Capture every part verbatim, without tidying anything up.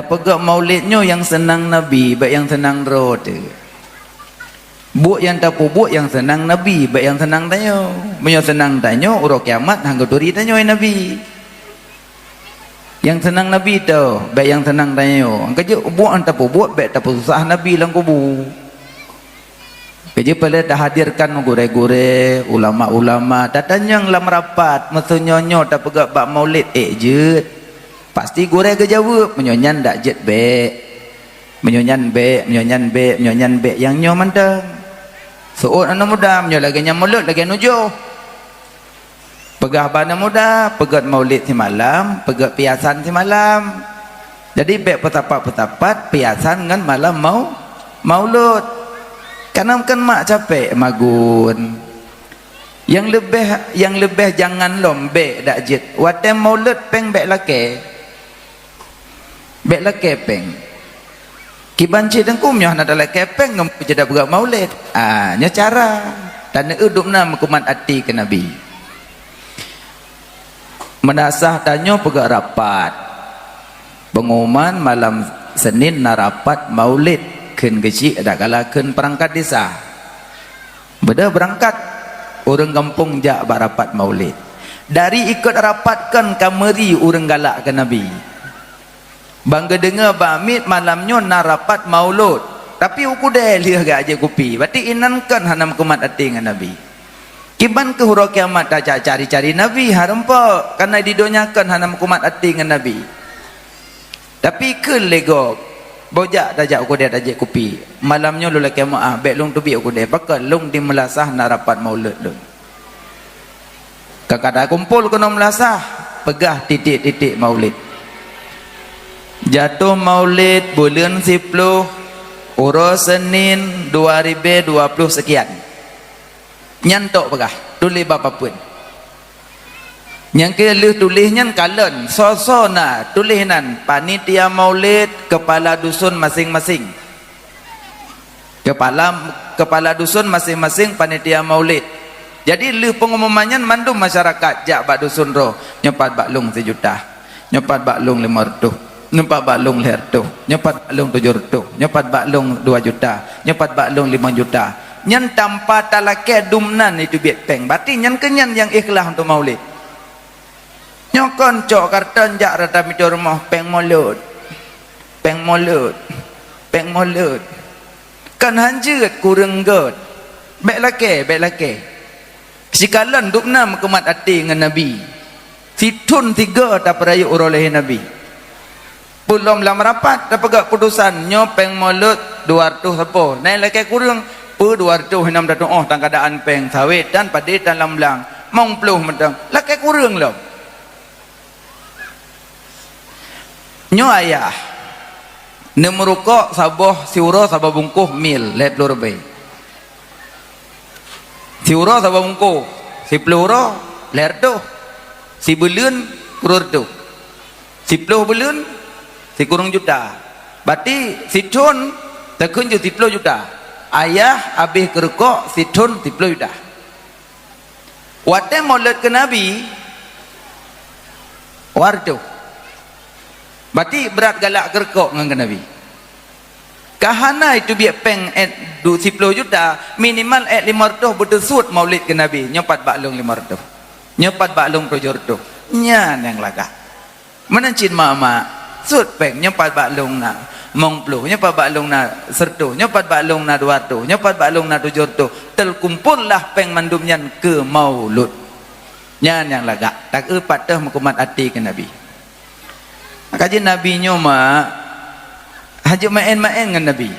Peugah maulid nyoe nyang seunang Nabi, bék nyang seunang droe teuh. Buet nyang tapeubuet nyang seunang Nabi, bék nyang seunang tanyoe. Meunyoe seunang tanyoe, uroe kiamat han geuturi tanyoe Nabi. Nyang seunang Nabi teuh, bék nyang seunang tanyoe. Nyang keujeuet buet nyang tapeubuet, bék tapeususah Nabi lam kubu. Keujeuet peureulée tahadirkan gurée-gurée, ulama-ulama, tatanyong lam rapat, meuseu nyoe-nyoe tapeugah bak maulid, ék jeuet. Pasti gurée geujaweueb, meunyoe nyan dak jeuet bék. Meunyoe nyan bék, meunyoe nyan bék, meunyoe nyan bék, nyang nyoe mantong. Seuôt aneuk muda, meunyoe lagée nyan mulod, lagée nujoh. Peugah bak aneuk muda, peugét maulid simalam, peugét piasan simalam. Jadi bék peusapat-peusapat piasan ngon malam mau-, maulud. Kareuna kan mak capék magun. Nyang leubeh, nyang leubeh jangan lom bék dak jeuet. Watée maulud péng bék lakée. Bék lakée péng. Kiban cit teungku meunyoe hana talakée péng ngon peujeuet peugah maulid. Ah, nyoe cara. Taneuk dum na meukumat até keu Nabi. Meunasah tanyoe peugah rapat. Pengumuman malam Senin na rapat maulid kheun geuchik dak kala kheun perangkat desa. Beudôh beurangkat ureuëng gampông jak bak rapat maulid. Dari ikot rapat kon ka meuri ureuëng galak keu Nabi. Ban geudeungoe bak miet malam nyoe na rapat maulud, tapi u keudée lheueh geujak jép kupi. Berarti inan kon hana meukumat até ngon Nabi. Kiban keuh uroe kiamat tajak cari-cari Nabi, hareumpok, kareuna di donya kon hana meukumat até ngon Nabi. Tapi kheun lé gob, boh jak tajak u keudée tajép kupi. Malam nyoe lôn lakée meuáh, bék lôn teubiet u keudée, pakon lôn di meulasah na rapat maulud lôn. Ka kada kumpul keunoe meulasah, peugah titik-titik maulid. Jatoh maulid buleuen siploh, uroe Senin dua ribée dua ploh seukian. Nyan tok peugah, tuléh bak papeuen. Nyang keu lheueh tuléh nyan kalon, soe-soe na tuléh nan panitia maulid, keupala dusun maséng-maséng. Keupala, keupala dusun maséng-maséng panitia maulid. Jadi lheueh peungumuman nyan mandum masyarakat jak bak dusun droe, nyoe pat bak lôn sijuta. Nyoe pat bak lôn limong reutôh, nyoe pat bak lôn lhée reutôh, nyoe pat bak lôn tujoh reutôh, nyoe pat bak lôn dua juta, nyoe pat bak lôn limong juta. Nyan tanpa talakée dum nan jiteubiet péng. Berarti nyan keuh nyan nyang ikhlas untuk maulid. Nyoe kon cok karton jak rata mita rumoh péng mulod. Péng mulod. Péng mulod. Kan han jeuet kureueng gét. Bék lakée, bék lakée. Sikalon dum na meukumat até ngon Nabi. Sithon sigoe tapeurayeuk uroe lahé Nabi. Peue lom lam rapat tapeugah putusan nyoe péng mulod dua reutôh sapo. Nai lakée kureueng, peue dua reutôh hinoe tatuoh tan keadaan péng sawét tan padé tan lam blang. Mong ploh mantong. Lakée kureueng lom. Nyoe ayah. Neumeurukok saboh siuroe saboh bungkôh mil lhée ploh ribée. Siuroe saboh bungkôh, siploh uroe lhée reutôh, sibuleuen kureueng reutôh, siploh buleuen sikureueng juta. Berarti sithon takheun jeuet siploh juta. Ayah habéh keurukok sithon siploh juta. Watée mulod keu Nabi, dua reutôh. Berarti brat galak keurukok ngon keu Nabi. Ka hana jiteubiet péng ét du-, siploh juta, minimal ét limong reutôh beuteusuet maulid keu Nabi, nyoe pat bak lôn limong reutôh. Nyoe pat bak lôn tujoh reutôh. Nyan nyang lagak. Meunan cit mak-mak, suet péng, nyoe pat bak lôn na mong ploh, nyoe pat bak lôn na seureutôh, nyoe pat bak lôn na dua reutôh, nyoe pat bak lôn na tujoh reutôh. Teukumpol lah péng mandum nyan keu maulud. Nyan nyang lagak, takeu pat teuh meukumat até keu Nabi. Maka jih Nabi nyoe mak, hana jeuet maén-maén ngon Nabi.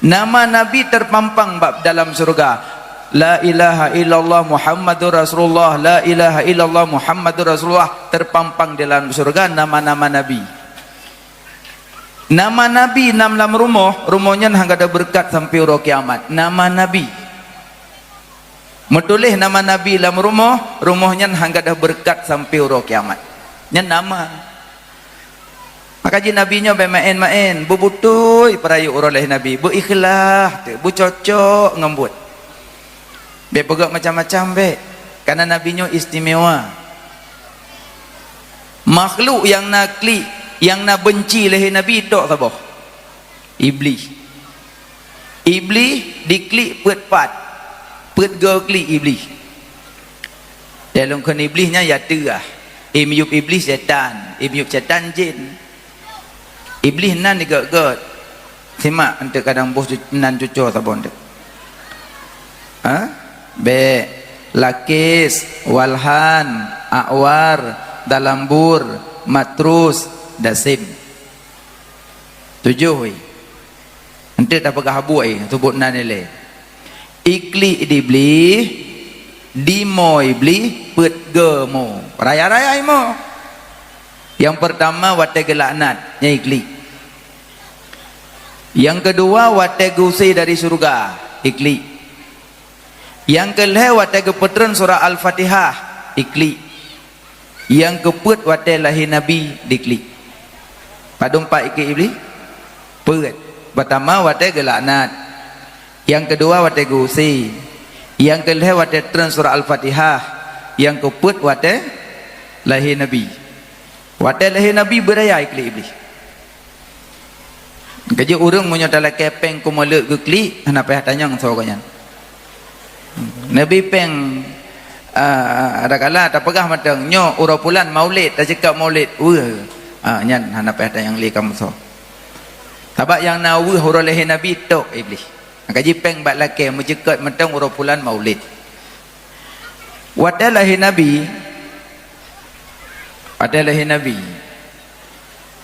Nama Nabi terpampang bak dalam syurga. La ilaha illallah Muhammadur Rasulullah, la ilaha illallah Muhammadur Rasulullah, terpampang di dalam syurga nama-nama Nabi. Nama Nabi nam lam rumoh, rumoh nyan han gadôh beureukat sampoe uroe kiamat. Nama Nabi. Meutuléh nama Nabi lam rumoh, rumoh nyan han gadôh beureukat sampoe uroe kiamat. Nyan nama. Maka jih Nabi nyoe bék maén-maén, beubeutôi peurayeuk uroe lahé Nabi, beu-ikhlas teuh, beucocok ngon buet. Bék peugét macam-macam bék, kareuna Nabi nyoe istimewa. Makhluk nyang na klik Nyang na beunci lé Nabi tok saboh? Iblih. Iblih diklik peuet pat, peuet goe klik Iblih. Lé lôn kheun Iblih nyan ya teuh ah. Imiyup Iblih setan, imiyup setan jin. Iblih nan digét-gét. Simak eunteuk kadang boh cu-, nan cuco saboh eunteuk. Ha? Bék, Lakis, Walhan, Akwar, Dalambur, Matrus, Dasim. Tujoh, weh. Eunteuk tapeugah buet, eh, seubut nan ilée. Iklik Iblih, dimo Iblih, peuet goe mo. Raya-raya imo. Nyang peurtama watée geulaknat, nyan iklik. Nyang keudua watée geuuse dari syeuruga, iklik. Nyang keulhée watée geupeutreun surah Al-Fatihah, iklik. Nyang keupeuet watée lahé Nabi diklik. Padum pat iklik Iblih? Peuet. Peurtama watée geulaknat. Nyang keudua watée geuuse. Nyang keulhée watée treun surah Al-Fatihah. Nyang keupeuet watée lahé Nabi. Watée lahé Nabi beuraya iklik Iblih. Keujeuet ureuëng meunyoe talakée péng keumeuleuk geuklik, hana payah tanyong soe gobnyan. Nabi péng, ah, adakala tapeugah mantong, nyoe uroe pulan maulid, taceukak maulid, weueh, ah, nyan hana payah tanyong lé kamoe soe. Sabab nyang na weueh uroe lahé Nabi tok Iblih. Maka jipéng bak lakée meuceukot mantong uroe pulan maulid. Watée lahé Nabi, watée lahé Nabi,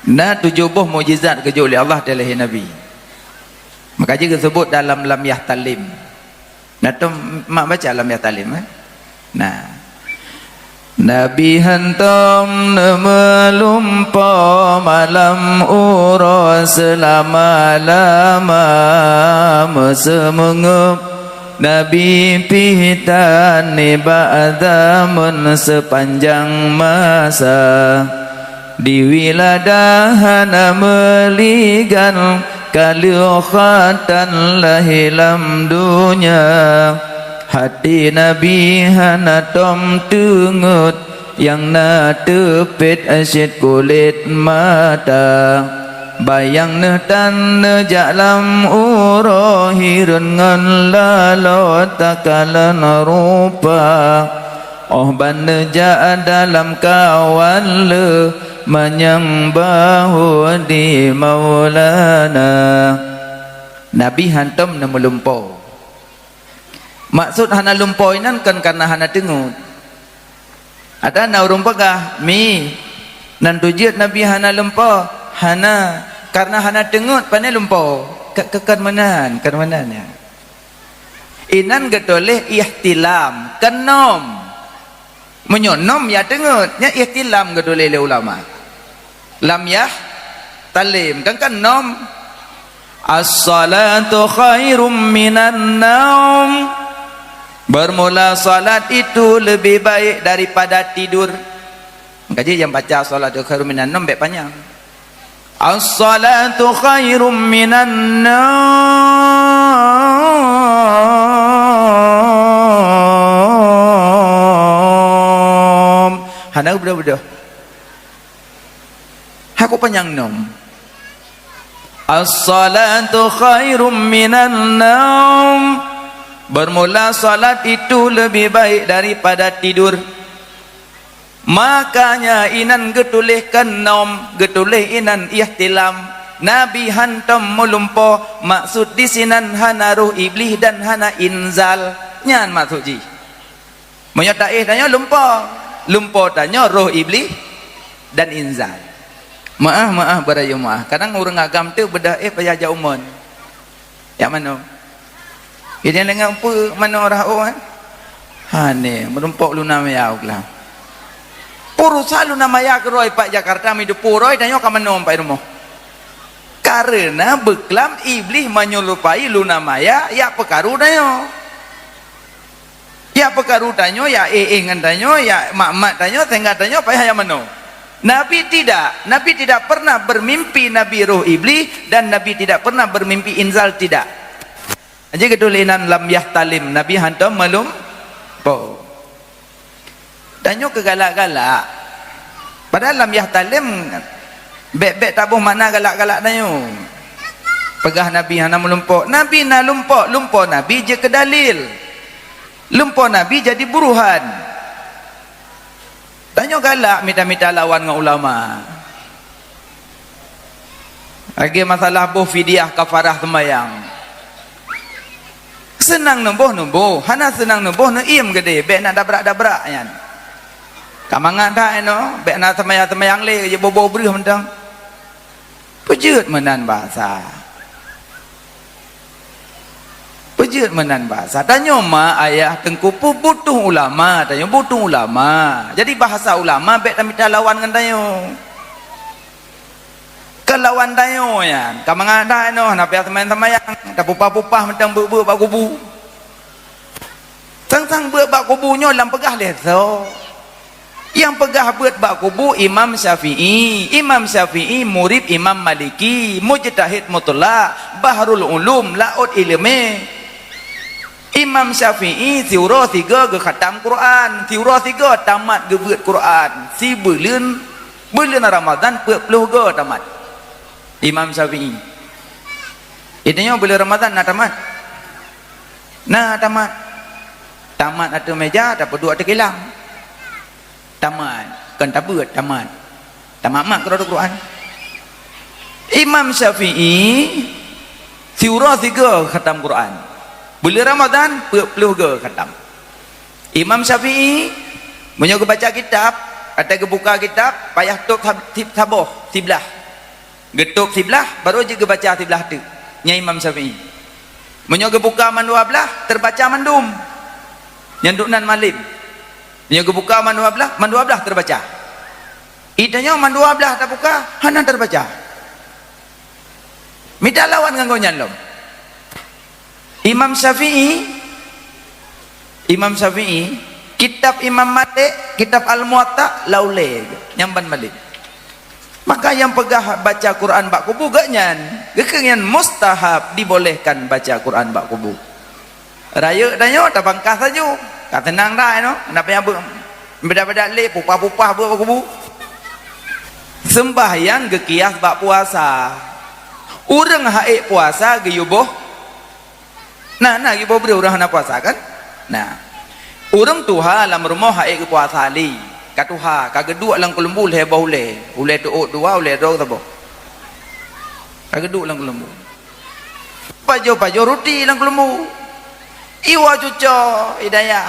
na tujoh boh mukjizat geujok lé Allah watée lahé Nabi. Maka jih geuseubut dalam Lam Yahtalim. Na tom mak baca Lam Yahtalim, eh? Nah. Nabi hantom neumeulumpoe malam uroe seulama-lama meuseumeungeueb. Nabi pih tan nibak zameun seupanjang masa. Di wiladah hana meuligan, ka lheueh khatan lahé lam donya. Hati Nabi hana tom teungeut, nyang na teupet cit kulét mata. Bayang neuh tan neujak lam uroe hireuen ngon laloe takalon rupa. Óh ban neujak dalam kawan le manyang bahue di Maulana. Nabi hantom neumeulumpoe. Maksud hana lumpoe inan kon kareuna hana teungeut. Ada na ureuëng peugah, "Mi, nan tujeuet Nabi hana lumpoe?" Hana, kareuna hana teungeut pane lumpoe. Ka, ka, kon meunan, kon meunan nyan. Inan geutuléh ihtilam, keunom. Meunyoe nom ya teungeut, nyan ihtilam geutuléh lé ulama. Lam Yahtalim, kan, kan nom. As-salatu khairum minan naum. Bermula salat itu lebih baik daripada tidur. Maka jih nyang baca as-salatu khairum minan naum bék panyang. As-salatu khairum minan naum. Hana beudôh-beudôh. Hana panyang nom. As-salatu khairum minan naum. Bermula salat itu lebih baik daripada tidur. Makanya inan geutuléh keunom, geutuléh inan ihtilam. Nabi hantom meulumpoe, maksud disinan hana roh Iblih dan hana inzal. Nyan maksud jih. Meunyoe taéh tanyoe lumpoe, lumpoe tanyoe roh Iblih dan inzal. Meuáh, meuáh, beurayeuk meuáh. Kadang ureuëng agam teuk beudôh éh payah jak umon. Jak manoe. Jadi lengah peue manoe rhah ôh, eh? Hane, meurumpok Luna Maya u Klang. Peue rusak Luna Maya keudroe pat Jakarta, mi deupue roi tanyoe ka manoe pat rumoh. Kareuna beuklam Iblih meunyerupai Luna Maya jak peukaru tanyoe. Jak peukaru tanyoe, jak éh-éh ngon tanyoe, jak mat-mat tanyoe, sehingga tanyoe payah jak manoe. Nabi tidak. Nabi tidak pernah bermimpi Nabi roh Iblih dan Nabi tidak pernah bermimpi inzal, tidak. Jadi geutuléh inan lam Yahtalim, Nabi hantom meulumpoe. Tanyoe keu galak-galak. Padahai lam Yahtalim Bék-bék taboh makna galak-galak tanyoe. Peugah Nabi hana meulumpoe. Nabi na lumpoe, lumpoe Nabi jeuet keu dalil. Lumpoe Nabi jadi buruhan. Tanyoe galak mita-mita lawan ngon ulama. Lagée masalah boh fidyah kafarah seumayang. Seunang neuboh, neuboh, hana seunang neuboh, neuiem keudeh, bék na dabrak-dabrak nyan. Ka mangat that inoe, bék na seumayang-seumayang lé, jeuet boh-boh breuh mantong. Peujeuet meunan bahasa. Peujeuet meunan bahasa. Tanyoe ma ayah teungku peubutuh ulama, tanyoe butuh ulama. Jadi bahasa ulama bék tamita lawan ngon tanyoe. Keu lawan tanyoe nyan, ka mangat that inoe, hana payah seumayang-seumayang, tapupah-pupah mantong beuet-beuet bak kubu. Sang-sang beuet bak kubu nyoe lam peugah lé soe. Nyang peugah beuet bak kubu Imam Syafi'i. Imam Syafi'i murid Imam Maliki, mujtahid mutlak, bahrul ulum, laôt ileumé. Imam Syafi'i siuroe sigoe geukhatam Quran, siuroe sigoe tamat geubeuet Quran, sibuleuen, buleuen Ramadhan peuet ploh goe tamat. Imam Syafi'i. Geutanyoe buleuen Ramadhan na tamat? Na tamat. Tamat ateueh meja, tapeuduek ateueh kilang. Tamat, kon tabeuet, tamat. Tamat mat keudroe Quran. Imam Syafi'i siuroe sigoe khatam Quran. Buleuen Ramadhan peuet ploh goe khatam. Imam Syafi'i meunyoe geubaca kitab, atau geubuka kitab, payah tôb sab-, sib-, saboh, siblah. Geutôb siblah, barô jeuet geubaca siblah teuk. Nyan Imam Syafi'i. Meunyoe geubuka mandua blah, teubaca mandum. Nyan duek nan malem. Meunyoe geubuka mandua blah, mandua blah teubaca. Geutanyoe mandua blah tabuka, hana teubaca. Mita lawan ngon gobnyan lom. Imam Syafi'i, Imam Syafi'i, kitab Imam Malik, kitab Al-Muwatta, lam ulée, nyan ban Malik. Maka nyang peugah baca Quran bak kubu gobnyan, geukheun nyan mustahab, dibolehkan baca Quran bak kubu. Rayeuk tanyoe tabangkah sajoe, ka teunang dah inoe, na payah beu-, beudat-beudat lé, pupah-pupah beuet bak kubu. Seumbahyang geukias bak puasa. Ureuëng hak ék puasa geuyue boh. Na, na geuyue boh breuh ureuëng hana puasa kan? Na. Ureuëng tuha lam rumoh hak ék geupuasa lé. Ka tuha, ka geuduek lam keuleumbu lhée boh ulée. Ulée teuôt dua, ulée droe saboh. Ka geuduek lam keuleumbu. Pajoh-pajoh ruti lam keuleumbu. Iwoe cucoe, i dayah.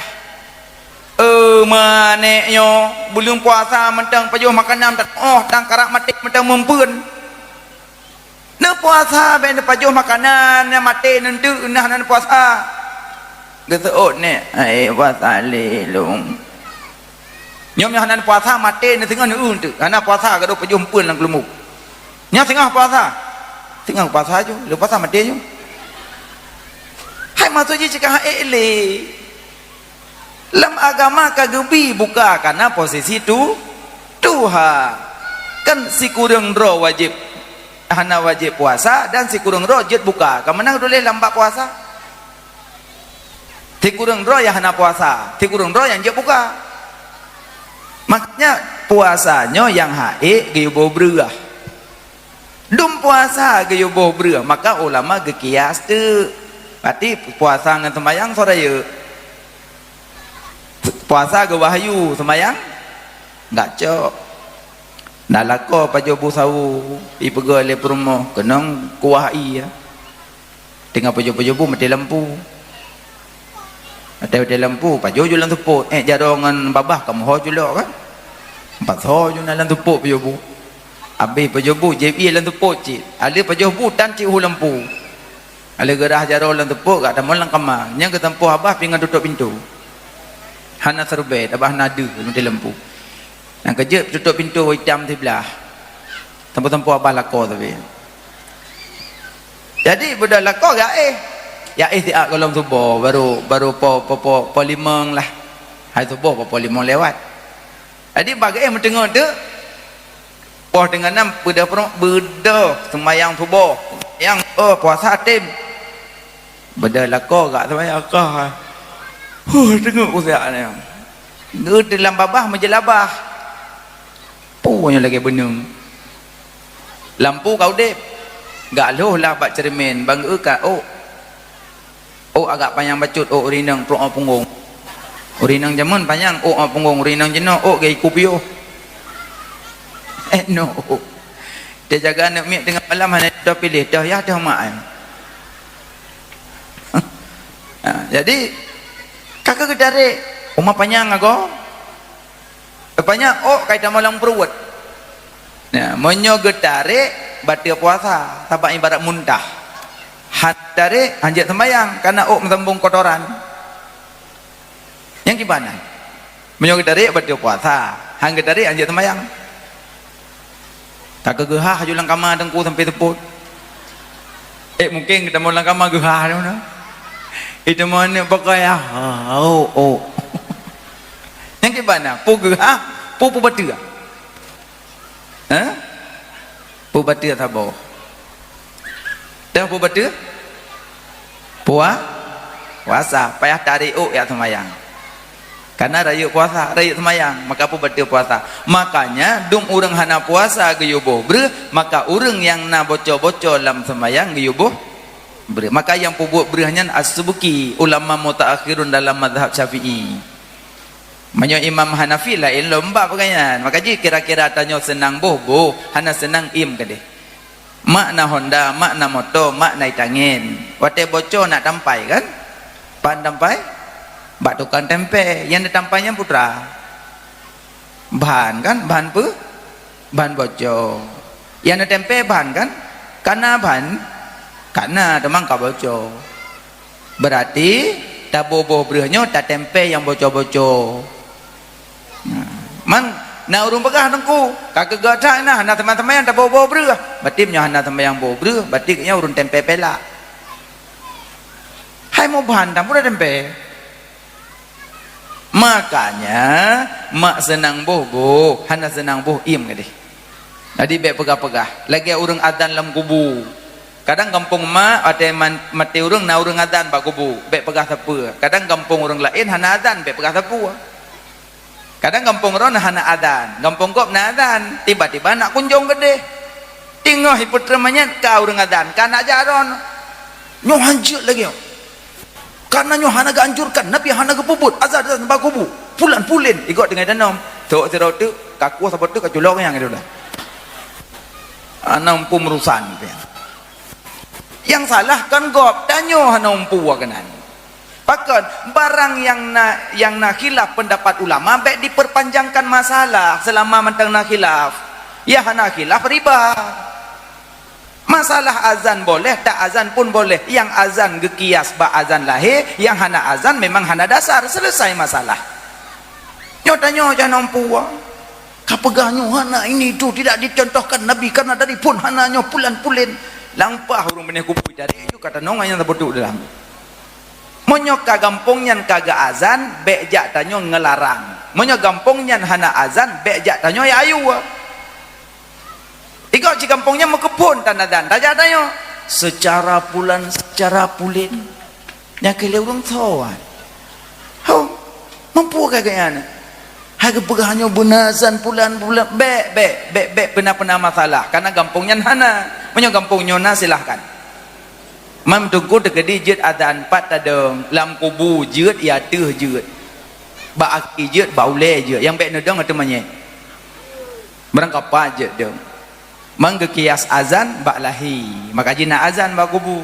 Eh, ma nèk nyoe, buleuen puasa mantong pajoh makanan, oh, tan karap maté mantong meumpeuen. Neupuasa bék neupajoh makanan, nyang maté neunteuk, nah, na neupuasa. Geuseuôt nèk, "Hai, puasa lé lôn." Nyoe nyang hana puasa maté, neusingoh neueu teuk. Hana puasa gadôh pajoh meumpeuen lam keuleumbu. Nyan singoh puasa. Singoh puasa ju, lheueh puasa maté ju. Hai maksud jih cit ka hak ék lé. Lam agama ka geubi buka kana posisi tu, tuha. Kan sikureueng droe wajéb, hana wajéb puasa dan sikureueng droe jeuet buka. Ka meunan tuléh lam bak puasa. Sikureueng droe nyang hana puasa, sikureueng droe nyang jeuet buka. Makanya puasa nyoe nyang hak ék geuyue boh breuh. Dum puasa geuyue boh breuh, maka ulama geukias teuk. Berarti puasa ngon seumayang soe rayeuk? Puasa geuwahyu, seumayang enggak cok. Na lakoe pajoh bu sawoe, ipeugah lé peurumoh, keunong kuah ie. Teungoh pajoh-pajoh bu maté lampu. Maté-maté lampu, pajoh ju lam seupôt. Ék jaroe ngon babah ka meuho ju lok kan? Pat ho ju na lam seupôt pajoh bu. Abéh pajoh bu, jieb ie lam seupôt cit. Aleuh pajoh bu tan cit u lampu. Aleuh geurhah jaroe lam seupôt, geujak tamong lam kama. Nyang geutampoh babah pih ngon tutôp pintoe. Hana seureubat, babah na deuh maté lampu. Nyang keujeuet tutôp pintoe itam siblah. Tampoh-tampoh babah lakoe sabe. Jadi beudôh lakoe geuéh. Geuéh siat gohlom suboh, barô, barô po, po, po, po limong lah. Hai suboh po, po limong lewat. Jadi bak geuéh meuteungoh teuk, poh teungoh nam beudôh peurumoh, beudôh seumayang suboh. Nyang, oh, puasa tem. Beudôh lakoe geujak seumayang kah. Huh, teungoh ku siat nyan. Geuteuk lam babah meujeulabah. Peue nyoe lagée beuneueng. Lampu ka udeb. Gak lhôh lah bak ceureumen, bang geu ka ôk. Ôk agak panyang bacut, ôk ureueng inong peurunoe punggong. Ureueng inong jameun panyang ôk u punggong, ureueng inong jinoe ôk geuiku piôh. Eh, no. Teujaga aneuk miet teungoh malam hana toh piléh, toh yah, toh mak, eh. Ha, jadi, ka keuh geutarek, uma panyang agoe. Rupanya ôk ka itamong lam pruet. Nah, meunyoe geutarek, bateue puasa, sabab ibarat muntah. Han tarek, hanjeuet sembayang, karena ôk meusambong kotoran. Nyang kiban na? Meunyoe geutarek, bateue puasa. Han geutarek, hanjeuet sembayang. Ka keuh geuhah aju lam kama teungku sampai seupôt. Eh, mungkin geutamong lam kama geuhah lam na. Itamong aneuk pakai ah, oh, oh. Nyang kiban na, peue geuhah, peue, peue bateue. Ha? Peue bateue saboh. Teuh peue bateue? Pua-, puasa. Payah tarek ôk jak seumayang. Karena rayeuk puasa, rayeuk seumayang, maka peue bateue puasa. Makanya, dum ureueng hana puasa geuyue boh breuh, maka ureueng nyang na boco-boco lam seumayang geuyue boh breuh. Maka nyang peubuet breuh nyan as-Subki, ulama mutaakhirun dalam mazhab Syafi'i. Meunyoe Imam Hanafi laén lom bab gobnyan. Maka jih kira-kira tanyoe seunang boh, boh, hana seunang iem keudeh. Mak na honda, mak na moto, mak na itangen. Watée boco na tampai kan? Pan tampai? Bak tukang tempe. Nyang na tampai nyan peue teuma? Ban kan? Ban peue? Ban boco. Nyang na tempe ban kan? Kana ban? Kana teuma ka boco. Berarti taboh-boh breuh nyoe tatempe nyang boco-boco. Nah, man na ureueng peugah teungku, ka keuh gata na hana teuma-teuma nyang taboh-boh breuh. Berarti meunyoe hana teuma nyang boh breuh, berarti nyan ureueng tempe pelak. Hai meuban tamu dah tempe. Makanya mak seunang boh-boh, hana seunang boh iem keudeh. Jadi bék peugah-peugah, lagée ureueng azan lam kubu. Kadang gampông mak, watée man-, maté ureueng na ureueng azan bak kubu, bék peugah sapeue. Kadang gampông ureueng laén hana azan, bék peugah sapeue. Kadang gampông droe na hana azan, gampông gob na azan, tiba-tiba na kunjong keudeh. Teungoh ipeutrön manyét ka ureueng azan, ka na jak droe. Nyoe hanjeuet lagée nyoe. Karena nyoe hana geuanjurkan, Nabi hana geupeubuet, azan-azan bak kubu. Pulan pulen, igoe teungoh tanom. Tok sidroe teuk, ka kuah saboh teuk ka culok nyang itu dah. Hana muphom urusan pian. Nyang salah kon gob, tanyoe hana muphom keunan. Pakon, barang nyang na, nyang na khilaf pendapat ulama bék diperpanjangkan masalah selama mantong na khilaf. Ya hana khilaf riba. Masalah azan boleh, tak azan pun boleh. Nyang azan geukias bak azan lahé, nyang hana azan memang hana dasar. Selesai masalah. Nyoe tanyoe jangan nampu. Ka peugah nyoe hana ini itu tidak dicontohkan Nabi karena dari pun hana nyoe pulan-pulen. Lampah ureueng binéh kubu dari itu kata nong nyang saboh teuk dalam. Meunyoe ka gampông nyan ka geuazan, bék jak tanyoe ngeularang. Meunyoe gampông nyan hana azan, bék jak tanyoe ya ayu. Igoe cit gampông nyan meukeuphon tan azan, tajak tanyoe. Secara pulan, secara pulen. Nyang keu lé ureueng tho, ah. Ho, mampu ka geuhnyan. Hai geupeugah nyoe beuna azan pulan-pulan, bék, bék, bék, bék peuna-peuna masalah. Karena gampông nyan hana. Meunyoe gampông nyoe na, silahkan. Man teungku teukeudi jeuet azan pat tadong, lam kubu jeuet, ya teuh jeuet. Bak aki jeuet, bak ulée jeuet. Nyang bék neudong ateueh manyét. Barangkapat jeuet dong. Man geukias azan bak lahé, maka jih na azan bak kubu.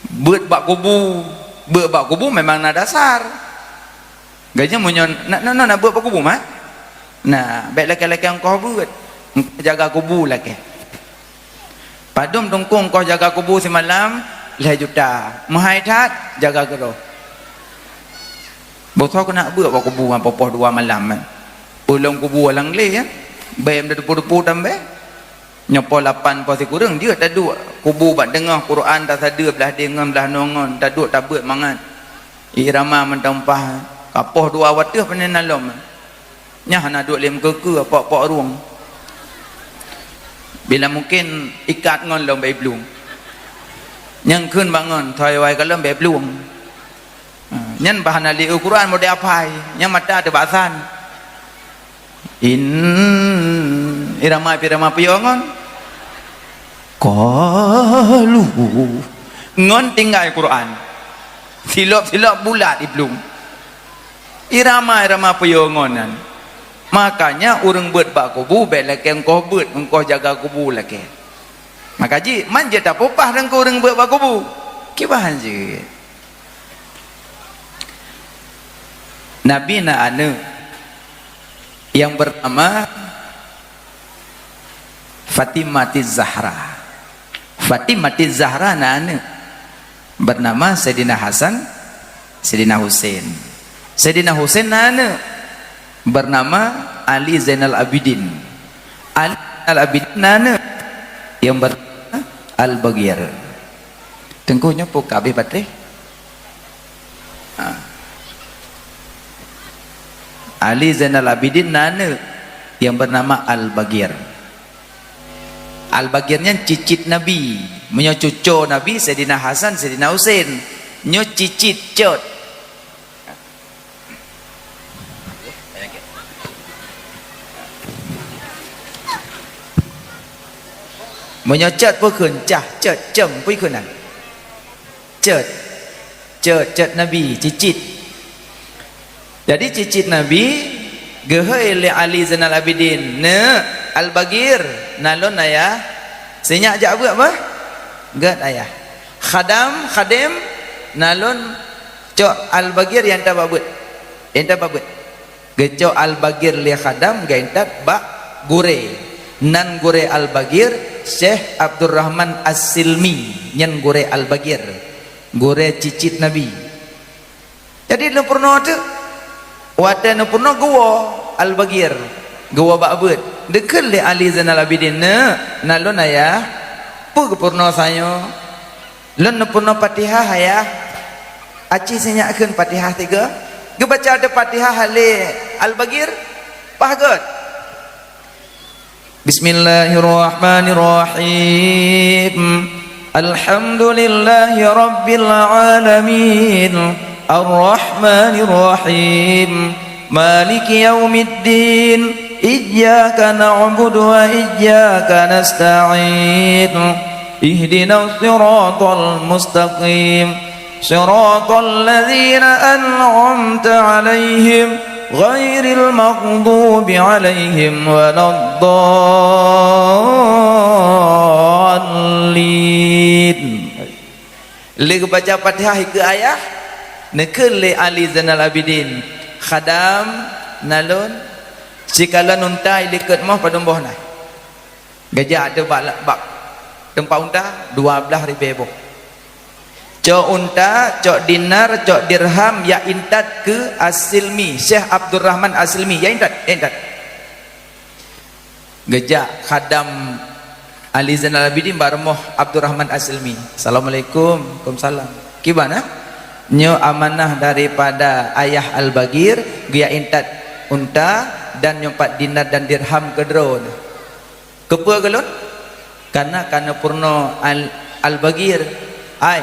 Beuet bak kubu, beuet bak kubu memang na dasar. Gajah meunyoe na, na, na, na beuet bak kubu mah? Na, bék lakée-lakée ongkoh beuet. Jaga kubu lakée. Padum teungku ongkoh jaga kubu simalam, lhée juta. Meuhai that, jaga keudroe. Boh soe keuneuk beuet bak kubu ngon poh-poh dua malam, eh. Peulom kubu alang gleh, eh. Bèe meudepu-depu tambah. Nyoe poh lapan poh sikureueng jeuet taduek kubu bak teungoh Quran tasadeue blah deh ngon blah noe ngon taduek tabeuet mangat. Irama mantong paih ka poh dua watèe panena lom. Nyan hana duek lé meukeue-keue pok-pok rueng. Bila mungken ikat ngon lom bèe blueng. Nyang kheun bak ngon, thoi wai ka lom bèe blueng. Ha, nyan bah hana lé Quran model apai, nyan mata teubasan. In, irama, irama piôh ngon. Qalu. Ngon tinggai Quran. Silop-silop bulat di plueng. Irama-irama peue ngon nyan. Makanya ureuëng beuet bak kubu bék lakée engkoh beuet, engkoh jaga kubu lakée. Maka jih, man jeuet tapeupah deungon ureuëng beuet bak kubu. Kiban jeuet. Nabi na aneuëk nyang bernama Fatimatiz Zahra. Fatimatiz Zahra na aneuëk bernama Saidina Hasan, Saidina Husain. Saidina Husain na aneuëk bernama Ali Zainal Abidin. Ali Zainal Abidin na aneuëk nyang bernama Al-Baghir. Teungku nyoe peue ka abéh bateih? Ha. Ali Zainal Abidin na aneuëk nyang bernama Al-Baghir. Al-Baghir nyan cicit Nabi. Meunyoe cuco Nabi, Saidina Hasan, Saidina Husain. Nyoe cicit, cot. Meunyoe cot peue kheun, cah, cot, cong, peue kheun nyan? Cot. Cot, cot Nabi, cicit. Jadi cicit Nabi geuhôi lé Ali Zainal Abidin, "Neuk, Al-Baghir, na lôn ayah." Sinyak jak beuet bah? Gét ayah. Khadam, khadim, na lôn cok Al-Baghir nyang tabak beuet. Nyang tabak beuet. Geucok Al-Baghir lé khadam geuintat bak gurée. Nan gurée Al-Baghir, Syekh Abdurrahman As-Silmi, nyan gurée Al-Baghir. Gurée cicit Nabi. Jadi neupeurunoe teuk. Watée neupeurunoe geuwoe Al-Baghir, geuwoe bak beuet. Geukheun lé Ali Zainal Abidin, "Neuk, na lôn ayah." Peue geupeurunoe sanyoe? "Lôn neupeurunoe Fatihah, ayah." "Aci sinyak kheun Fatihah tiga." Geubaca teuk Fatihah lé Al-Baghir, paih gét. Bismillahirrahmanirrahim. Alhamdulillahi rabbil alamin. Arrahmanirrahim. Maliki yaumiddin. Iyyaka na'budu wa iyyaka nasta'in. Ihdinas siratal mustaqim. Siratal ladzina an'amta 'alaihim ghairil maghdubi 'alaihim waladdallin. Lheueh geubaca Fatihah ikeue ayah, neukheun lé Ali Zainal Abidin, "Khadam, na lôn, sikalon unta likot moh padum boh na." Geujak teuk bak, bak teumpat unta, dua blaih ribée boh. Cok unta, cok dinar, cok dirham, jak intat keu As-Silmi, Syekh Abdurrahman As-Silmi, jak intat, jak intat. Geujak khadam Ali Zainal Abidin bak rumoh Abdurrahman As-Silmi. "Assalamualaikum." "Waalaikumsalam." "Kiban, ah?" "Nyoe amanah daripada Ayah Al-Baghir, geujak intat unta dan nyoe pat dinar dan dirham keu droeneuh." "Keupeue keu lôn?" "Kareuna ka neupeurunoe Al-, Al-Baghir." "Ai,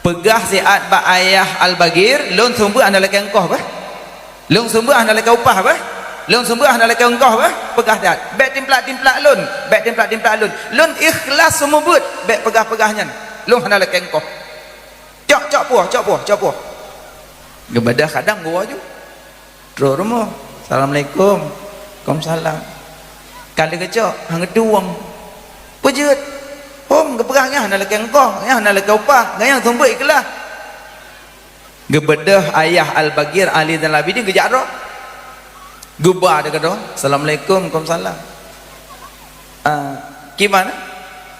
peugah siat bak Ayah Al-Baghir, lôn seumeubeuet hana lakée ongkoh bah. Lôn seumeubeuet hana lakée upah bah. Lôn seumeubeuet hana lakée ongkoh bah. Peugah siat. Bék timplak-timplak lôn. Bék timplak-timplak lôn. Lôn ikhlas seumeubeuet. Bék peugah-peugah nyan. Lôn hana lakée ongkoh. Cok, cok puwoe, cok puwoe, cok puwoe." Geubeudôh khadam geuwoe ju. Trok rumoh. "Assalamualaikum." "Waalaikumsalam." Ka lheueh geucok, han geutueng. "Peue jeuet?" "Hom, geupeugah nyan hana lakée ongkoh, nyan hana lakée upah, nyan seumeubeuet ikhlas." Geubeudôh Ayah Al-Baghir Ali Zainal Abidin geujak droe. Geuba deuh keudroe, "Assalamualaikum." "Waalaikumsalam." "Ah, kiban?"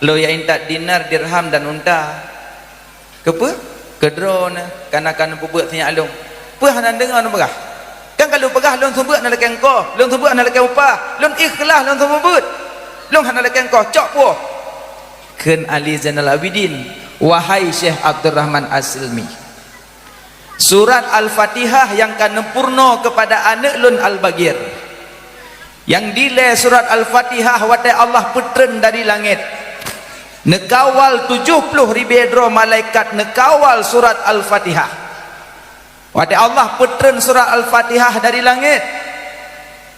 "Lôn jak intat dinar, dirham dan unta." "Keupeue?" "Keu droeneuh, kareuna ka neupeubuet sinyak lôn." "Peue hana neudeungoe neupeugah? Kan ka lôn peugah lôn seumeubeuet hana lakée ongkoh, lôn seumeubeuet hana lakée upah, lôn ikhlas lôn seumeubeuet. Lôn hana lakée ongkoh, cok puwoe." Kheun Ali Zainal Abidin, "Wahai Syekh Abdurrahman As-Silmi, surat Al-Fatihah nyang ka neupeurunoe keupada aneuëk lôn Al-Baghir, nyang dilée surat Al-Fatihah watée Allah peutreun dari langét, neukawal tujoh ploh ribée droe malaikat neukawal surat Al-Fatihah. Watée Allah peutreun surat Al-Fatihah dari langét,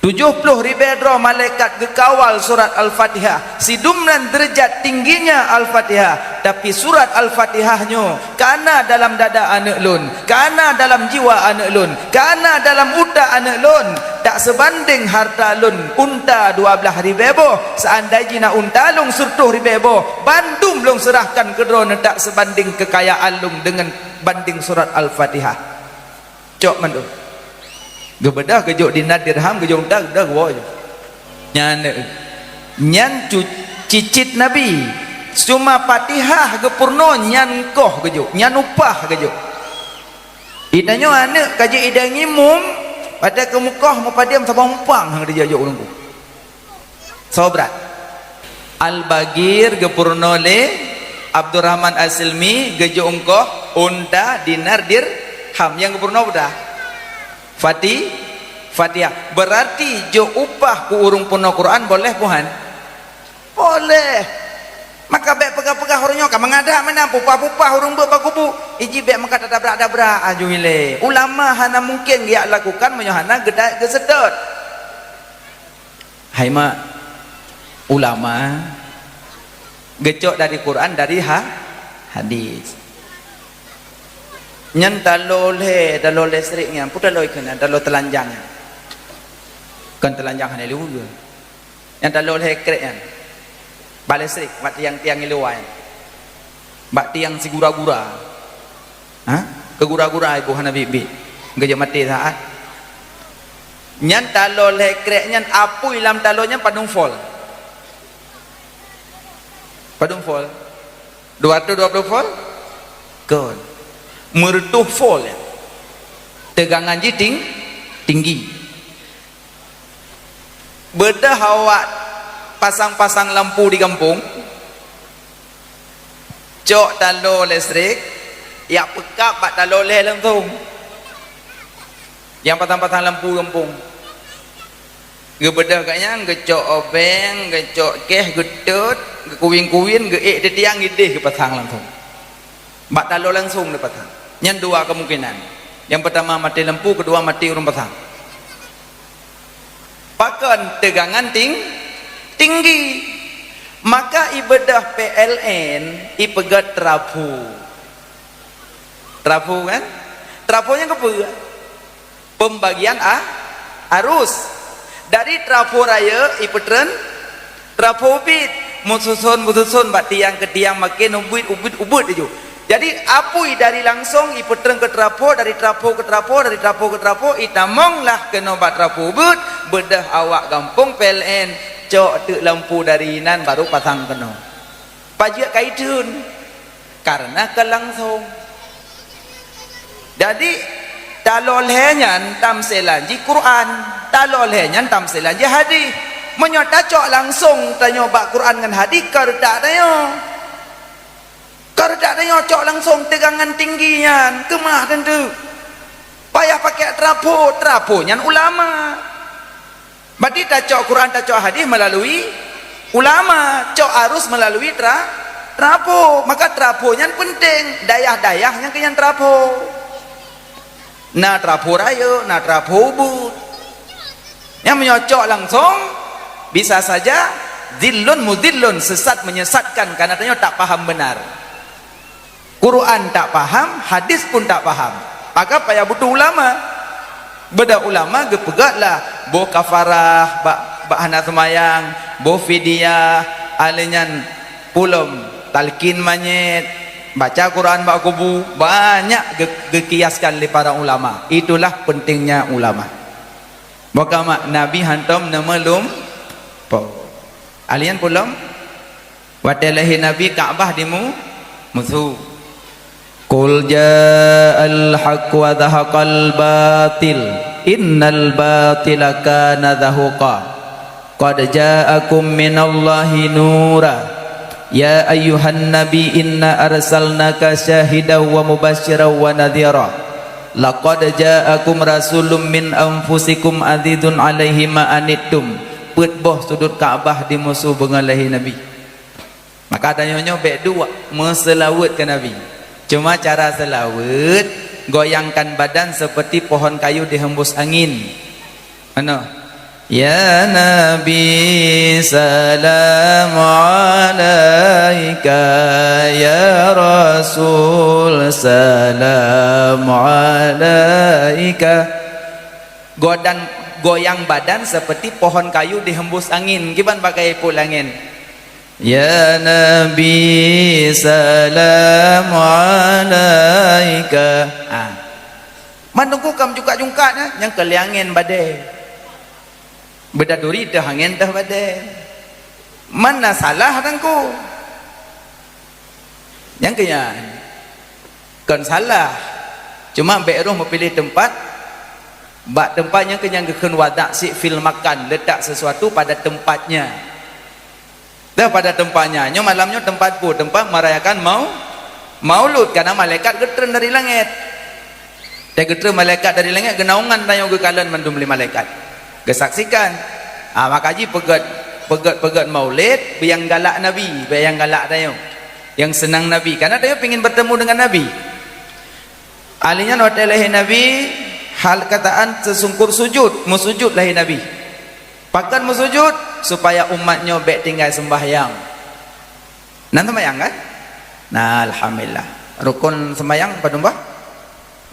Tujoh ploh ribée droe malaikat geukawal surat Al-Fatihah. Sidum nan deurajat tingginya Al-Fatihah, tapi surat Al-Fatihah nyoe kana dalam dada aneuëk lôn, kana dalam jiwa aneuëk lôn, kana dalam utak aneuëk lôn, tak seubandéng hareuta lôn unta dua blaih ribée boh. Seuandai jih na unta lôn siratoh ribée boh, bandum lôn seurahkan keu droeneuh, tak seubandéng keukayaan lôn deungon bandéng surat Al-Fatihah. Cok mandum. Geubeudôh geujok dinar dirham, geujok unta, geubeudôh geuwoe. Nyan, nyan cu-, cicit Nabi. Cuma Fatihah geupeurunoe nyan koh geujok, nyan upah geujok. Di tanyoe aneuëk ka jeuet idai ngimum, watée keu mukoh meupadum saboh umpang han geujok-jok ureuëng. Soe brat. Al-Bagir geupeurunoe lé Abdurrahman As-Silmi geujok ungkoh unta dinar dirham nyang geupeurunoe buta. Fati-, Fatihah. Berarti jok upah keu ureuëng peurunoe Quran boleh buhan? Boleh. Maka bék peugah-peugah ureuëng nyoe ka meugadang meunan pupah-pupah ureuëng beuet bak kubu. Iji bék meukat dabrak-dabrak aju ilée. Ulama hana mungkin geujak lakukan meunyoe hana geudai geuseutôt. Hai mak, ulama geucok dari Quran, dari ha-, hadis. Nyan taloe lhée, taloe listrik nyan, peue taloe keunan, taloe teulanjang nyan. Kon teulanjang hana lé ujeuen. Nyan taloe lhée krek nyan. Bak listrik, bak tiang-tiang iluwa nyan. Bak tiang sigura-gura. Ha? Keu gura-gura ibu hana biet-biet. Geujak maté saát. Nyan taloe lhée krek nyan apui lam taloe nyan padum volt. Padum volt? Dua ratus dua puluh volt? Kon. Meureutoh volt nyan. Teugangan jih ting-, tinggi. Beudôh awak pasang-pasang lampu di gampông, cok taloe listrik, yak peukab bak taloe lhée langsong. Nyang pasang-pasang lampu gampông. Geubeudôh gobnyan, geucok obeng, geucok keh, geutot, geukuwin-kuwin, geuék di tiang, ideh geupasang langsong. Bak taloe langsong geupasang. Nyan dua kemungkinan. Nyang peutama maté lampu, keudua maté ureuëng pasang. Pakon teugangan ting-, tinggi. Maka ibeudôh P L N, ipeugét trafo. Trafo kan? Trafo nyan keupeue? Pembagian a-, arus. Dari trafo rayeuk ipeutreun trafo ubit. Meususon-meususon bak tiang keu tiang, maken ubit-ubit-ubit laju. Jadi, apui dari langsong ipeutreun keu trafo, dari trafo keu trafo, dari trafo keu trafo, itamong lah keunoe bak trafo ubit, beudôh awak gampông P L N, cok teuk lampu dari inan baru pasang keunoe. Pajoh ka itheun, karena ka langsong. Jadi, taloe lhée nyan tamsilan jih Quran, taloe lhée nyan tamsilan jih hadis. Meunyoe tacok langsong tanyoe bak Quran ngon hadis, ka reutak tanyoe. Ka reutak tanyoe cok langsong teugangan tinggi nyan, keumah teuntu. Payah pakai trafo, trafo nyan ulama. Berarti tacok Quran, tacok hadis melalui ulama, cok arus melalui tra-, trafo. Maka trafo nyan penting, dayah-dayah nyang keu nyan trafo. Na trafo rayeuk, na trafo ubit. Nyang meunyoe cok langsong, bisa saja zillun muzillun, sesat menyesatkan, karena tanyoe tak paham benar. Quran tak paham, hadis pun tak paham. Maka payah butuh ulama. Beudôh ulama geupeugét lah, boh kafarah bak, bak hana seumayang, boh fidyah, alèh nyan pulom talkin manyét, baca Quran bak kubu, banyak geu-, geukiaskan lé para ulama. Itulah pentingnya ulama. Maka mak Nabi hantom neumeulumpo. Alèh nyan pulom Watèe lahé Nabi, Ka'bah dimu-, musu. "Qul ja'al haqq wa zahaqal batil, innal batila kana zahuqa. Qad ja'akum minallahi nura. Ya ayyuhan nabi, inna arsalnaka syahidan wa mubasysyiran wa nadhira. Laqad ja'akum rasulun min anfusikum azizun alaihi ma anittum." Peuet boh sudut Ka'bah dimusu beungon lahé Nabi. Maka tanyoe nyoe bèk duek meuseulaweuet keu Nabi. Cuma cara seulaweuet, goyangkan badan seperti pohon kayu dihembus angin. Meunoe. Ya Nabi, salam alaika, ya Rasul, salam alaika. Godan, goyang badan seperti pohon kayu dihembus angin. Kiban bagai pu langén. Ya Nabi, salam alaika. Ah. Man Teungku kam jungkat-jungkat, eh? Nyang keu lé angén badée. Beudaduri teuh angén teuh badée. Man na salah Teungku. Nyang keu nyan. Kon salah. Cuma bék roh meupiléh teumpat. Bak teumpat nyang keu nyang geukheun wadak sik fil makan, letak sesuatu pada tempatnya. Dah pada tempatnya. Nyoe malam nyoe tempat pu? Tempat merayakan mau-, maulud, karena malaikat geutreun dari langét. Dan geutreun malaikat dari langét, geunaungan tanyoe geukalon mandum lé malaikat. Geusaksikan. Ah, maka jih peugét, peugét-peugét maulid, beu nyang galak Nabi, beu nyang galak tanyoe. Nyang seunang Nabi. Karena tanyoe pingin bertemu dengan Nabi. Ahli nyan watée lahé Nabi, hal kataan teusungkur sujud, meusujud lahé Nabi. Pakon meusujud? Supaya umat nyoe bék tinggai seumbahyang. Nan seumbahyang kan? Nah, alhamdulillah. Rukun seumbahyang padum bah?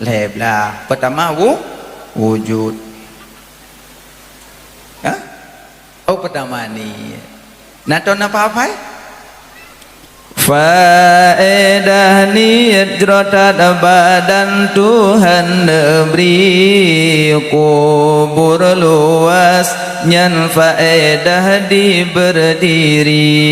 Lhée blah. Pertama wu-, wujud. Hah? Oh, pertama ni. Nah, tahu napa hafai? Faedah niet jroh that badan Tuhan neubri, kubur luas nyan faedah di berdiri.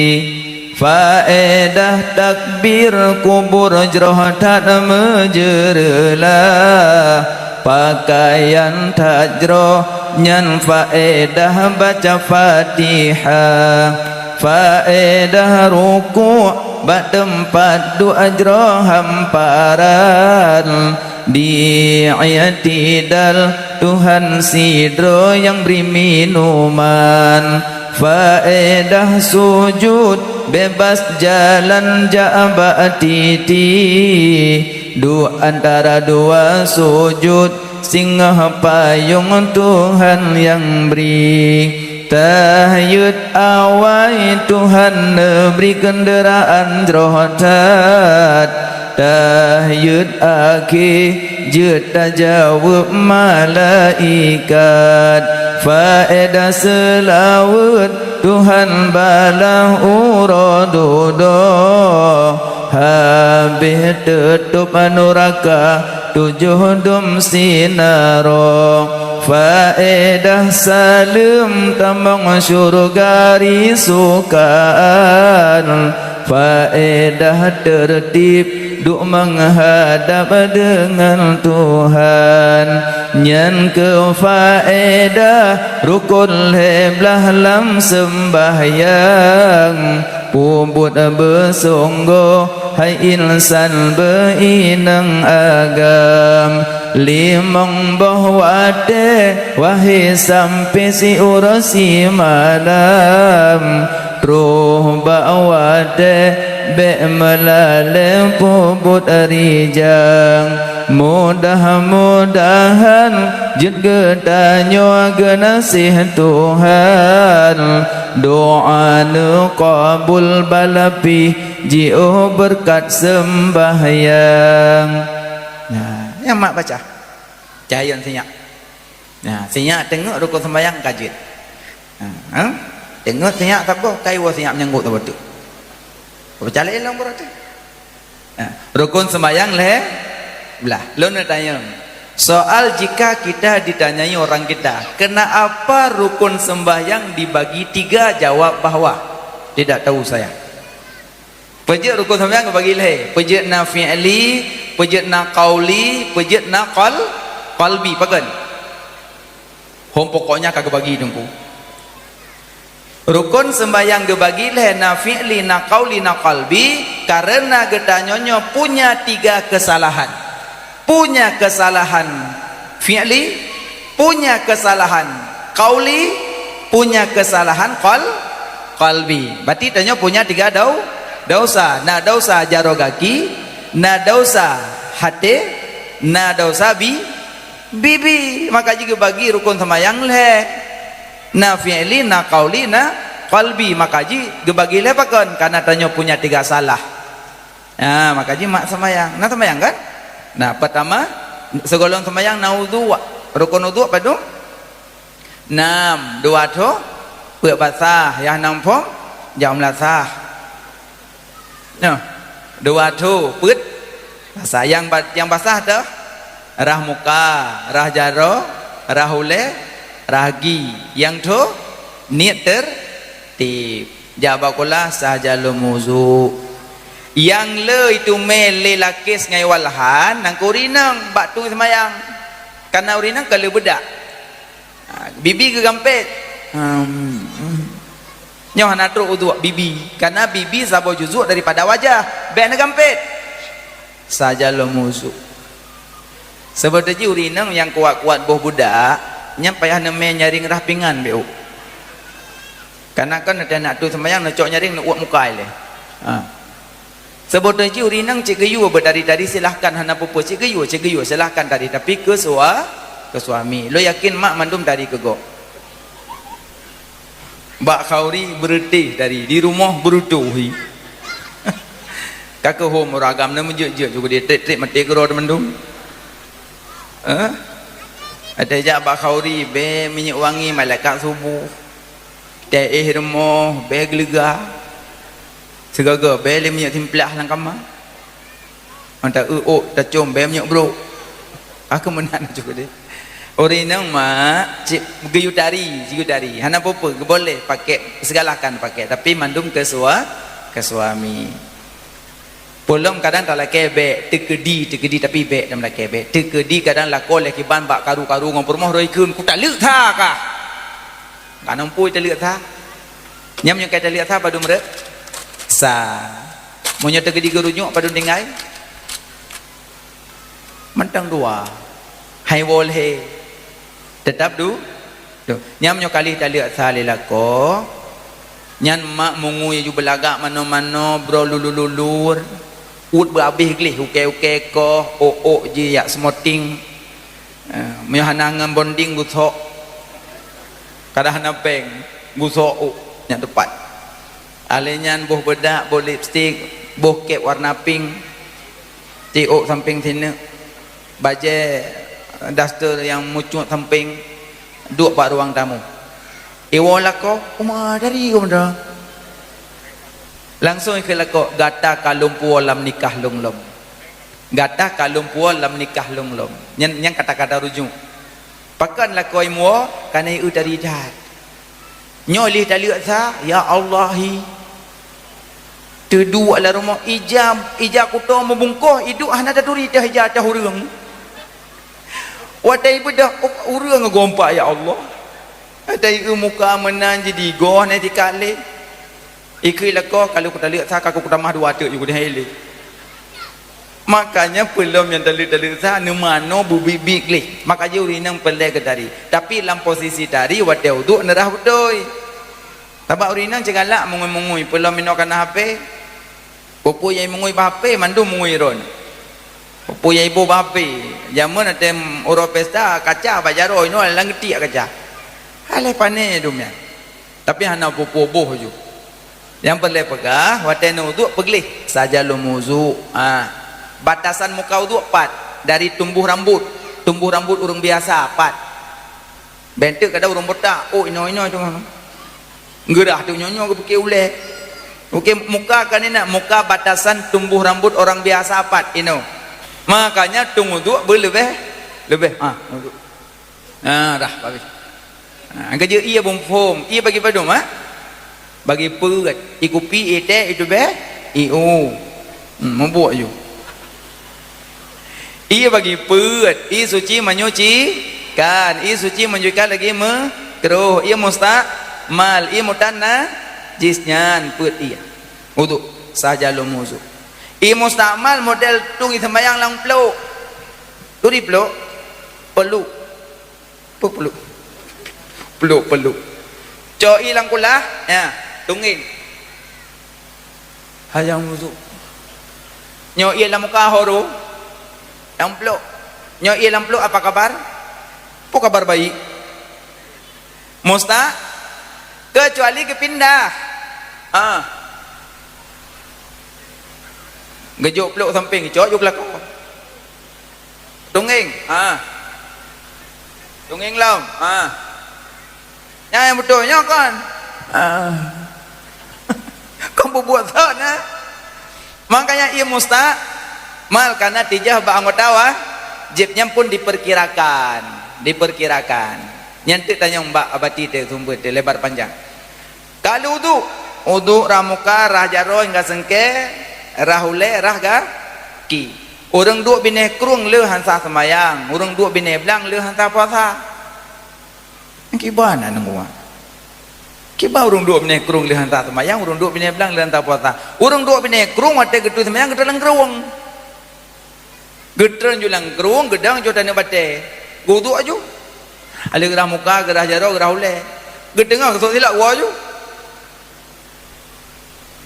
Faedah takbir kubur jroh that meujeureulah, pakaian that jroh nyan faedah baca Fatihah. Faedah rukuk bak teumpat duek jroh hamparan, di i'tidal Tuhan sidroe nyang bri minuman. Faedah sujud bebas jalan jak bak titi, duek antara dua sujud singoh payong Tuhan nyang bri. Tahyeuet awai Tuhan neubri keundeuraan jroh that. Tahyeuet akhé jeuet tajaweueb malaikat. Faedah seulaweuet Tuhan balaih uroe dudoe. Habéh teutôb nuraka tujoh dum sinarok. Faedah saleuem tamong syeuruga risukaan. Faedah teurtib duek meuhadab deungon Tuhan. Nyan keuh faedah rukon lhée blaih lam seumbahyang. Peubuet beusunggoh hai insan beuinong agam. Limong boh watée wahé sampoe siuroe simalam. Troh bak watée bék meulalée peubuet rijang. Mudah-mudahan jeuet geutanyoe geunaséh Tuhan. Doa neuqabul balapi jiôh beureukat seumbahyang. Nah, nyang mak baca. Cayon sinyak. Nah, sinyak teungeut rukon seumbahyang ka jeuet. Ha, ha? Teungeut sinyak saboh, kai woe sinyak meunyanggok saboh teuk. Peucalek lom beurati. Nah, rukon seumbahyang lhée blaih. Lôn neutanyong, soal jika kita ditanyai orang kita, "Kenapa rukun sembahyang dibagi tiga?" Jawab bahwa, "Tidak tahu saya." Peujeuet rukun seumbahyang geubagi lhée. Peujeuet na fi'li, peujeuet na qauli, peujeuet na qal-, qalbi. Pakon? Hom pokoknya ka geubagi Teungku. Rukon seumbahyang geubagi lhée, na fi'li, na qauli, na qalbi, kareuna geutanyoe nyoe punya tiga keusalahan. Punya keusalahan fi'li, punya keusalahan qauli, punya keusalahan qal-, qalbi. Berarti tanyoe punya tiga dau-, dausa. Na dausa jaroe gaki, na dausa haté, na dausa bi-, bibi. Maka jih geubagi rukon seumbahyang lhée. Na fi'li, na qauli, na qalbi. Maka jih geubagi lé pakon, karena tanyoe punya tiga salah. Ha, maka jih mak seumayang. Na seumayang kan? Nah, pertama, sigohlom seumayang na udhu. Rukun udhu padum? Nam, dua tho, peuet basah, nyang nam phom, jak meulasah. Nyoh, dua tho, peuet basah. Nyang ba-, nyang basah teuh, rhah muka, rhah jaroe, rhah ulée, rhah gie. Nyang tho, niet ter-, tib. Jak bak kulah, sah jalom wudu. Nyang le iteumé lé lakés ngon ié walhan, nyan keuh ureueng inong bak tueng seumayang. Karena ureueng inong ka le beudak. Ha, bibi geugampét. Hmm. Nyoe hana trok udhu bibi. Karena bibi saboh juzuk daripada wajah. Bék neugampét. Sah jalom wudu. Seubeutoe jih ureueng inong nyang kuat-kuat boh beudak, nyan payah neumé nyaréng rhah pingan bék. Karena kan neuteuk nak tueng seumayang neucok nyaréng neuuet muka ilée. Ha. Seubeutoe jih ureueng inong cit geuyue beutari-tari, silahkan, hana peue-peue, cit geuyue, cit geuyue, silahkan tari, tapi keu sua-, keu suami. Lôn yakin mak mandum tari keu gob. Bak khauri beureutéh tari, di rumoh beureutoh hi. Ka keuhom ureueng agam na meujeuet-jeuet juga dia trik-trik maté keudroe mandum. Eh? Ada jak bak khauri, bèe minyeuk wangi malaikat suboh. Teuéh rumoh, bèe geulega. Sigoe-goe bèe lé minyeuk simplah lam kama. Mantong eu ôk tacôm bèe minyeuk brôk. Aku meunan juga deh. Ureueng inong mak, cit geuyue tari, geuyue tari. Hana peue-peue, geuboleh pakai, segalakan pakai. Tapi mandum keu sua-, keu suami. Peulom kadang talakée bèk, teukeudi, teukeudi tapi bèk dan talakée bèk. Teukeudi kadang lakoe lé kiban bak karu-karu ngon peurumoh roi kheun, "Kutaleuek sa kah?" Ka na peue taleuek sa. Nyam nyoe ka taleuek sa padum reuek? Sa. Meunyoe teukeudi geurunyok padum tinggai? Mantong dua. Hai woe lhèe. Teutap du-, du. Nyam nyoe ka lheueh taleuek sa lé lakoe. Nyan mak meungui aju beulagak manoe-manoe, broe lulur-lulur. Uet beuhabéh gleh, ukée-ukée koh, ôk-ôk jih jak smoting. Eh, meunyoe hana ngon bonding gusok. Kadang hana péng, gusok ôk nyan teupat. Alèh nyan boh beudak, boh lipstik, boh kép warna pink. Cit ôk sampéng sineuk. Bajèe daster nyang mucut sampéng, duek bak ruang tamu. Iwoe lakoe, "Uma, dari ku meuda." Langsung ikheun lakoe, "Gata ka lôn puwoe lam nikah lôn lom. Gata ka lôn puwoe lam nikah lôn lom." Nyan, nyan kata-kata rujuk. Pakon lakoe iwoe, ka na ié tari that. Nyoe lheueh taleuek sa, ya Allah hi. Teuduek lam rumoh ija, ija kuto meubungkoh, iduek hana taturi teuh ija ateueh ureueng. Watèe ibeudôh, oh, ureueng gompak, ya Allah. Watèe ié muka meunan jidigoh nyan sikalé. Ikheun lakoe, ka lheueh kutaleuek sa, ka kutamah dua teuk ju kudeh ilé. Makanya peulom nyang taleuek-taleuek sa neumanoe beubiet-biet gleh. Maka jih ureueng inong peureulèe geutari. Tapi lam posisi tari watèe uduk neurhah beutôi. Sabab ureueng inong cit galak meungui-meungui, peulom inoe kana H P. Peue-peue nyang meungui bak H P mandum meungui droen. Peue-peue nyang iboh bak H P. Jameun watèe uroe pesta kaca bak jaroe inoe lam geutiek kaca. Alah pané dum nyan. Tapi hana peue-peue boh ju. Nyang peureulèe peugah, watèe neuuduk peugleh, sah jalom uduk. Ha. Batasan muka uduk pat, dari tumbuh rambut. Tumbuh rambut ureueng biasa pat. Bèk teuk kadang ureueng buta, oh, inoe-inoe teuma. Geurah teuk nyoe-nyoe geupiké ulèe. Oke, muka kan inan, muka batasan tumbuh rambut orang biasa pat inoe. Makanya tueng uduk beuleubèh, leubèh. Ha, uduk. Ha, dah, habis. Ha, keujeuet ié beuphom, ié bagi padum, ha? Bagi peuet, ié kupi, ié teh, ié tubèe, ié u. Hmm, mubuek ju. Ié bagi peuet, ié suci menyucikan, ié suci menyucikan lagi meukrôh, ié mustakmal, ié mutanajis nyan peuet ié. Uduk, sah jalom uduk. Ié mustakmal model tueng ié seumayang lam plôk. Turi plôk, peluk. Peue peluk? Peluk-peluk. Cok ié lam kulah, ya, tunggeng. Hayang wudhu. Nyoe ié lam muka horo. Lam plôk. Nyoe ié lam plôk apa kabar? Peue kabar baik? Musta-, kecuali geupindah. Ha. Geujok plôk sampéng, geucok ju keulakô. Tunggeng. Ha. Tunggeng lom. Ha. Nyang beutôi nyoe kon. Ha. Kon bubuet thon, ha. Makanya ié musta-, mal kana tijah bak anggota wajéb nyan pun diperkirakan, diperkirakan. Nyan teuk tanyong bak abati teuh sumber teuh lebar panjang. Ka lheueh uduk, uduk rah muka, rah jaroe hingga seungkée, rah ulée, rah gaki. Ureuëng duek binéh krueng le han sah seumayang, ureuëng duek binéh blang le han sah puasa. Kiban aneuk muda. Kiban ureuëng duek binéh krueng le han sah seumayang, ureuëng duek binéh blang le han sah puasa. Ureuëng duek binéh krueng watée geuturi seumayang geutreun lam krueng. Geutreun ju lam krueng, geudong ju taneuk batée. Geuduk aju. Aleuh geurah muka, geurah jaroe, geurah ulée. Geuteungoh geusok silak woe aju.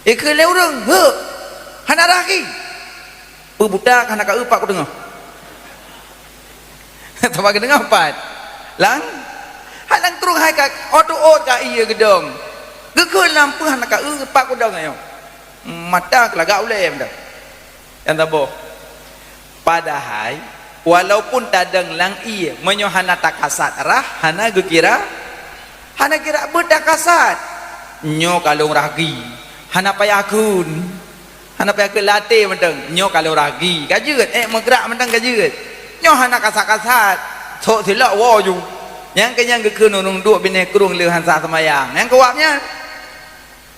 Ikheun lé ureuëng, "Heu, hana rah gaki." Peue buta ka hana ka eu pat kuteungoh. Teuma geuteungoh pat. Lang, hana krueng hai ka, ôt-ôt ka ié geudong. Geukheun lam peue hana ka eu pat kudong nyoe. Mata keulagak ulée meudah. Nyang saboh. Padahai, walaupun tadong lam ié, meunyoe hana takasat rah, hana geukira, hana kira beutakasat. Nyoe ka lôn rah gaki, hana payah kheun. Hana payah kheun lam até mantong, nyoe ka lôn rah gaki. Ka jeuet, ék meugrak mantong ka jeuet. Nyoe hana kasat-kasat, sok silak woe ju. Nyang keu nyan geukheun ureuëng duek binéh krueng le han sah seumayang. Nyang keu awak nyan.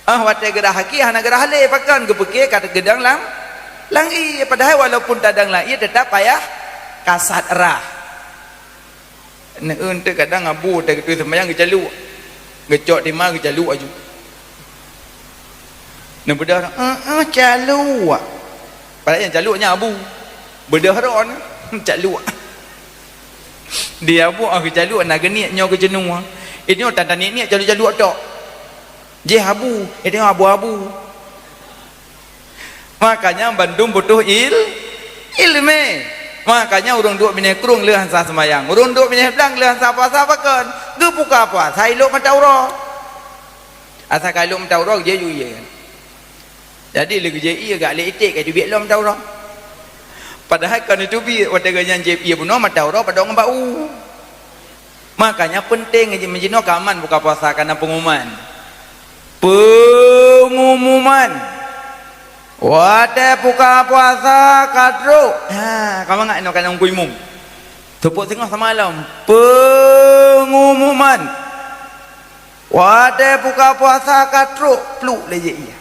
Ah, watée geurah gaki hana geurah lé, pakon geupeuke ka teugeudong lam, lam ié, padahai walaupun tadong lam ié teutap payah kasat rah. Neueu teuk kadang abu watée geuturi seumayang geucaluk. Geucok tima geucaluk aju. Neubeudôh, "Eh, eh, caluk." Padahai nyang caluk nyan abu. Beudôh droe, caluk. Di abu ah geucaluk na geuniet nyoe geujeuneuh. Inyoe tan-tan niet-niet caluk-caluk tok. Jih abu, eh, tengok abu-abu. Makanya bandum butuh il-, ilmé. Makanya ureuëng duek binéh krueng le han sah seumayang. Ureuëng duek binéh blang le han sah puasa pakon? Geubuka puasa ilok mata uroe. Asai ka ilok mata uroe, geujak ju ié kan. Jadi lé geujak ié gak lé iték ka teubiet lom mata uroe. Padahai kon teubiet watée geuhnyan jieb ié bunoe mata uroe padong ngon bak u. Makanya penting meujinoe ka aman buka puasa kana pengumuman. Pengumuman. Watée buka puasa ka trok. Ha, ka mangat inoe kana Teungku Imum. Teupok singoh sama lom. Pengumuman. Watée buka puasa ka trok, pluk lé jih ié.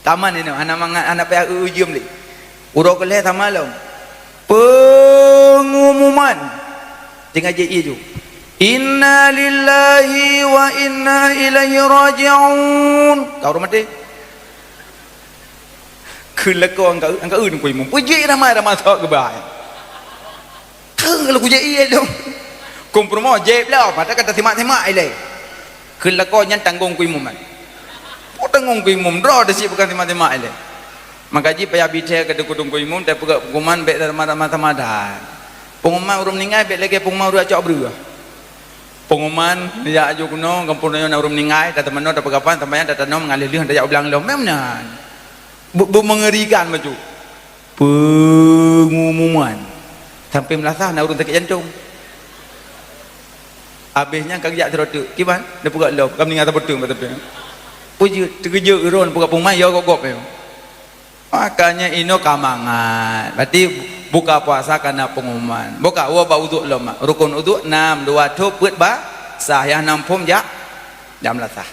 Ka aman inoe, hana mangat, hana payah eu-eu jeuem lé. Uroe keu lhée sama lom. Pengumuman. Tinggai jih ié ju. Inna lillahi wa inna ilaihi raji'un. Ka ureuëng maté. Kheun lakoe angka, angka eu Teungku Imum. Peujeuet ramai-ramai sok geubai. Kheun kalau kujak ié dong. Kong peurumoh jép lom, mata kata simak-simak ilée. Kheun lakoe nyan tanggong Teungku Imum kan. Oh, tanggong Teungku Imum, droe teusiek bukan simak-simak ilée. Maka jih payah bithée keu Teungku Imum, tapi peugah pengumuman bék sama-sama that. Pengumuman ureuëng meuninggai bék lagée pengumuman ureuëng acok breueh. Pengumuman, jak aju keunoe, gampông tanyoe na ureuëng meuninggai, tateumanoe, tapeugah pan, tamanyang, tatanom, ngaleh lheueh, tajak u blang lom. Memang meunan. Be-, beumengerikan bacut. Pengumuman. Sampai meulasah na ureuëng sakét jantong. Abéh nyan ka geujak sidroe teuk. Kiban? Neupeugah lom, ka meuninggai saboh teuk bak teumpat. Peujeuet, teukeujeuet droen peugah pengumuman, ya gop-gop nyoe. Makanya inoe ka mangat. Berarti buka puasa kana pengumuman. Buka, woe bak uduk lom mak. Rukun uduk nam, dua thôp, peuet ba sah. Nyang nam phom jak, jak meulasah.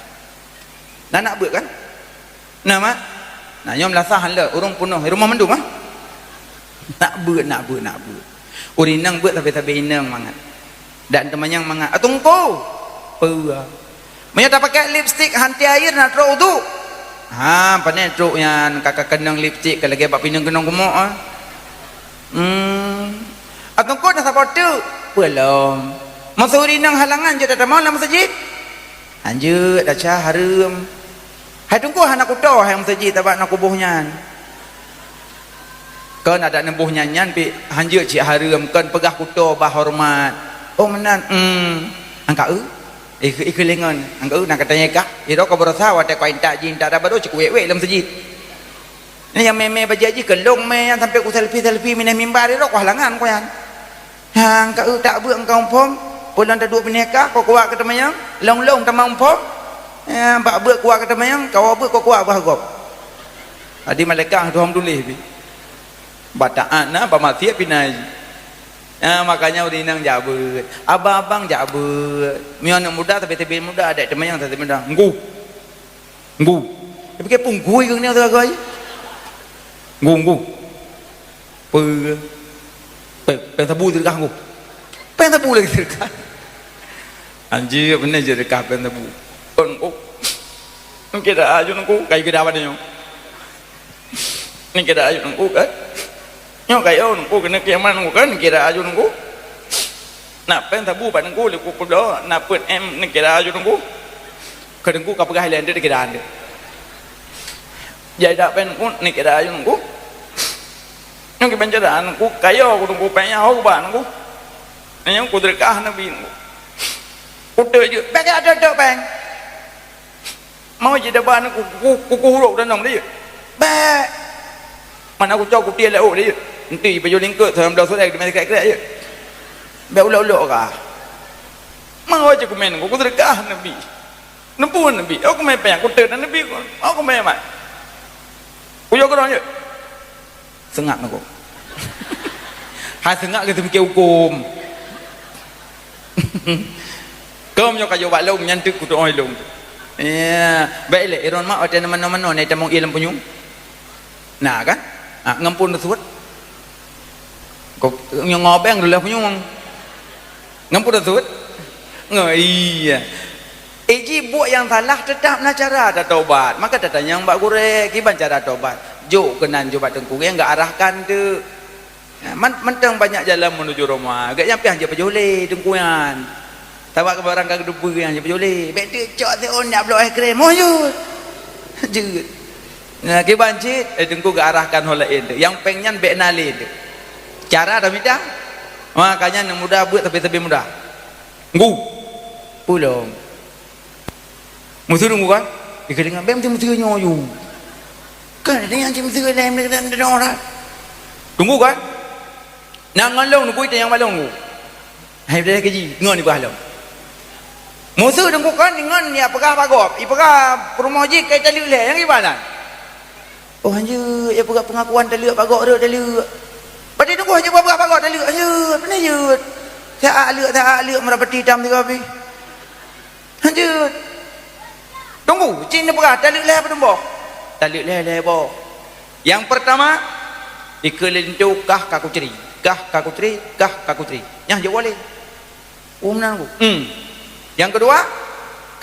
Na nak beuet kan? Na mak? Na nyoe meulasah han leuet, ureuëng peunoh, rumoh mandum ah. Nak beuet, nak beuet, nak beuet. Ureuëng inong beuet sabe-sabe inong mangat. Dan teumanyong mangat, "Ah, Teungku!" Peue? Meunyoe tapakai lipstik han tiayeur na trok uduk. Ha, pane trok nyan ka, ka keunong lipstik ka lagée bak pineung keunong geumoe ah. Hmm. "Ah, Teungku na saboh teuk?" "Peue lom?" "Meuseu ureuëng inong halangan jeuet tatamong lam meuseujid?" "Hanjeuet, taca hareuem." "Hai Teungku hana kuto hai meuseujid tabak na kuboh nyan." Kon adak neuboh nyan-nyan pih hanjeuet cit hareuem, kon peugah kuto bah horeumat. Oh meunan, em, angka eu. Ikeu-ikeu lingon, angkeu na katanya kah, iro ka beurasa watée ka intat jih intat daba do ceukuek-wek lam seujid. Nyan nyang mé-mé bajée jih keulong mé nyan sampai ku selfie-selfie minah mimbar iro ku halangan ku nyan. Hang ka eu tak beuet engkau phom, peulon taduek binéh kah, kau kuat keu teumanyong, long-long tamong phom. Ya, bak beuet kuat keu teumanyong, kawa beuet kau kuat bah gob. Adi malaikat tu hom tuléh pi. Bataát na, bamaksiat pinai. Ya, makanya ureueng inong jak beuet. Abang-abang jak beuet. Meunyoe aneuk muda, sabe-sabe muda, adak teumanyong sabe muda. Nggu. Nggu. Dia pikir punggui keu nyoe sebagai. Nggu, nggu. Peue? Péng, péng sabu seudeukah nggu. Péng sabu lagi seudeukah. Anjir, bener je seudeukah péng sabu. Kon nggu. Mungkin dah aju nunggu, kayu ke dapat nyoe. Ni kira aju nunggu kan? Nyoe kayo nunggu kena kiamat nunggu kan? Kira aju nunggu. Nak péng sabu bak nunggu liku pulo, nak peuet M ni kira aju nunggu. Ka nunggu ka peugah ilée ndeuk kira ndeuk. Jai dak péng nunggu ni kira aju nunggu. Nyoe kiban cara nunggu kayo ku nunggu péng nyang hau bak nunggu. Nyoe ku deurkah Nabi nunggu. Uteuk jeuet, bèk ada dok péng. Mau jidaba nunggu kuku, kuku hurok dan nong dia. Bèk. Mana aku cok kutia lauk dia. Enti baju lingkot sembilan belas orang di masa kaya dia. Bèk ulok-ulok kah. Mau aja kumen, aku sedekah Nabi. Nempuan Nabi. Aku main payah, aku teu Nabi. Aku main mat. Uyo kerong je. Seungab nunggu. Hai seungab keu teumikir huköm. Keu meunyoe ka jok bak lôn, nyan teuk kutu'oh lôn. Ya, baik lé, iron mak watèe na manoe-manoe na tamong ie lam punyueng. Na kan? Ha, ngon phon teuseuet. Ko nyang ngobeng dulu punyueng. Ngon phon teuseuet. Ngo iya. Eh, ji buet nyang salah, teutap na cara tatobat. Maka tatanyong bak gurèe, kiban cara tobat. Jok keunan jok bak teungku nyang geuarahkan teuk. Man, mantong banyak jalan menuju Roma. Gèt nyan pih hanjeuet pajoh lé teungku nyan. Sabab barang ka geuteupeue nyan hanjeuet pajoh lé. Bèk teuk cok siôn jak bloe es krim. Oh, jeuet. Jeuet. Nah, kiban cit, eh, teungku geuarahkan ho laén teuk. Nyang péng nyan bèk na lé teuk. Cara dah mita. Makanya aneuk muda beuet sabe-sabe muda. Nggu. Pulom. Meuseu teungku kan? Ikeu deungon bèk meuseu-meuseu nyoe yue. Kan ada nyang meuseu laén deungon dah. Teungku kan? Nang ngon lôn teungku, itanyong bak lôn teungku. Hai, beudah keji, ngon ipeugah lôn. Meuseu teungku kan ngon ya peugah bak gob, ipeugah peurumoh jih kai taleuek lhèe, nyang iba nan. Oh, hanjeuet, ya peugah pengakuan taleuek bak gob rhot taleuek. Berarti teungku hanjeuet peugah bak gob taleuek, hanjeuet, peue na jeuet. Siat leuek, siat leuek meurapati tam tiga pi. Hanjeuet. Teungku, cit neupeugah taleuek lhèe padum boh? Taleuek lhèe, lhèe boh. Nyang peurtama, ikeu lintô kah ka kucri, kah ka kucri, kah ka kucri. Nyan jeuet woe lé. Uh, meunan ku. Hmm. Nyang keudua,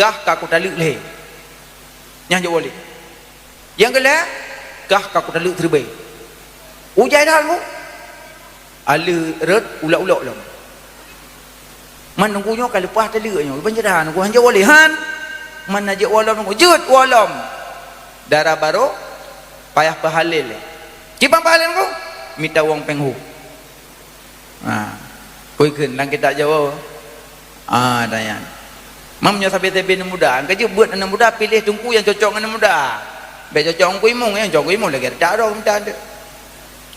kah ka kutaleuek lhèe. Nyan jeuet woe lé. Nyang keulhèe, kah ka kutaleuek siribèe. Ujai that ku. Aleuek rhot ulok-ulok lom. Man teungku nyoe ka leupah taleuek nyoe, peunjara teungku, hanjeuet woe lé han. Man na jeuet woe lom teungku, jeuet woe lom. Dara barô payah peuhalèl. Kiban peuhalèl teungku, mita wong péng hu. Ha. Peue kheun lam kitab Jawoe? Ah, dah nyan. Mam nyoe sabe-sabe aneuk muda, ka jeuet beuet aneuk muda, piléh teungku nyang cocok ngon aneuk muda. Bèk cocok ngon Teungku Imong, nyang cocok Teungku Imong lagèe tak droe mita teuh.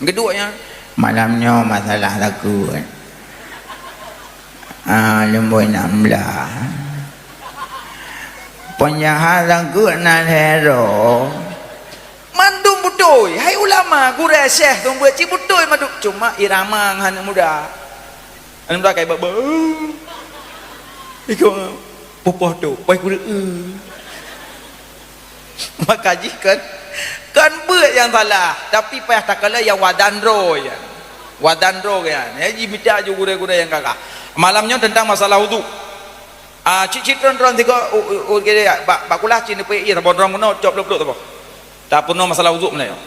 Geuduek nyan, malam nyoe masalah takot. Ah, leumbôi nam blah. Penjahat takot na lhèe droe. Mandum beutôi, hai ulama, gurèe, syekh, seumeubeuet cit beutôi mandum, cuma irama ngon aneuk muda. Aneuk muda kai bak, bak. Iko, poh-poh tu, poh kureueng. Maka jih kan, kan beuet nyang salah, tapi payah takalon nyang wadan droe nyan. Wadan droe nyan. Ya, jimita ju gurèe-gurèe nyang gagah. Malam nyoe teuntang masalah udhu. Ah, cit-cit tron-tron sigoe, u, u, u, gede, bak, bak kulah cit neupeuék ié saboh droe meunoe, cok blok-blok saboh. Tapeurunoe masalah udhu meunyoe.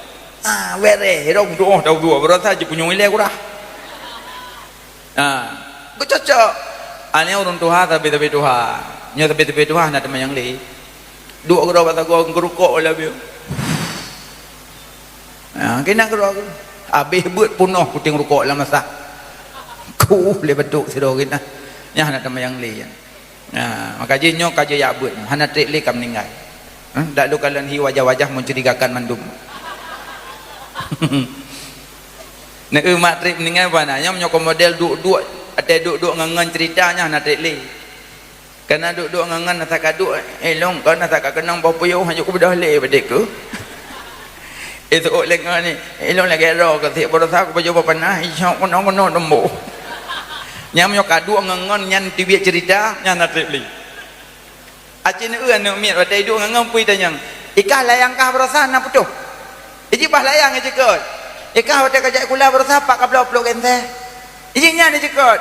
Ah, wéh reh, hidong doh, dah udhu, beurasa jipunyueng ilèe kurah. Ah, geucocok. Ah, nyoe ureueng tuha, sabe-sabe tuha. Nyoe sabe-sabe tuha na teuma nyang lé. Duek keudroe bak sagoe geurukok lé bieu. Ah, keunan keudroe. Abéh beuet punoh puténg rukok lam masa. Kuh lé batuk sidroe keunan. Nyan na teuma nyang lé nyan. Nah, maka jih nyoe ka jeuet jak beuet, hana treb lé ka meuninggai. Hah? Dak lôn kalon hi wajah-wajah mencurigakan mandum. Neu mat treb meuninggai bana, nyoe meunyoe model duek-duek, até duek-duek ngon-ngon cerita nyan hana treb lé. Kana duek-duek ngon-ngon asa ka duek, eh, lôn kon asa ka keunong boh puyôh, hana kubeudoh lé padé ku. Itu lé ngon ni, eh, lôn lagée droe keu sik beurasa ku baju bak panah, isok keunoe-keunoe lembu. Nyang meunyoe ka duek ngon-ngon nyan teubiet cerita, nyan na treb lé. Aci neu aneuk miet watée iduek ngon-ngon pui tanyong, "Ikah layang kah beurasa na putôh?" Iji bah layang iji keut. "Ikah watée ka jak sikula beurasa pat ka bloe pluek gentée?" Iji nyan iji keut.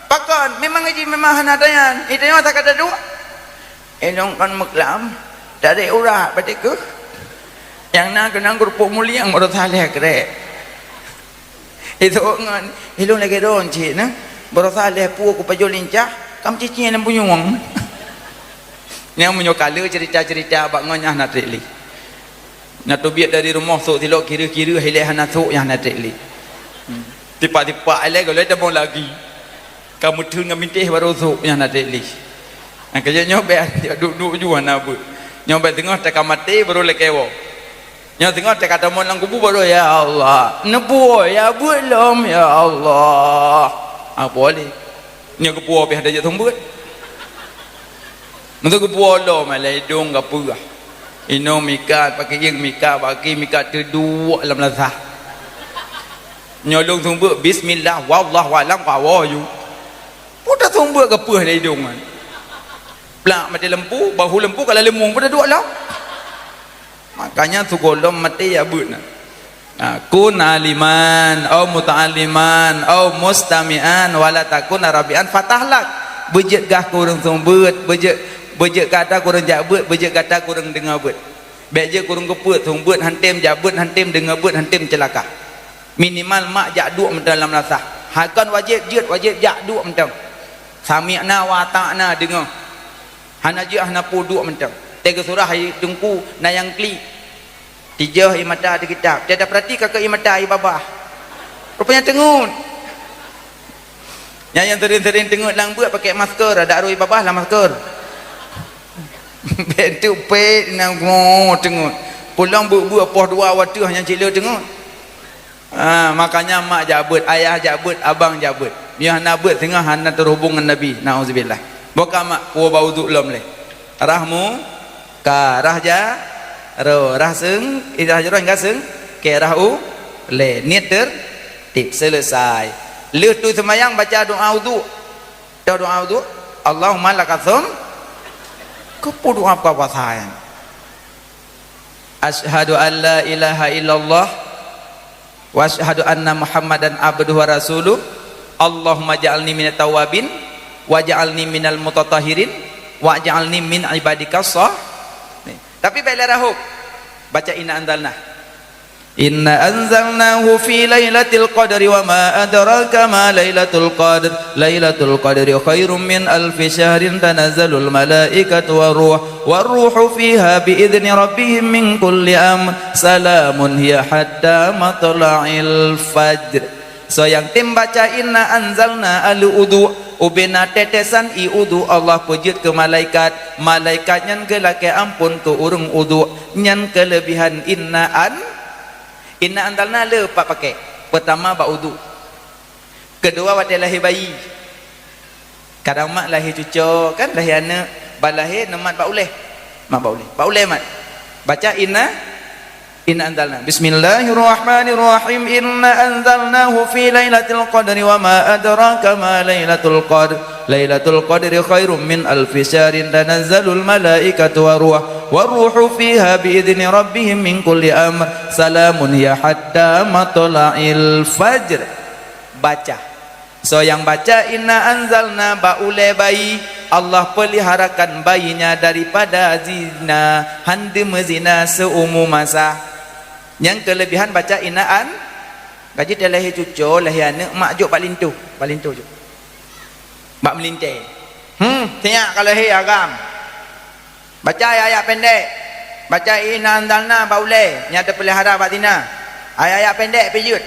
Pakon? Memang iji memang hana tanyan. Itanyoe asa ka taduek. Inong kon meuklam, tarék urat batik keuh. Nyang na keunong keurupuk muliang baroe saleh krek. Itu ngon ilong lagée don cit na. Baroe saleh pu ku pajoh lincah, kam cicing lam bunyueng. Nyang meunyoe kale cerita-cerita bak ngon nyah na trek lé. Na teubiet dari rumoh sôk silok kiri-kiri hilek hana sôk nyah na trek lé. Hmm. Tipak-tipak ilek golai tabong lagi. Ka meutheun ngon minteh baru sôk nyang na trek lé. Nyang keu nyoe bék duek-duek ju hana beuet. Nyoe bék teungoh teuka maté baru lakée woe. Nyoe teungoh teuka tamong lam kubu baru, "Ya Allah, neupuwoe ya beuet lom, ya Allah." Apa lé? Nyoe geupuwoe pih ada jak seumeubeuet. Meusu geupuwoe lom lé idong gapeugah. Inong mikat, pakai ieng mikat, baki mikat teuduek lam lasah. Nyoe lôn seumeubeuet, bismillah, wallahu alam, kawoe ju. Peue taseumeubeuet geupeue lé idong nyan. Plak maté lampu, bahu lampu ka laleueng mueng, peue taduek lom. Makanya sigohlom maté ya beuet na. Ha, kun aliman, au muta'alliman, au mustami'an, wala takun rabi'an fatahlak. Beujeuet gah keu ureuëng seumeubeuet, beujeuet, beujeuet gata keu ureuëng jak beuet, beujeuet gata keu ureuëng deungoe beuet. Bék jeuet keu ureuëng geupeuet, seumeubeuet hantem, jak beuet hantem, deungoe beuet hantem, ceulaka. Minimal mak jak duek mantong lam lasah. Hai kon wajéb jeuet, wajéb jak duek mantong. Sami'na wa ata'na, deungoe. Hana jeuet hana peue duek mantong. Teuka surah hai teungku na nyang klik. Tijoh ie mata di kitab. Tiada perhati ka keu ie mata ie babah. Rupanya teungeut. Nyang, nyang sering-sering teungeut lam beuet pakai masker, ada arui babah lam masker. Bentuk pet na ngo teungeut. Pulang beuet-beuet poh dua wateuh nyang cile teungeut. Ha, makanya mak jak beuet, ayah jak beuet, abang jak beuet. Miyuh hana beuet singoh hana terhubung ngon Nabi. Nauzubillah. Boka mak kuo bau duk lom leh. Rahmu ka rah ja ro rah seung, eh, rah jaroe hingga seung, ke rah u le niet ter tip selesai. Leuh tu semayang baca doa uduk. Doa uduk. Allahumma lakasum. Kepu doa buka puasa nyan. Asyhadu an la ilaha illallah wa asyhadu anna Muhammadan abduhu wa rasuluh. Allahumma ja'alni minat tawabin wa ja'alni minal mutatahhirin wa ja'alni min ibadikas sah. Nih. Tapi bela rahub. Baca inna anzalna. Inna anzalnahu fi lailatul qadri wa ma adraka ma lailatul qadr. Lailatul qadri khairum min alfi syahrin tanazzalul malaikatu war ruh. War ruhu fiha bi idzni rabbihim min kulli amr. Salamun hiya hatta matla'il fajr. Soe nyang tem baca inna anzalna alu udhu, ubena tetesan ie udhu Allah peujeuet keu malaikat. Malaikat nyan geulakée amphon keu ureuëng udhu. Nyan keuleubihan inna an Inna anzalna le pat pakai. Peutama bak udhu. Keudua watée lahé bayi. Kadang mak lahé cuco kan, lahé aneuk, bah lahé neumat bak ulée. Mat bak ulée. Bak ulée mat. Baca inna, inna anzalna. Bismillahirrahmanirrahim. Inna anzalnahu fi lailatul qadri wa ma adraka ma lailatul qadr. Lailatul qadri khairum min alfi syahrin tanazzalul malaikatu war ruh. War ruhu fiha bi idzni rabbihim min kulli amr. Salamun hiya hatta matla'il fajr. Baca. Soe nyang baca inna anzalna bak ulée bayi, Allah peuliharakan bayinya daripada zina, han deuh meuzina seumu masa. Nyang keuleubihan baca inna an, gaji teu lahé cuco, lahé aneuk, mak jok bak linto, bak linto jok. Bak meulintée. Hmm, siyak ka lahé agam. Baca ayat-ayat pendek. Baca inna anzalna bak ulée nyang teupeulihara bak zina. Ayat-ayat pendek pih jeuet.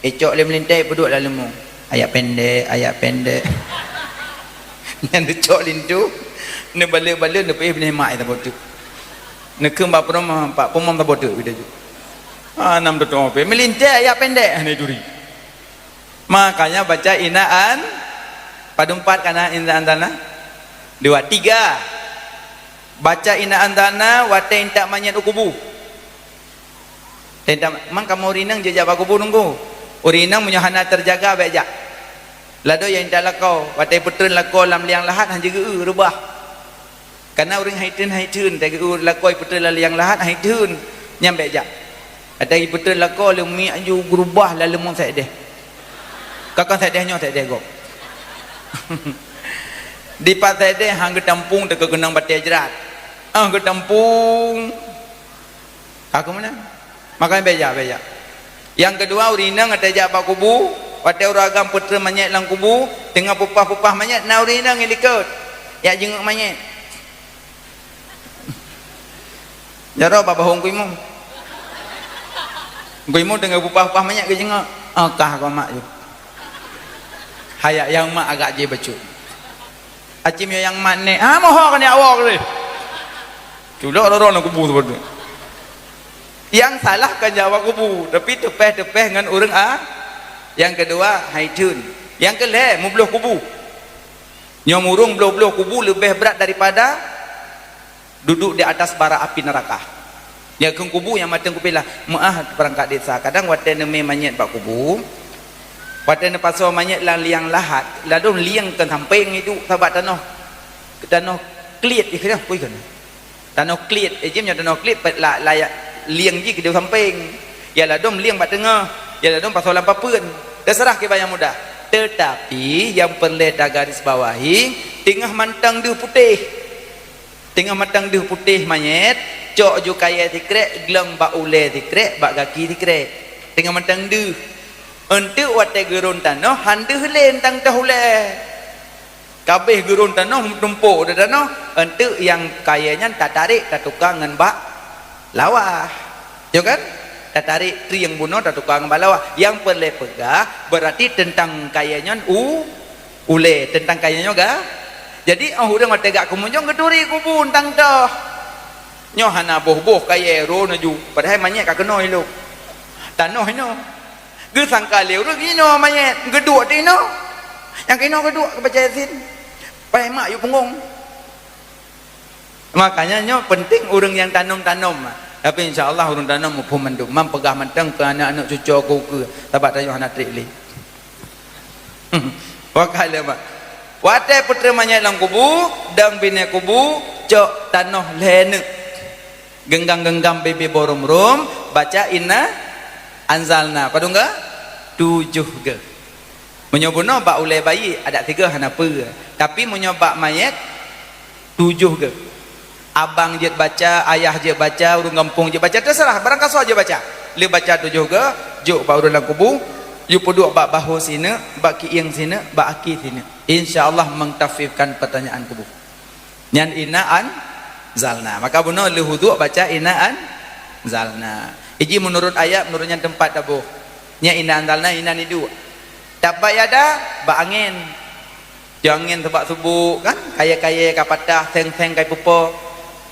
Icok lé meulintée peuduek lam leumô. Ayat pendek, ayat pendek. Nyan neucok linto, neubalek-balek, neupeuéh binéh mak saboh teuk. Neukheun bak peurumoh, bak peurumoh saboh teuk bideu ju. Ah, nam tutoe pih. Meulintèe ayat pendek hana turi. Makanya baca inna an-, padum pat ka na inna anzalna? Dua, tiga. Baca inna anzalna watèe intat manyét u kubu. Teuntang, mang kamoe ureueng inong jijak bak kubu nunggu. Ureueng inong meunyoe hana teujaga, bèk jak. Ladôm nyang intat lakoe, watèe peutreun lakoe lam liang lahat han jigeu-eu, reubah. Kana ureueng hai theun, hai theun, tageu-eu lakoe peutreun lam liang lahat, hai theun, nyan bèk jak. Watèe peutreun lakoe, leumiek ju geurubah lam leumô saideh. Ka kon saideh nyoe, saideh gob. Dipat saideh han geutampung, teuka keunong batèe jrat. Ah, geutampung. Ka keuh meunan. Makanya bèk jak, bèk jak. Nyang keudua, ureueng inong watèe jak bak kubu, watèe ureueng agam peutreun manyét lam kubu, teungoh peupah-peupah manyét, na ureueng inong nyang likot. Jak jeungok manyét. Jaroe bak bahong kuimu. Kuimu teungoh peupah-peupah manyét geujeungok. Oh, kah keu mak ju. Hayak nyang mak agak jih bacut. Acim nyang mat nèk. Ha, moho keuneuk awak lé. Culok roro lam kubu seupatu. Nyang salah kon jak bak kubu, tapi teupèh-teupèh ngon ureueng a-, nyang keudua, hai theun. Nyang keulhèe, meubloh kubu. Nyoe ureueng bloh-bloh kubu leubeh brat daripada duduk di atas bara api neraka. Nyang kheun kubu nyang mantong kupilah. Meu'ah peurangkat desa. Kadang watèe neumè manyét bak kubu, watèe neupasoe manyét lam liang lahat, ladôm lieng kon sampéng iduek sabak tanoh, tanoh kliet ikheun, kui kon. Tanoh kliet, eh, jih nyoe tanoh kliet, pet la-, layak lieng jih keudéh sampéng. Ya ladôm lieng bak teungoh, ya ladôm pasoe lam papeuen. Teuseurah kiban nyang mudah. Teutapi nyang peureulèe tagarisbawahi, teungoh mantong deuh putéh. Teungoh mantong deuh putéh manyét, cok ju kayèe sikrek, glöng bak ulèe sikrek, bak gaki sikrek. Teungoh mantong deuh. Eunteuk watèe geurôn tanoh, han deuh lé tang toh ulèe. Ka abéh geurôn tanoh, meutumpôk di tanoh, eunteuk nyang kayèe nyan tatarek, tatukang ngon bak lawah. Yo kan? Tatarek trieng bunoe, tatukang ngon bak lawah. Nyang peureulèe peugah, beurati teuntang kayèe nyan u-, ulèe, teuntang kayèe nyoe ga. Jadi, 'oh ureueng watèe geujak keu mujông, geuturi kubu tang toh. Nyoe hana boh-boh kayèe, rô neuju, padahai manyét ka keunoe ilôk. Tanoh inoe. Geusangka lé ureueng inoe manyét, geuduek di inoe. Nyang keunoe geuduek keu baca Yasin. Padahai mak yue punggong. Makanya nyoe penting ureueng nyang tanom-tanom. Tapi insya Allah ureueng tanom muphom mandum. Mam peugah mantong keu aneuk-aneuk cucoe keu ukeue. Sabab tanyoe hana trép lé. Wakala mak. Watèe peutreun manyét lam kubu, dong binéh kubu, cok tanoh lhèe neuk. Genggam-genggam bibie boh rôm-rôm, baca inna anzalna. Padum ga? Tujoh ga. Meunyoe bunoe bak ulèe bayi, adak sigoe hana peue. Tapi meunyoe bak manyét, tujoh ga. Abang jeuet baca, ayah jeuet baca, ureueng gampông jeuet baca, teuseurah, barang kasoe jeuet baca. Lheueh baca tujoh ga, jok bak ureueng lam kubu, yue peuduek bak bahô sineuk, bak kieng sineuk, bak aki sineuk. Insya Allah mengtakhfifkan pertanyaan kubu. Nyan inna anzalna. Maka bunoe lheueh wudhu baca inna anzalna. Iji meunurot ayat, meunurot nyan teumpat taboh. Nyan inna anzalna, inan iduek. Tabbat yada, bak angén. Di angén sabak subôk kan, kayèe-kayèe ka patah, seng-seng ka ipeupo.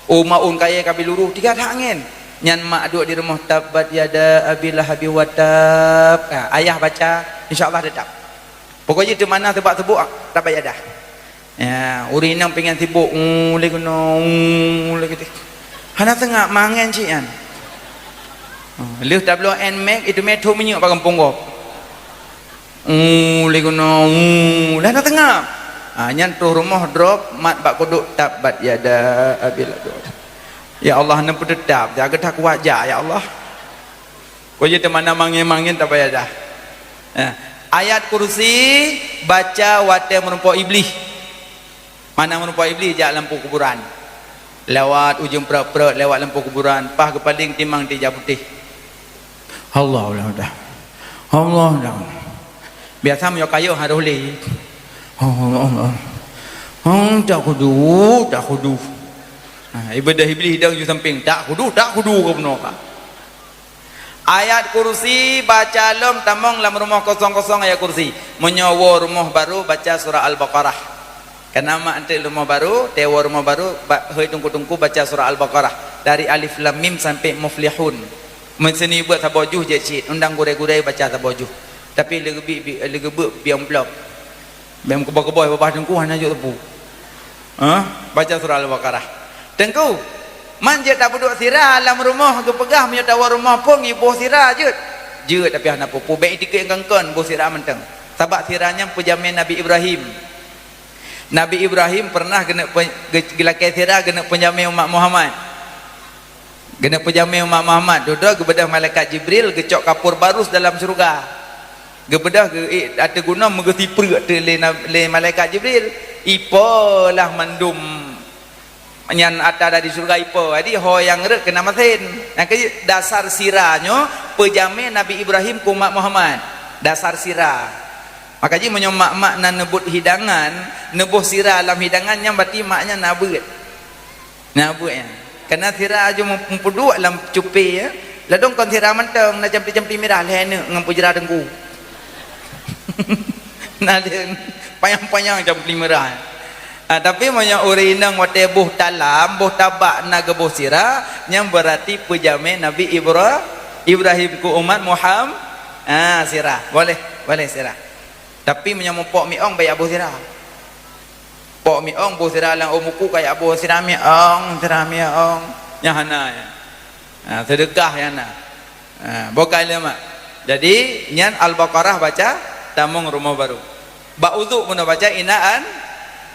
Ô maun kayèe ka biluruh, tiga that angén. Nyan mak duek di rumoh, tabbat yada abi lahabi wa tab. Ha, ayah baca, insya Allah teutap. Pokok jih teumana sabak subôk, tabbat yada. Ya, ureueng inong pingan sibôk, "Uh, lé keunoe, uh, lé keunoe." Hana seungab, mangén cit nyan. Oh, lheueh tabloe Nmax, itu meuthôn minyeuk bak gampông gob. "Uh, lé keunoe, uh," lah hana seungab. Ah, nyan troh rumoh drop, mat bak kuduk, tabbat yada abi lahab. Ya Allah, neupeuteutap, jaga takwa jak, ya Allah. Ko jeuet teumana mangén-mangén tabbat yada. Eh, ayat kursi baca watèe meurumpok Iblih. Mana meurumpok Iblih jak lam kuburan. Lewat ujong prot-prot, lewat lam kuburan, paih geupaleng timang di ija putéh. Allah, Allah, Allah. Allah, Allah. Biasa meunyoe kayôh harôh lé. Allah, Allah. Hmm, tak khudu, tak khudu. Ha, ibadah Iblih dong ju sampéng, tak khudu, tak khudu ka bunoe ka. Ayat kursi baca lom tamong lam rumoh kosong-kosong ayat kursi. Meunyoe woe rumoh barô baca surah Al-Baqarah. Kana mak enteuk rumoh barô, teuwoe rumoh barô, ba-, hôi teungku-teungku baca surah Al-Baqarah dari Alif Lam Mim sampai Muflihun. Meuseu neubeuet saboh juh jeuet cit, undang gurée-gurée baca saboh juh. Tapi leugeubik bi-, leugeubeuet biang blok. Bèk meukeubah-keubah babah teungku hana jok teupeu. Hah? Baca surah Al-Baqarah. Teungku, man jeuet tapeuduek sira lam rumoh geupeugah meunyoe tawoe rumoh phon iboh sira jeuet. Jeuet tapi hana peue-peue, bèk itikeueng kangkon boh sira mantong. Sabab sira nyan peujamé Nabi Ibrahim. Nabi Ibrahim pernah geuneuk pe-, ge-, geulakée sira geuneuk peujamé umat Muhammad. Geuneuk peujamé umat Muhammad, dudoe geubeudôh malaikat Jibril geucok kapur barus dalam syeuruga. Geubeudôh geu-, eh, ateueh gunong meugeusipreuk teuh lé na-, lé malaikat Jibril. Ipo lah mandum nyan atra dari syeuruga ipo. Jadi ho nyang rhot keunan masen. Nyang keu dasar sira nyoe peujamé Nabi Ibrahim keu umat Muhammad. Dasar sira. Maka jih meunyoe mak-mak na neubeuet hidangan, neuboh sira lam hidangan nyan berarti mak nyan na beuet. Na beuet nyan. Kana sira aju mem-, meupeuduek lam cupé, ya. Ladôm kon sira mantong, na campli-campli mirah lhèe neuk ngon peujra teungku. Na lheueh panyang-panyang campli mirah. Ah, tapi meunyoe ureueng inong watèe boh talam, boh tabak na geuboh sira, nyan berarti peujamé Nabi Ibra-, Ibrahim keu umat Muham-, ah, sira. Boleh, boleh sira. Tapi meunyoe meupok miong bèk boh sira. Pok miong boh sira lam ôn buku kaya boh sira miong, sira miong. Nyan hana nyan. Ha, seudeukah nyan na. Ha, bukai lé mak. Jadi nyan Al-Baqarah baca tamong rumoh barô. Bak udhu pun baca inaan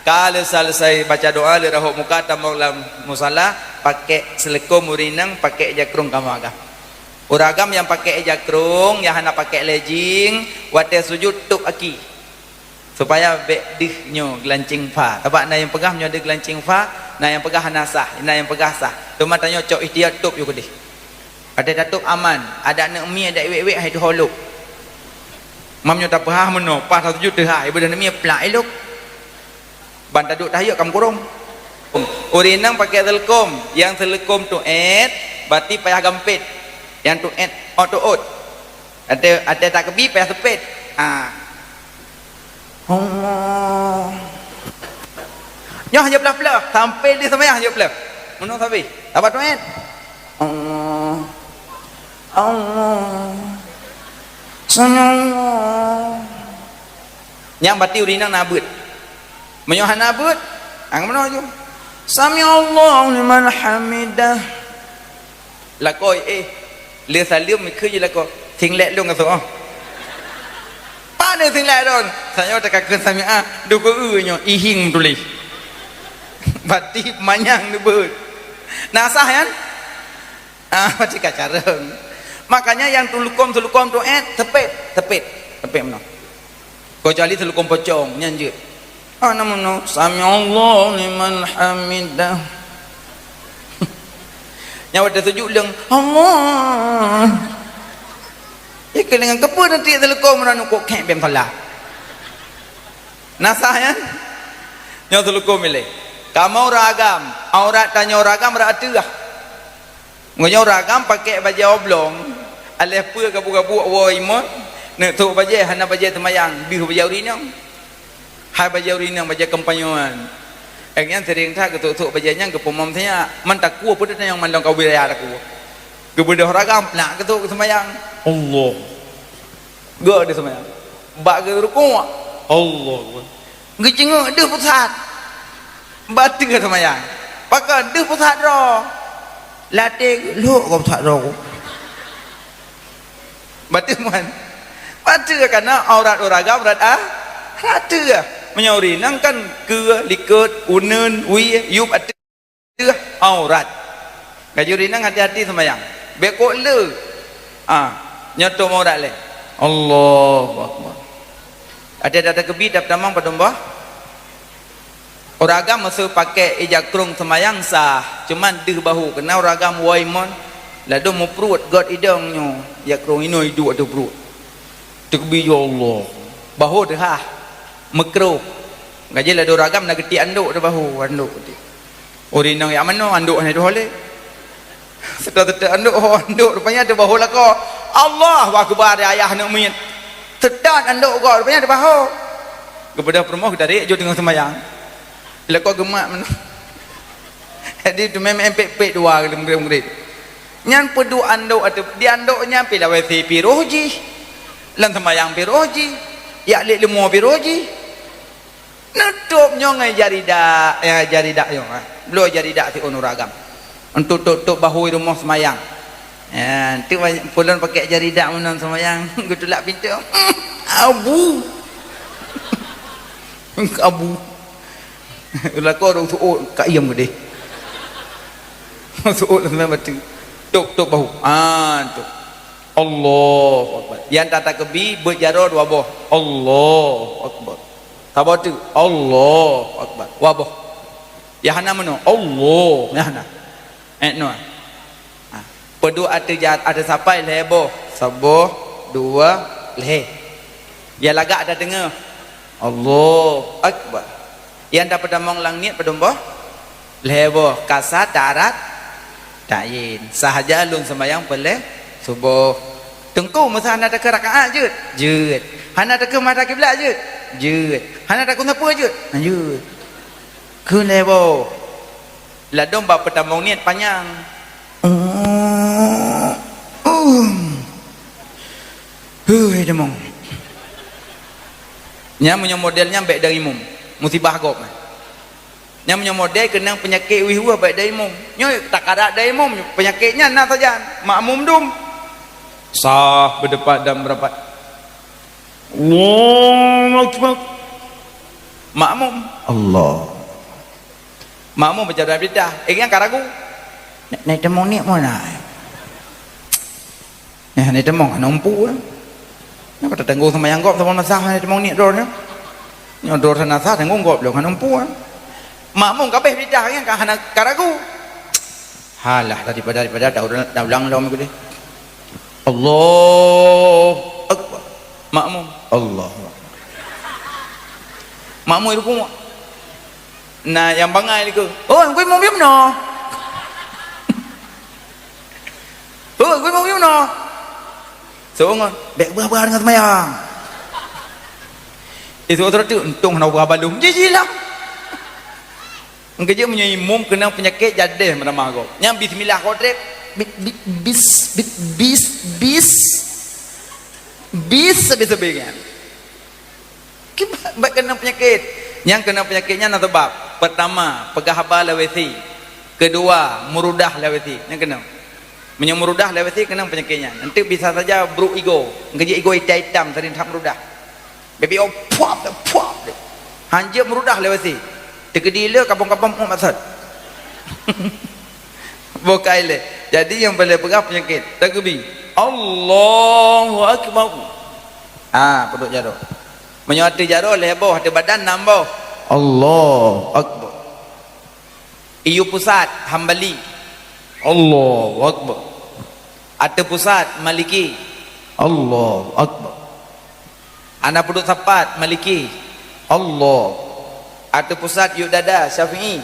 ka lheueh selesai baca doa lheueh rahot muka tamong lam musala pakai seuleukom ureueng inong pakai ija krông kamoe agam. Ureueng agam nyang pakai ija krông, nyang hana pakai legging, watèe sujud tôp aki. Supaya bèk deuh nyoe geulanceng pha. Sabab na nyang peugah meunyoe deuh geulanceng pha, na nyang peugah hana sah, na nyang peugah sah. Teuma tanyoe cok ihtiyat tôp yôh keudeh. Adak tatôp aman, adak neuk mie adak wék-wék hai teuho lôb. Mam nyoe tapeuhah meunoe, paih sujud teuhah, ibadah neuk mie plak ilôb. Ban taduek tahiyat kam kurông. Ureueng inong pakai seuleukom, nyang seuleukom tuet, berarti payah gampét. Nyang tuet, ôt-ôt. Até, até takeubi payah seupet. Ha. Allah. Nyoe hana peuleuh-peuleuh, sampai di seumbahyang hana peuleuh. Meunoe sabe. Sabat tuet. Allah. Allah. Sami Allah. Nyang berarti ureueng inong na beuet. Meunyoe hana beuet, ang meunoe ju. Sami Allahu liman hamidah. Lakoe, eh, le saleuem ikheun jih lakoe. Singlet lôn asoe, oh. Pane singlet lôn? Sayoe takakheun sami'a, dua keu nyoe, ihing tuléh. Berarti manyang neubeuet. Na sah nyan? Ah, berarti ka carông. Makanya nyang seuleukom-seuleukom tuet, sepet, sepet, sepet meunoe. Keucuali seuleukom pocong, nyan jeuet. Hana meunoe, sami Allahu liman hamidah. Nyan watèe sujud leueng, Allah. Ikeu dengan keupeu nanti seuleukom meunan nukuk kek bèk salah. Na sah nyan? Nyoe seuleukom ilèe. Kamoe ureueng agam, aurat tanyoe ureueng agam rot ateueh. Meunyoe ureueng agam pakai bajèe oblong, aléh peue gabu-gabu woe imot, neuk sôk bajèe hana bajèe seumayang, deuh bajèe ureueng inong. Hai bajèe ureueng inong, bajèe kompanyon. Lagèe nyan sering that geusôk-sôk bajèe nyan geupeumom sinyak. Man takue peue teuh nyang mandum ka wilayah takue. Geubeudôh ureueng agam, plak geusôk geuseumayang. Allah. Geu deuh seumayang. Bak geurukuk. Allah. Geuceungok deuh pusat. Bateue seumayang. Pakon deuh pusat droe. Latèe lhok keu pusat droe. Bateue man. Bateue kana aurat ureueng agam rot a-, rot ateueh. Meunyoe ureueng inong kan keue, likot, uneuen, wie, yup ateueh. Teuh aurat. Laju rinang hati-hati seumayang. Bèk kok le. Ah, nyoe tom aurat lé. Allahu Akbar. Até dak takeubi dap tamong padum bah. Ureueng agam meuseu pakai ija krông seumayang sah, cuman deuh bahô. Keunan ureueng agam woe imot, ladôm meupruet göt idong nyoe, ija krông inoe iduek ateueh pruet. Takeubi, ya Allah. Bahô teuhah. Meukroh. Gaji ladôm ureueng agam na geutiek andok teuh bahô, andok geutiek. Ureueng inong jak manoe, andok hana tuho lé. Seutôt-seutôt andok, ho andok, rupanya teuh bahô lakoe. Allahu Akbar, ya ayah aneuk miet. Seutôt andok gob, rupanya teuh bahô. Geubeudôh peurumoh geutarek jôk teungoh seumayang. Lakoe geumat meunan. Jadi teumé-mé pét-pét dua geuleueng-geuleueng. Nyan peuduek andok ateueh, di andok nyan pih lawét si piroh jih. Lam seumayang piroh jih. Jak lét leumo piroh jih. Neutôp nyoe ngon jaridak, ya, jaridak nyoe, ha. Bloe jaridak siôn ureueng agam. Untuk tôp-tôp bahu di rumoh seumayang. Ya, tu ulôn pakai jaridak meunan seumayang, geutulak pintoe. Abu. Abu. Lakoe ureueng seuôt ka iem geudeh. Seuôt lam bateue. Tôp, tôp bahu. Ah, tu. Allahu Akbar. Nyang tatakbir beuet jaroe dua boh. Allahu Akbar. Saboh teuk. Allahu Akbar. Dua boh. Nyang hana meunoe. Allah. Nyang hana. Eh, noe. Ha. Peuduek ateueh ja-, ateueh sapai lhèe boh. Saboh, dua, lhèe. Nyang lagak ateueh teungoh. Allahu Akbar. Nyang tapeutamong lam niet padum boh? Lhèe boh. Kasar, ta'arad, ta'yin. Sahaja lôn seumayang peureulèe suboh. Teungku, meusa hana takheun rakaat jeuet? Jeuet. Hana takheun mata kiblat jeuet? Jeuet. Hana takheun sapeue jeuet? Jeuet. Kheun lhèe boh. Ladôm bak peutamong niet panyang. Hui, tamong. Nyan meunyoe model nyan bèk dayimum. Musibah gob. Nyan meunyoe model keunong peunyakét wih-wih bèk dayimum. Nyoe takarat dayimum, peunyakét nyan na sajan. Makmum dum. Saf beudepan dan beurapat. Allahu Akbar. Makmum. Allah. Makmum baca doa iftitah. Eh, nyang ka ragu. Nèk, nèk tamong niet meunan. Nèk, nèk tamong hana umpu, eh. Nyoe ka tatanggong seumayang gob saboh masa nèk tamong niet droe nyoe. Nyoe droe hana sah tanggong gob lom hana umpu, eh. Makmum ka abéh iftitah nyang ka hana ka ragu. Halah, daripada, daripada ta ulang, ta ulang lom keudeh. Allahu Akbar. Makmum. Allahu Akbar. Makmum rukuk. Na nyang bangai lé keu, "Oh, kui mum yum no." "Oh, kui mum yum no." Seungon, "Bèk bah-bah deungon seumayang." Itu terus tu, "Untông hana bah balum." Jiji lah. Engkejeuet meunyoe imum keunong peunyakét jadeh meuramah gob. Nyang bismillah kotrek, bi-, bi-, bis, bi-, bis, bis, bis sabe-sabe nyan. Kiban bak keunong peunyakét. Nyang keunong peunyakét nyan na sabab. Peurtama, peugah haba lawét sie. Keudua, meurudah lawét sie. Nyang keunong. Meunyoe meurudah lawét sie keunong peunyakét nyan. Eunteuk bisa saja brok igoe. Engkejeuet igoe itam-itam sarin that meurudah. Baby, oh, puap, puap. Hanjeuet meurudah lawét sie. Teukeudi le kabong-kabong meu'uet maksud. Bukai le. Jadi nyang peureulèe peugah peunyakét. Takbir. Allahu Akbar. Ah, peuduek jaroe. Meunyoe ateueh jaroe lhèe boh, ateueh badan nam boh. Allahu Akbar. Iyu pusat, Hambali. Allahu Akbar. Ateueh pusat, Maliki. Allahu Akbar. Hana peuduek sapat, Maliki. Allah. Ateueh pusat, yub dada, Syafi'i.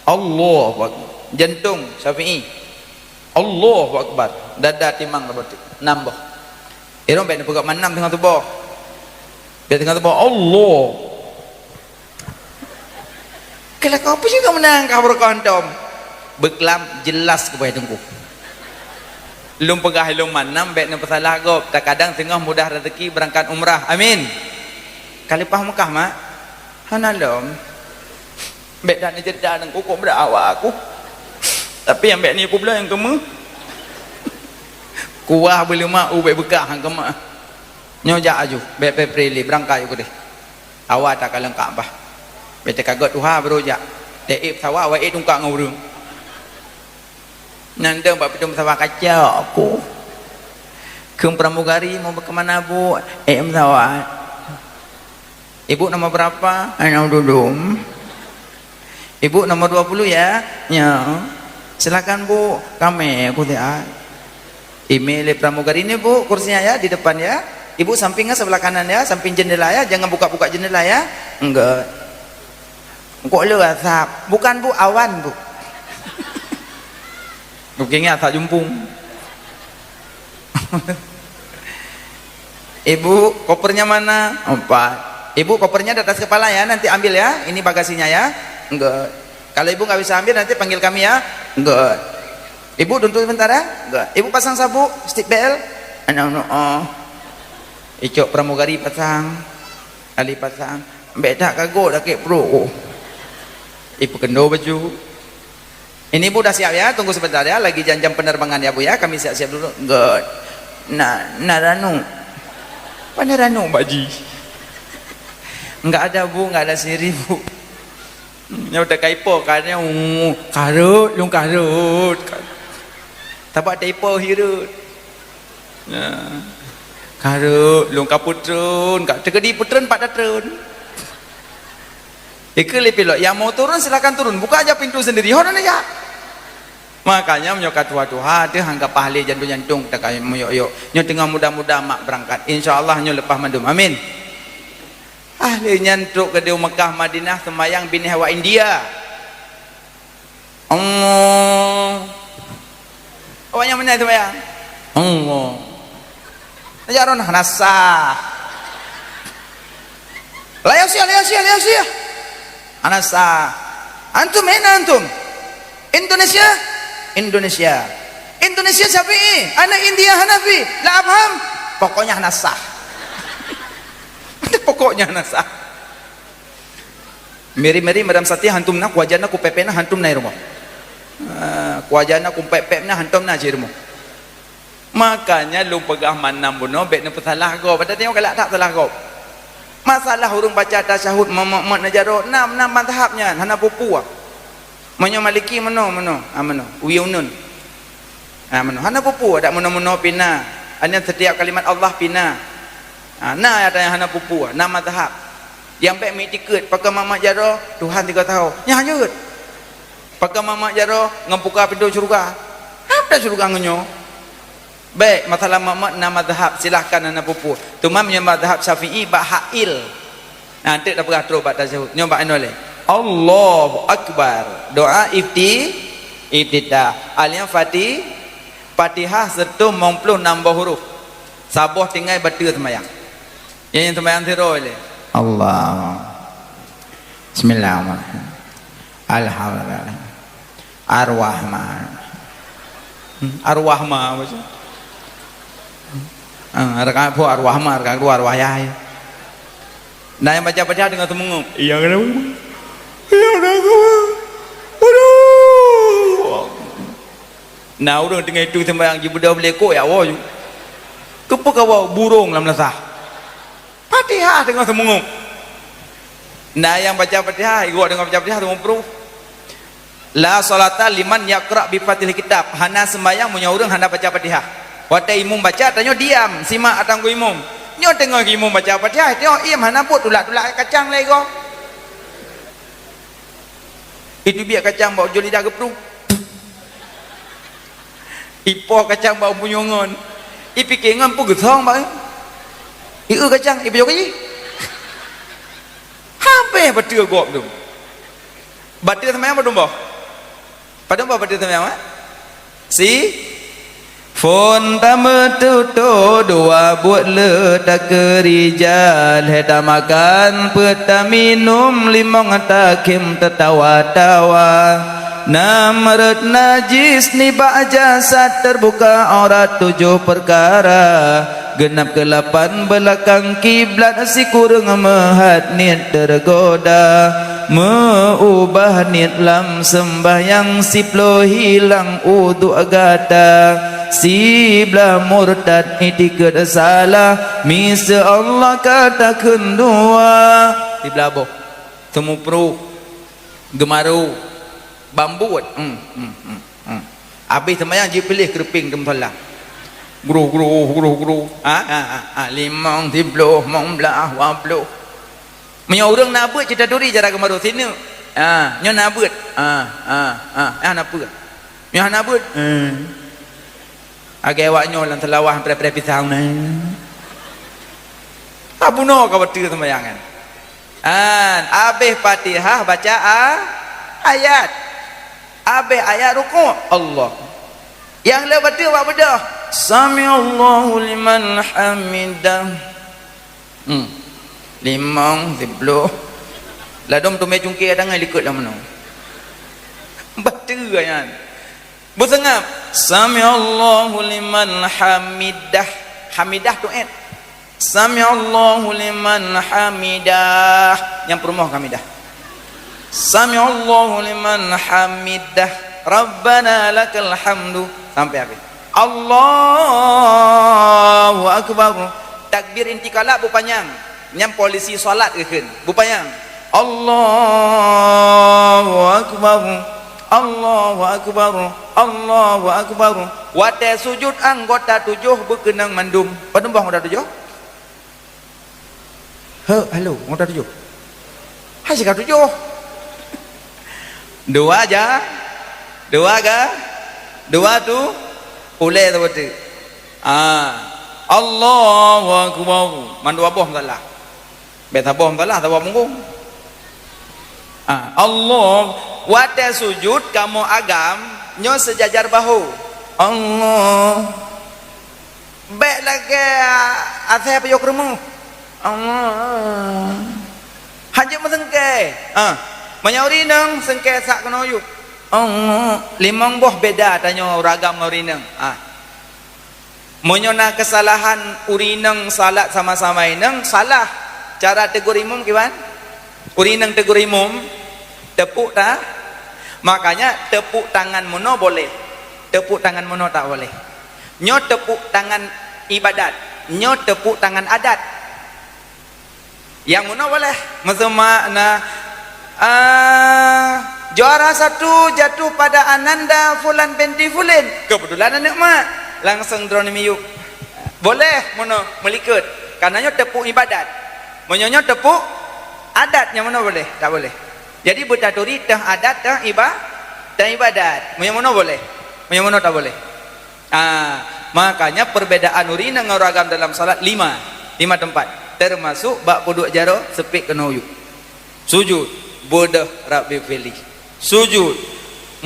Allahu Akbar. Jantong, Syafi'i. Allahu Akbar. Dada timang saboh teuk. Nam boh. Irong bèk neupeugah meunan teungoh tuboh. Bèk teungoh tuboh, Allah. Keu lakoe peue juga meunan ka beureukoh hantom? Beuklam jeulaih keubai teungku. Lôn peugah ilôn meunan bèk neupeusalah gob. Takadang teungoh mudah raseuki beurangkat umrah. Amin. Ka leupah Mekah, mak? Hana lom. Bèk that neuceurita teungku, kok beudak awak aku. Tapi nyang bèk ni kubloe nyang keumeu. Kuah beuleumak ubek beukah nyang keumah. Nyoe jak aju, bèk peupreh lé, beurangkat aju keudeh. Awai takalon Ka'bah. Bèk teukagot tuha baru jak. Teuék pesawat, awai ék tungkak ngon ureueng. Nyan deueng bak pintoe pesawat, kacok aku. Kheun pramugari, "Mau ke mana, Bu?" "Ék pesawat." "Ibu nomor berapa?" "Nomor dudum." "Ibu nomor dua puluh ya?" "Ya." "Silakan, Bu, kami kursi A." Imé lé pramugari, "Ini, Bu, kursinya ya, di depan ya. Ibu sampingnya sebelah kanan ya, samping jendela ya, jangan buka-buka jendela ya." "Enggak." "Kok le asap?" "Bukan, Bu, awan, Bu." Mungkin asap jumpung. "Ibu, kopernya mana?" "Empat." "Ibu, kopernya di atas kepala ya, nanti ambil ya. Ini bagasinya ya." Enggak. Kalau ibu nggak bisa ambil, nanti panggil kami ya. Enggak. Ibu tunggu sebentar ya. Enggak. Ibu pasang sabuk, seat belt. Anak-anak, oh. Icok pramugari pasang. Ali pasang. Beda kagok sakit perut. Oh. Ibu kendo baju. Ini, Bu, dah siap ya? Tunggu sebentar ya, lagi jam-jam penerbangan ya, Bu, ya. Kami siap-siap dulu. Enggak. Nak, nak ranu. Mana ranu, Pak Ji? Enggak ada, Bu, enggak ada siri, Bu. Nyoe teuka ipo, ka nyoe, uh, karut, lôn karut. Tabak teuipo hireuen. Ya. Karut, lôn ka peutreun, ka teukeudi peutreun, pat tatreun. Ikeu lé pilot, yang mau turun silakan turun, buka aja pintu sendiri, ho na jak. Makanya meunyoe ka tuha-tuha, teuh anggap ahli jantung-jantung, teuka meuyok-yok. Nyoe teungoh muda-muda mak beurangkat. Insya Allah nyoe leupah mandum. Amin. Ahli nyan trok keudeh Mekah Madinah seumayang binéh awak India. Allah. Awak nyan meunan seumayang. Allah. Ajaran hana sah. La yasih, la yasih, la yasih. Hana sah. Antum aina antum? Indonesia? Indonesia. Indonesia Syafi'i, aneuk India Hanafi. La afham. Pokoknya hana sah. Pokoknya hana sah. Miri-miri Madam Sati hantom na, kuajan na, kupepek na, hantom na i rumoh. Ah, kuajan na, kupepek na, hantom na cit i rumoh. Makanya lôn peugah mandum bunoe bék neupeusalah gob. Pada tengok galak that salah gob. Masalah ureuëng baca tasyahud meumot-mot neujaroe, na, na mazhab nyan, hana peue-peue. Meunyoe Maliki meunoe, meunoe, ah, meunoe, uyueun. Ah, meunoe. Hana peue-peue, dak meunoe-meunoe pih na. Hanya setiap kalimat Allah pih na. Ah, na nyang hana peue-peue, na mazhab. Nyang bék meuiktikeuet, pakon mat-mat jaroe, Tuhan sigoe tahu. Nyan jeuet. Pakon mat-mat jaroe, ngon buka pintoe syeuruga. Hana syeuruga ngon nyoe. Bék, masalah mat-mat na mazhab, silahkan hana peue-peue. Teuma meunyoe mazhab Syafi'i bak hail. Nah, enteuk tapeugah trok bak tasyahud. Nyoe bak inoe lé. Allahu Akbar. Doa ifti-, iftitah. Al-Fatihah, Fatihah sireutoh limong ploh nam boh huruf. Saboh tinggai bateue seumayang. Nyang, nyang seumayang sidroe lé. Allah. Bismillahirrahmanirrahim. Alhamdulillah. Ar-Rahman. Hmm, Ar-Rahman baca. Ah, rakaat phôn Ar-Rahman, rakaat keudua Ar-Rahman. Nah, nyang baca Fatihah deungon seumeungeup. Iya, kenapa? Iya, kenapa? Waduh. Nah, ureuëng teungoh itu sembahyang jibeudôh beulikot ya Allah. Keupeue kawoe burông lam meunasah? Fatihah deungon seumeungeup. Nah, nyang baca Fatihah, igoe deungon baca Fatihah seumeung pruh. La sholata liman yaqra bi Fatihil kitab. Hana seumayang meunyoe ureuëng hana baca Fatihah. Watée imum baca, tanyoe diam, simak atang imum. Nyoe teungoh imum baca Fatihah, tanyoe iem hana buet tulak-tulak kacang lé igoe. Itu biak kacang bak ujong lidah geupruh. Ipoh kacang bak punyueng ngon. Ipike ngon peue geusong bak. Ieu kacang, ipeujok jih. Habéh bateue gob tu. Bateue seumayang padum boh? Padum boh bateue seumayang, eh? Si? Phôn tameututoe dua buet le takeurija, lhée tamakan peuet taminum, limong takhém tatawa-tawa. Nam rot najis nibak jasad, teubuka aurat tujoh peukara. Geunab keulapan beulakang kiblat, sikureueng meuhat niet teugoda. Meu-ubah niet lam seumbahyang, siploh hilang udhu gata. Siblaih murtad itikeuet salah, miseue Allah ka takheun dua. Siblaih boh, teumupruh, geumaru, bambuet. Hmm, hmm, hmm, hmm. Abéh seumayang jipiléh keureupeng teumeusalah. Gruh, gruh, gruh, gruh. Ha, ha, ha, ha. Limong, siploh, limong blaih, dua ploh. Meunyoe ureuëng na beuet cit taturi cara geumaru sineuk. Ha, nyoe na beuet. Ha, ha, ha. Eh, hana peue. Nyoe hana beuet. Eh. Agée awak nyoe lam seulawah preh-preh pisang na. Tabunoe ka bateue seumbahyang nyan. An, abéh Fatihah baca a-, ayat. Abéh ayat rukuk, Allah. Nyang le bateue bak beudôh. Samiallahu liman hamidah. Hmm. Limong, siploh. Ladôm teumé cungké tangai likot lam meunoe. Bateue nyan. Beuseungab. Sami'allahu liman hamidah. Hamidah tu et. Sami'allahu liman hamidah. Nyang peurumoh hamidah. Sami'allahu liman hamidah. Rabbana lakal hamdu. Sampai habis. Allahu akbar. Takbir intiqalah beupanyang. Nyan polisi salat keuh kheun. Beupanyang. Allahu akbar. Allahu akbar. Allahu akbar. Watée sujud anggota tujoh beukeunong mandum. Padum boh anggota tujoh? He, halo, anggota tujoh. Hai siga tujoh. Dua ja. Dua ga. Dua tu. Ulée tu beutôi. Ah. Allahu akbar. Man dua boh salah. Bék saboh salah, saboh punggong. Ah, Allah, watée sujud kamoe agam nyoe seujajar bahu. Allah. Bék lagée asée payôh keureumoh. Allah. Hanjeuet meuseungkée. Ah, meunyoe urineueng seungkée sak keunoe yup. Allah. Limong boh beda tanyoe uragam ngon urineueng. Ah. Meunyoe na keusalahan urineueng salat sama-sama ineueng, salah. Cara teugui imum kiban? Urineueng teugui imum, teupeuk ta-, makanya teupeuk tangan meunoe boleh. Teupeuk tangan meunoe tak boleh. Nyoe teupeuk tangan ibadat, nyoe teupeuk tangan adat. Nyang meunoe boleh. Meuseuma na, ah, juara satu jatuh pada Ananda Fulan binti Fulin. Keubeutulan aneuk mak. Langsung droeneuh miyup. Boleh meunoe meulikot. Karena nyoe teupeuk ibadat. Meunyoe nyoe teupeuk adat, nyang meunoe boleh? Tak boleh. Jadi beutaturi teuh adat, teuh iba-, teuh ibadat. Meunyoe meunoe boleh. Meunyoe meunoe tak boleh. Ah, makanya perbedaan urineueng ngon uragam dalam salat lima, lima teumpat, termasuk bak peuduek jaroe seupék keunoe yup. Sujud, beudôh Rabbi firli. Sujud,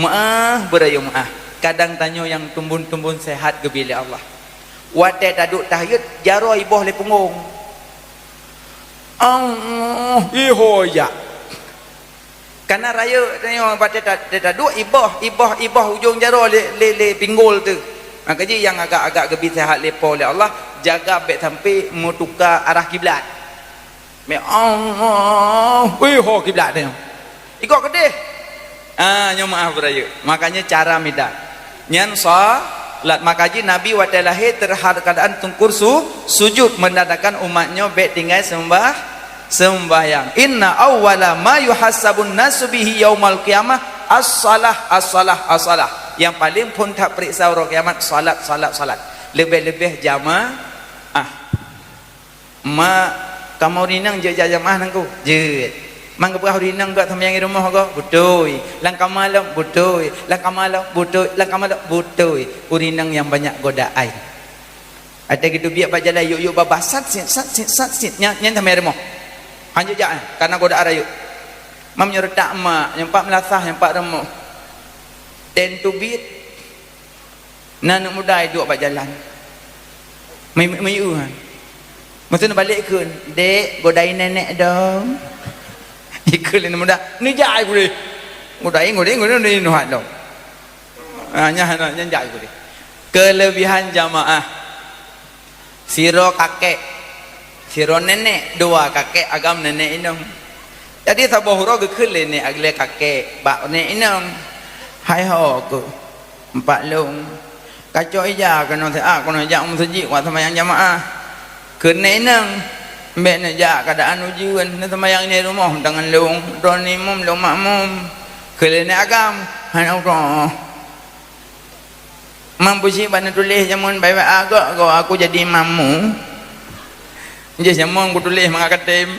meu'ah beurayeuk meu'ah. Kadang tanyoe nyang tumbon-tumbon sehat geubri lé Allah. Watée taduek tahiyat, jaroe iboh lé punggong. Allah, iho jak. Kana rayeuk tanyoe bak teuta-, teuta duek iboh, iboh, iboh ujong jaroe lé, lé, lé pinggol teuh. Maka jih nyang agak-agak geubi seuhat lé Po lé Allah, jaga bék sampai meutuka arah kiblat. Mé Allah, wih, ho kiblat tanyoe. Ikot keudeh. Ah, nyoe meu'ah beurayeuk. Makanya cara mida. Nyan salat. Maka jih Nabi watée lahé teuhadap keuadaan teungku su-, sujud, menandakan umat nyoe bék tinggai seumbah-, seumbahyang. Inna awwala ma yuhasabun nasu bihi yaumal qiyamah as-salah, as-salah, as-salah. Nyang paleng phon tapeuriksa uroe kiamat salat, salat, salat. Leubeh-leubeh jamaah. Mak, kamoe urineueng jeuet jak jamaah nangku? Jeuet. Mang geupeugah urineueng gak seumayang di rumoh goe? Beutôi. Lam kama lom? Beutôi. Lam kama lom? Beutôi. Lam kama lom? Beutôi. Urineueng nyang banyak godaan. Ada gitu biak bak jalan yuk-yuk babah sat sit, sat sit, sat sit. Nyan, nyan seumayang di rumoh. Hanjeuet jak, eh, karena godaan rayeuk. Mam nyoe reutak mak, nyang pat meulasah, nyang pat rumoh. Ten teubiet. Na aneuk muda iduek bak jalan. Meu-, meuyue han. Meuteun balek kheun, "Dek, godai nenek dong." Ikheun lé aneuk muda, "Neujak ai gurée." Godai, godai, godai, godai nuhat dong. Ah, nyan, nyan jak ai gurée. Kelebihan jamaah. Sidroe kakek, sidroe nenek, dua kakek agam nenek inong. Jadi saboh uroe geukheun lé nek lé kakek bak nek inong, "Hai ho keuh, empat lôn, kacok ija keunoe siat keunoe jak meuseujid wak seumayang jamaah." Kheun nek inong, "Bék neujak, keadaan ujeuen, neuseumayang di rumoh deungon lôn, droeneuh imum lôn makmum." Kheun lé nek agam, "Hana uroe." Mam peusi bak neutuléh jameun bak agak goe aku jadi imam mu. Jih jameun kutuléh mangat katem.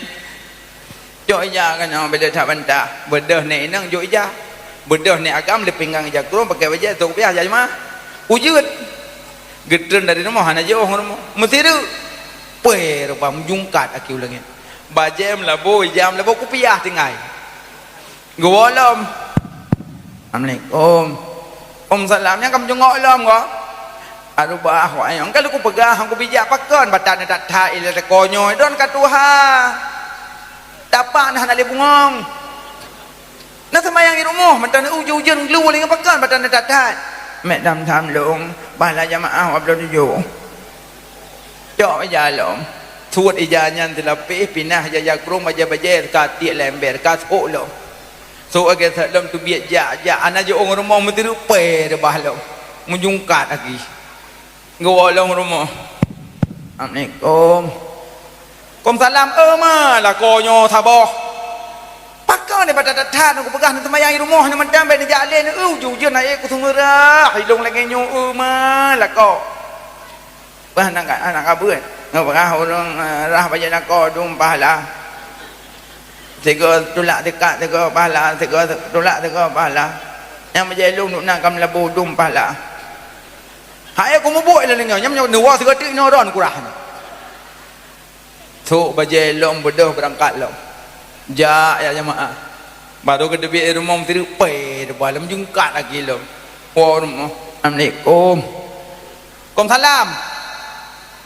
Cok ija keunoe beda that bantah. Beudôh nek inong jok ija. Beudôh nek agam lé pinggang ija krueng pakai bajée tok piah jai mah. Ujeut. Geutreun dari rumoh hana jiôh rumoh. Meusireuk. Pue rupa meujungkat aki ulangét. Bajée meulabô, ija meulabô kupiah tinggai. Geuwoe lom. Assalamualaikum. Waalaikumsalam. Nyang ka meujungok lom ko? Aduh bah, wah, nyang ka leuku peugah, hang kubijak pakon, batat neutat that ilée teuko nyoe, don ka tuha. Tapak na hana lé bungong. Na seumayang di rumoh, mantong ujeuen-ujeuen glue lé ngon pakan, mantong na that-that. Mek dam-dam lôn, pahala jamaah dua ploh tujoh. Cok ija lom. Suet ija nyan teulapeh, pinah ija jakrong, bajée-bajée ka tiek lé ember, ka sok lom. Sok lagée that lom teubiet jak, jak. Ana jiôh u rumoh meuteurupai reubah lom. Meujungkat lagi. Geuwoe lom rumoh. Assalamualaikum. Waalaikumsalam. Eh, ma, lakoe nyoe saboh. Pakon ni bak that-that, kupeugah neuteumanyang i rumoh nyoe mantong, bèk neujak lé, neu, eh, ujeuen-ujeuen na ék kuseumeurah, ilong lagèe nyoe, eh, ma, lakoe. Bah, aneuk ka-, aneuk kabeuet. Ngon peugah ureueng, eh, rah bajèe lakoe dum pahala. Sigoe tulak teuka, sigoe pahala, sigoe tulak, sigoe pahala. Nyang bajèe lôn duek na ka meulabu dum pahala. Hai, kumubuet lé nyoe, nyang nyoe neuwoe sigoe teuk inoe droen kurah nyoe. Sok bajèe lom beudôh beurangkat lom. Jak, ya jamaah. Barô geuteubiet rumoh meuteurupai, teubah lom jungkat lagi lom. Woe rumoh. Assalamualaikum. Waalaikumsalam.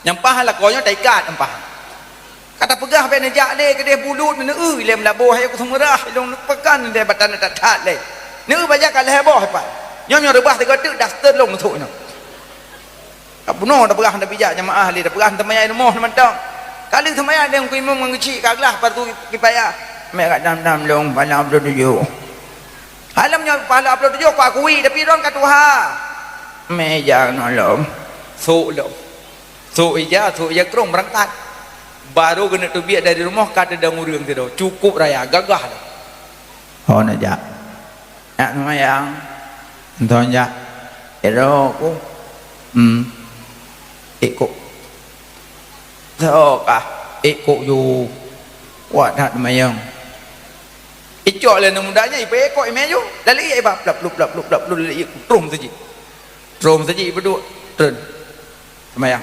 Nyang paih lakoe nyoe taikat nyang paih. Ka tapeugah bèk neujak lé keudeh bulut, neu-eu lé meulaboh, hai kuseumeurah, ilong neupeugah lé batan that-that lé. Neu-eu bajèe ka lhèe boh pat. Nyoe, nyoe reubah sigoe teuk daster lôn neusok nyoe. Ka bunoe tapeugah hana bijak jamaah lé, tapeugah hana teumayang i rumoh mantong. Ka lheueh teumayang lé Teungku Imum ngon geuchik ka glah fardu kifayah. Mek kat dam-dam lôn pahala dua ploh tujoh. Hai lom nyoe pahala dua ploh tujoh ku akui, tapi droen ka tuha. Mek jak ngon lom. Sok lom. Sok ija, sok ija krong beurangkat. Barô keuneuk teubiet dari rumoh ka teudong ureueng sidroe. Cukup raya, gagah lom. Ho neujak. Jak seumayang. Mantong jak. Sidroe ku. Hmm. Ék kok. Soe kah? Ék kok ju. Kuat that seumayang. Icok lé aneuk muda nyan, ipa ék kok imè ju. Lalu iya iba plap, plup, plap, plup, plap, plup, lalu iya troh meuseujid. Troh meuseujid, ibeudôk. Treun. Seumayang.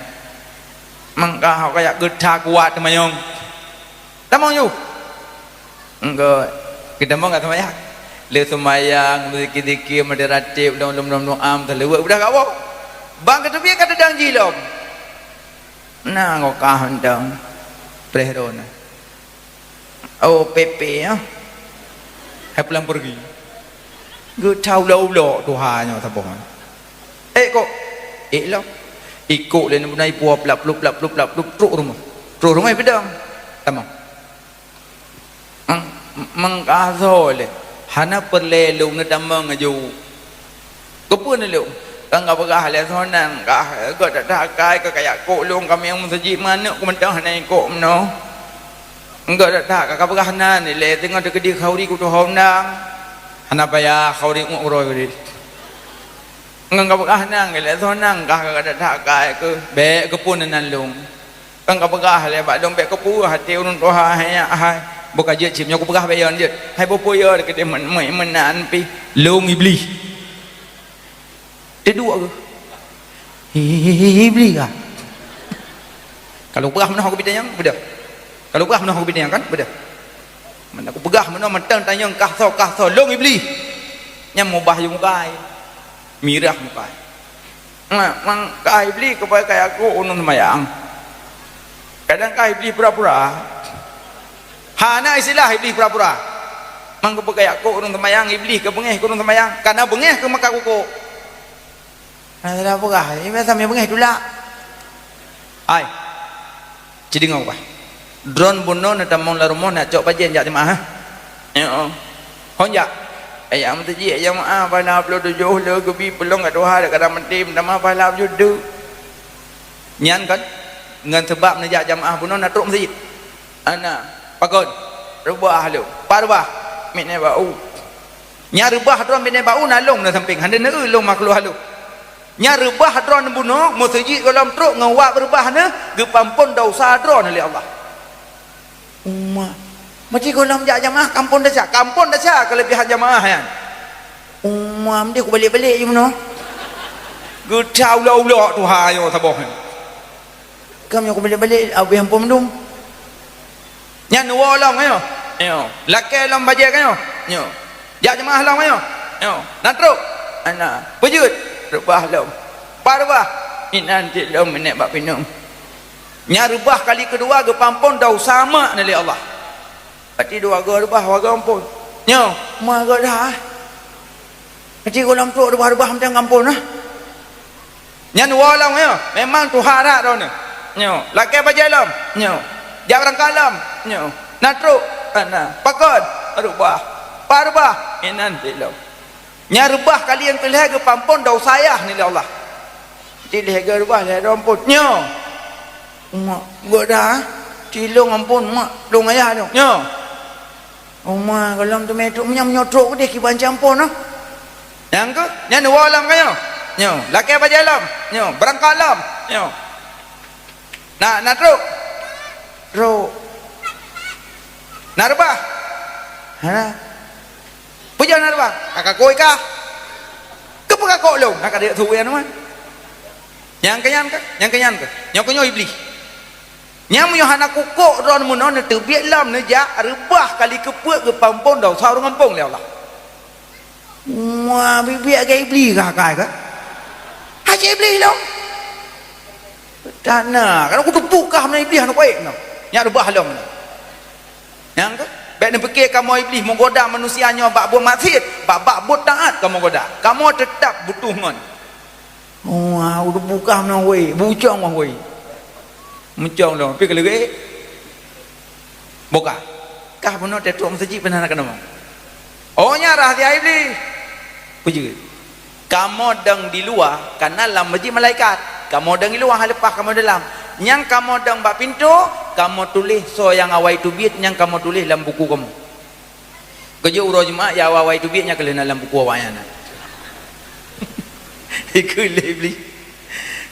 Mangka ho kajak geuta kuat teumanyong. Tamong ju. Engkau, geutamong ka seumayang. Lé seumayang, zikir-zikir, meudeh ratib, lom, lom, lom, lom, am, teuliwet, udah ka woe. Bang geuteubiet ka teudong jih lom. Na, engkau kah mantong. Preh droe na. Oh, pépé, ah. Hai pulang pergi. Geuta ulok-ulok tuha nyoe saboh. Ék kok. Ék lom. Ikok lé neubuna ipue plap plup, plap plup, plap plup, trok rumoh. Trok rumoh ipeudong. Tamong. Mang-, mangkasoe lé. Hana peureulée lôn neutamong aju. Keupeue neulôn? Kan ka peugah lé soe nan kah, gét that-that akai keu kajak kok lôn, ka miyueb meuseujid, meuaneuk ku mantong hana ikok meunoe. Gét that-that ka, ka peugah nan ilée teungoh teukeudi khauri kutuho undang. Hana payah khauri uroe geude. Ngon ka peugah nan ilée soe nan kah, gét that-that akai keu bék keupeue nan lôn. Kan ka peugah lé bak lôn bék keupeue até ureuëng tuha hai nyak hai. Beuka jeuet cit nyoe kupeugah bék yon jeuet. Hai beupeue yon keudeh men-, men-, meunan pih lôn Iblih. Teuduek geuh. Iblih ka. Kalau peugah meunoe keu bitanyong, beudôh. Kalau peugah meunoe keu bitanyong kan, beudôh. Mana kupeugah meunoe mantong tanyong kah soe, kah soe, lôn Iblih. Nyang mubah yue mukai. Mirah mukai. Mak, mang kah Iblih keubai kaya kok ureuëng seumayang. Kadang kah Iblih pura-pura. Hana istilah Iblih pura-pura. Mang keupeue kaya kok ureuëng seumayang, Iblih keu beungéh keu ureuëng seumayang. Kana beungéh keu maka kukok. Hana salah peugah, ié biasa mé beungéh tulak. Ai. Ci deungoe bah. Droeneuh bunoe neutamong lam rumoh neucok pajen jak jeumaáh, ha? Nyoe. Hon jak. Ayah meuteujih jamaah pahala ploh tujoh le geubi peulong ka tuha dak kadang meutem tamah pahala beujeuet deuk. Nyan kan? Ngon seubab neujak jamaah bunoe na trok meuseujid. Ana, pakon? Reubah lom. Pat reubah? Miet nèh bak u. Nya reubah droe miet nèh bak u na lông na sampéng, hana neu lông makhluk halôh. Nya reubah droe bunoe meuseujid gohlom trok ngon wak reubah neu geupampon desya droe lé Allah. Uma. Meuti gohlom jak jamaah kampon desya, kampon desya keuleubihan jamaah nyan. Uma, meuti kubalek-balek ju bunoe. Geuta ulok-ulok tuha nyoe saboh nyan. Kam nyoe kubalek-balek, abéh ampôn mandum. Nyan neuwoe lom nyoe. Nyoe. Lakée lom bajée nyoe. Nyoe. Jak jeumaáh lom nyoe. Nyoe. Na trok. Ana. Beujeuet. Reubah lom. Pat reubah. Inan cit lom meuneuk bak pinom. Nyan reubah kali keudua geupampon desya mak na lé Allah. Pati dua go reubah, dua go ampôn. Nyoe, ma go dah. Pati gohlom trok reubah-reubah mantong ampôn nah. Nyan woe lom nyoe, memang tuha that droeneuh. Nyoe, lakée bajée lom. Nyoe, jak beurangkat lom. Nyoe, na trok, na pakon, reubah. Pat reubah, inan cit lom. Nyan reubah kali nyang keu lhée geupeuampôn desya nilai Allah. Cit lhée go reubah, lhée go ampôn. Nyoe. Mak, geuda, eh? Cilong ampôn, mak, dong ayah dong. Nyoe. Uma, gohlom teumé trok, meunyoe, meunyoe trok keudeh kiban campôn, noh. Nyang keu, nyan woe lom ka nyoe. Nyoe, lakée bajée lom. Nyoe, beurangkat lom. Nyoe. Na, na trok. Trok. Na reubah. Hana. Peue nyang na reubah? Ka kakok kah? Keupeue kakok lôn? Na ka deuek su nyan, man. Nyang keu nyan kah? Nyang keu nyan kah? Nyoe keu nyoe Iblih. Nyang meunyoe hana kukok droe meunoe, neuteubiet lom, neujak reubah kali keupeuet geupeuampôn desya ureuëng gampông lé Allah. Wah, biet-biet keu Iblih kah, kah, kah? Hana Iblih lom. Tan na, kan kuteupue kah meunan Iblih hana kuék meunan. Nyak reubah lom meunan. Nyang keu, bék neupike kamoe Iblih meugoda manusia nyoe bak buet maksiet, bak, bak buet taat kamoe goda. Kamoe teutab butuh ngon. Oh, ah, udah buka meunan woi, bucong mah woi. Mucong lom, pi keuleurek. Boka. Kah bunoe teutrok meuseujid pih hana keunong. Oh, nyan rahsia Iblih. Peue jeuet? Kamoe dong di luwa, kana lam meuseujid malaikat. Kamoe dong di luwa, leupah kamoe dalam. Nyang kamoe dong bak pintoe, kamoe tuléh soe nyang awai teubiet nyang kamoe tuléh lam buku kamoe. Keujeuet uroe Jumat, ya awai-awai teubiet nyang ka lheueh na lam buku awaknyan na. Ikheun lé Iblih.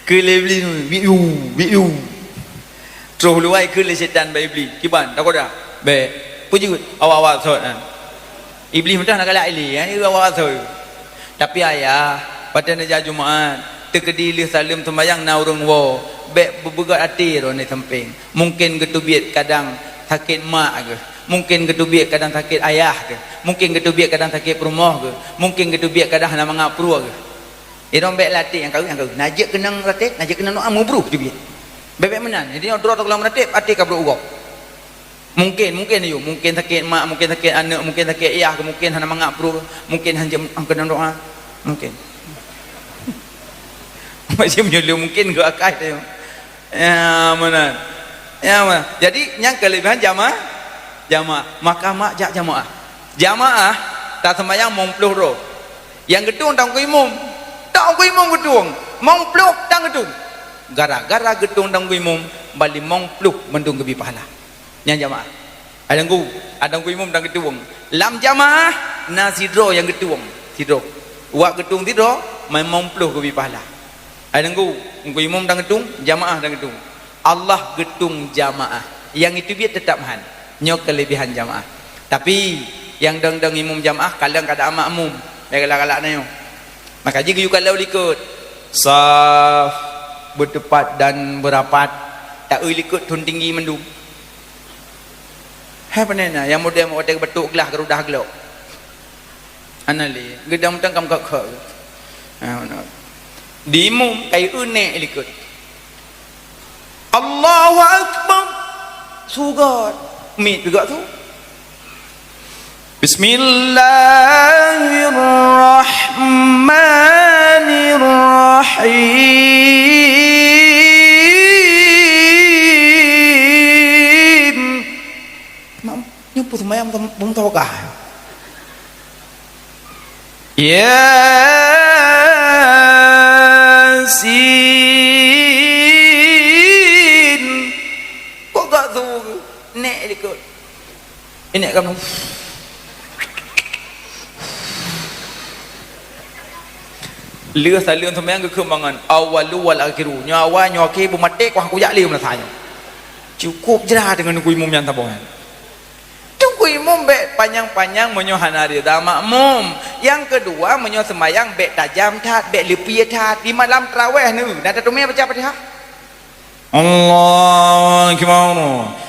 Kheun lé Iblih, "Biu, biu." Troh luwai kheun lé setan bak Iblih, "Kiban, takoda?" "Bék." "Peue jeuet?" "Awak-awak sot nyan." Iblih meudah na galak ilée, ya, awak-awak sot. Tapi ayah, watée neujak Jumat, teukeudi lheueh saleuem seumayang na ureuëng woe, bék beubeugét até droeneuh sampéng. Mungken geuteubiet kadang sakét mak geuh, mungken geuteubiet kadang sakét ayah geuh, mungken geuteubiet kadang sakét peurumoh geuh, mungken geuteubiet kadang hana mangat pruet geuh. Idong bék lateh nyang kawén nyang kawén. Na jeuet keunong lateh, na jeuet keunong doa meubruh teubiet. Bék-bék meunan. Jadi nyoe droe teugohlom lateh, até ka brok ugoe. Mungken, mungken yue, mungken sakét mak, mungken sakét aneuëk, mungken sakét yah, mungken hana mangat pruet, mungken hanjeuet keunong doa, mungken. Macam nyoe mungken geuakai teuh. Ya, meunan. Ya, meunan. Jadi, nyang keulebihan jamaah, jamaah. Maka mak jak jamaah. Jamaah, taseumayang mong ploh droe. Nyang geutueng tan keu imum. Tan keu imum geutueng. Mong ploh tan geutueng. Gara-gara geutueng tan keu imum, bali mong ploh mandum geubri pahala. Nyang jamaah. Ada nggu, ada nggu imum dan geutueng. Lam jamaah na sidroe nyang geutueng, sidroe. Wak geutueng sidroe, memang ploh geubri pahala. Ada nggu, nggu imum dan geutueng, jamaah dan geutueng. Allah geutueng jamaah. Nyang itu biet tetap han. Nyoe kelebihan jamaah. Tapi nyang dong-dong imum jamaah, kadang kada makmum. Galak-galak na nyoe. Maka ji geuyue kalau likot. Saf, bertepat dan berapat. Tak eu likot thon tinggi mandum. Hai pane na, nyang model watèe geubatok glah geurudah glok. Hana lé, geudong mantong kam kok-kok. Ha, na. Di imum, kai eu nek likot. Allahu Akbar. Sugot. Mit juga tu. Bismillahirrahmanirrahim. Mak, nyoe peue seumayang bum-, bum tokah. Yasin. Kok gak tu? Nek likot. Inek kamoe. Lheueh saleuem seumayang geukheun bangon, awwalu wal akhiru. Nyoe awai, nyoe akhé, beumaté, kuah kujak lé meunasah nyoe. Cukup jra deungon teungku imum nyang saboh nyan. Teungku imum bèk panyang-panyang meunyoe hana rida makmum. Nyang keudua, meunyoe seumayang bèk tajam that, bèk leupie that. Di malam tarawèh neu, na tateumé baca Fatihah? Allahu Akbar.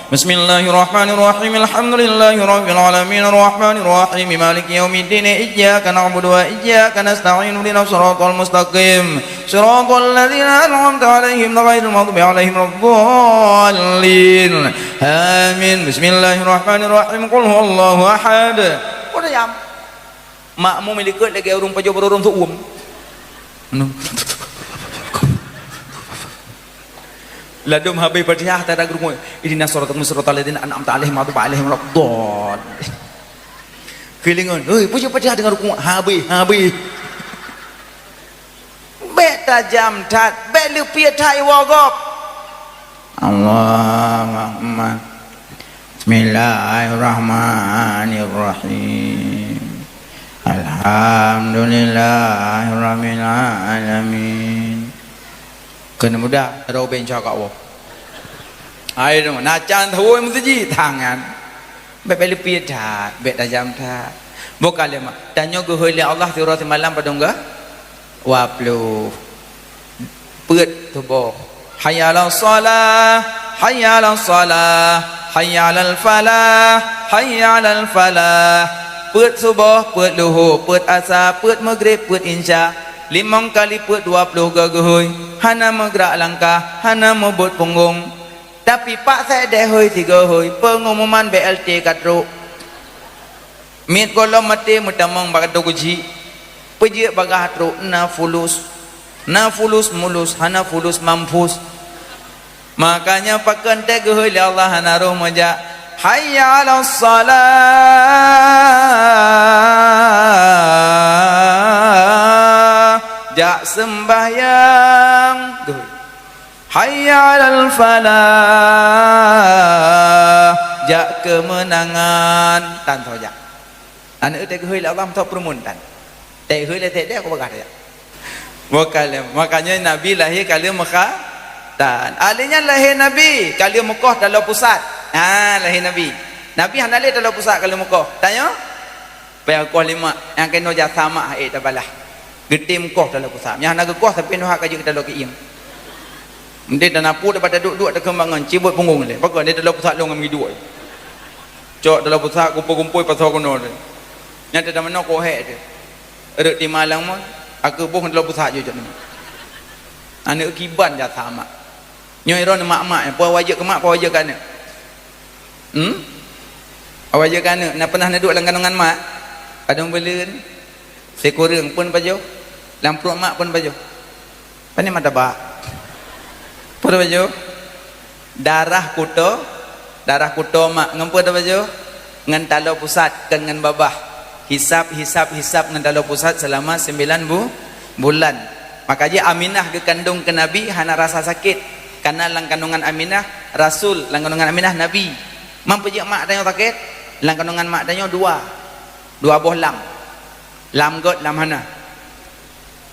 Bismillahirrahmanirrahim. Alhamdulillahirabbil alamin. Arrahmanirrahim. Maliki yaumiddin. Iyyaka na'budu wa iyyaka nasta'in. Ihdinas siratal mustaqim. Siratal ladzina an'amta 'alaihim ghairil maghdubi 'alaihim waladdallin. Amin. Bismillahirrahmanirrahim. Qul huwallahu ahad. Udah jam. Makmum likot lagèe ureueng pajoh barô rhom seuuem. Anu. Ladôm habéh Fatihah, tada geurukuk. Ihdinas siratal mustaqim, siratal ladzina an'amta 'alaihim, ghairil maghdubi 'alaihim waladdallin. Keulingon, "Hei, peue Fatihah teungoh rukuk?" Habéh, habéh. Bèk tajam that, bèk leupie that iwoe gob. Allahumma. Bismillahirrahmanirrahim. Alhamdulillahirabbil alamin. Keuneuk mudah, roh ben cakak woe. Hai tu, nacan tawoi meuseujid tangan. Bèk, bèk leupie that, bèk tajam that. Boh ka lé mak. Tanyoe geuhôi lé Allah siuroe simalam padum geuh? Dua ploh. Peuet suboh. Hayya 'alas shalah, hayya 'alas shalah, hayya 'alal falah, hayya 'alal falah. Peuet suboh, peuet luho, peuet asa, peuet maghrib, peuet insya. Limong kali peuet dua ploh geuhôi. Hana meugrak langkah, hana meubuet punggong. Tapi pak seh deh hôi sigoe hôi, peungumuman B L T ka trok. Miet gohlom maté meutamong bak ateueh geuchik, peujeuet bagaih trok na fulus. Na fulus mulus, hana fulus mampus. Makanya pakon teuh geuhôi lé Allah hana roh meujak, "Hayya 'alas shalah, jak seumbahyang." Geuhôi. "Hayya 'alal falah, jak keumeunangan." Tan saja. Aneuk teuh geuhôi lé Allah meutot peureumeun tan. Teuh geuhôi lé teuh deh aku bagah saja. Bukan lé, makanya Nabi lahé ka lheueh meukhatan. Ahli nyan lahé Nabi ka lheueh meukoh taloe pusat. Ha, lahé Nabi. Nabi hana lé taloe pusat ka lheueh meukoh. Tanyoe? Payah koh lé mak, nyang keunoe jasa mak han ék tabalah. Geutem koh taloe pusat. Nyang hana geukoh sampoe nyoe ka jeuet keu taloe keuieng. Meuntée tanapu dapat taduek-duek takheun bangon, cibot punggong lé. Pakon lé taloe pusat lôn ngon meuiduek. Cok taloe pusat kumpôi-kumpôi pasoe keunoe lé. Nyan teuh tamanoe koh hék teuh. Rot tima lam mon, aku boh taloe pusat jijok nyoe. Aneuk kiban jasa mak. Nyoe droeneuh mak-mak, peue awai jeuet keu mak, peue awai jeuet keu aneuk? Hmm? Awai jeuet keu aneuk, na peunah neuduek lam kandongan mak? Padum buleuen? Sikureueng pun pajoh? Lam pruet mak pun pajoh? Pane mak tabak? Pun pajoh? Darah kuto, darah kuto mak ngon peue tapajoh? Ngon taloe pusat, kon ngon babah. Hisab, hisab, hisab ngon taloe pusat seulama sembilan bu-, bulan. Maka jih Aminah geukandong keu Nabi hana rasa sakét, kareuna lam kandongan Aminah Rasul, lam kandongan Aminah Nabi. Man peue jeuet mak tanyoe sakét? Lam kandongan mak tanyoe dua, dua boh lam. Lam gét, lam hana.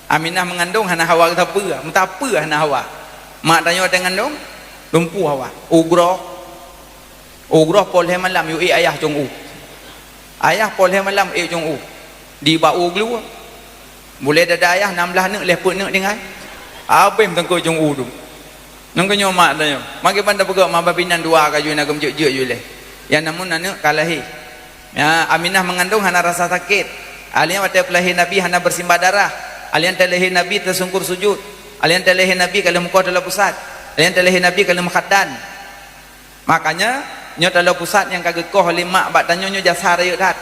Aminah meungandong hana hawa geusapeue, meusapeue hana hawa. Mak tanyoe watée ngandong, lumpuh hawa. Ugroe, ugroe poh lhée malam yue ék ayah cong u. Ayah poh lhée malam ék cong u. Di bak u glue. Bulée dada ayah nam blaih neuk, lhée peuet neuk tinggai. Habéh meutangkôi cong u tu. Nang keunyoe mak tanyoe, makai ban tapeugah mak babinan dua ka jui na geumjeuet-jeuet yue lé. Ya namun aneuk ka lahé. Ya, Aminah meungandong hana rasa sakét. Alien watée peulahé Nabi hana beusimbah darah. Alien teulahé Nabi teusungkur sujud. Alien teulahé Nabi ka lheueh meukoh taloe pusat. Alien teulahé Nabi ka lheueh meukhatan. Makanya, nyoe taloe pusat nyang ka geukoh lé mak bak tanyoe nyoe jasa rayeuk that.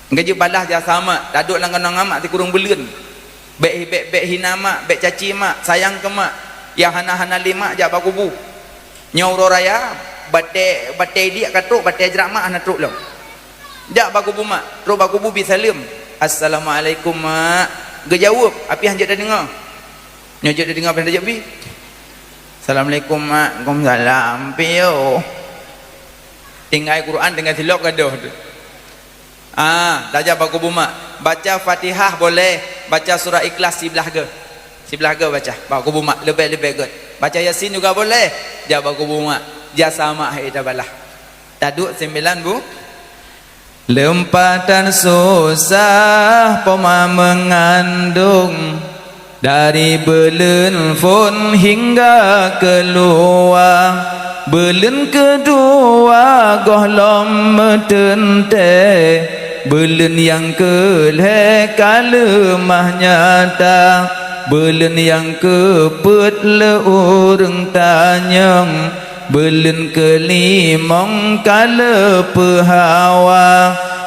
Geujeuet balaih jasa mak, taduek lam keunoe ngon mak sikureueng buleuen. Bék, bék, bék hina mak, bék caci mak, sayang keu mak. Nyang hana-hana lé mak jak bak kubu. Nyoe uroe raya, batée, batée diek ka trok, batée jrak mak hana trok lom. Jak bak kubu mak, trok bak kubu bi saleuem, "Assalamualaikum mak." Geujaweueb, tapi han jeuet tadeungoe. Nyoe jeuet tadeungoe, pih han jeuet bi. "Assalamualaikum mak." "Waalaikumsalam." Piôh. Tinggai Quran, tinggai silop gadoh tu. Ah, tajak bak kubu mak. Baca Fatihah boleh, baca surah Ikhlas siblah geuh. Siblah geuh baca, bak kubu mak, leubeh-leubeh gét. Baca Yasin juga boleh, jak bak kubu mak. Jasa mak han ék tabalah. Taduek sembilan bu-, leumpatan susah poma meungandong. Dari buleuen phon hingga keuluwa, buleuen keudua gohlom meuteuntée, buleuen nyang keulhée ka leumah nyata, buleuen nyang keupeuet lé ureuëng tanyong. Beuleueng keulimong ka leupeuhawa,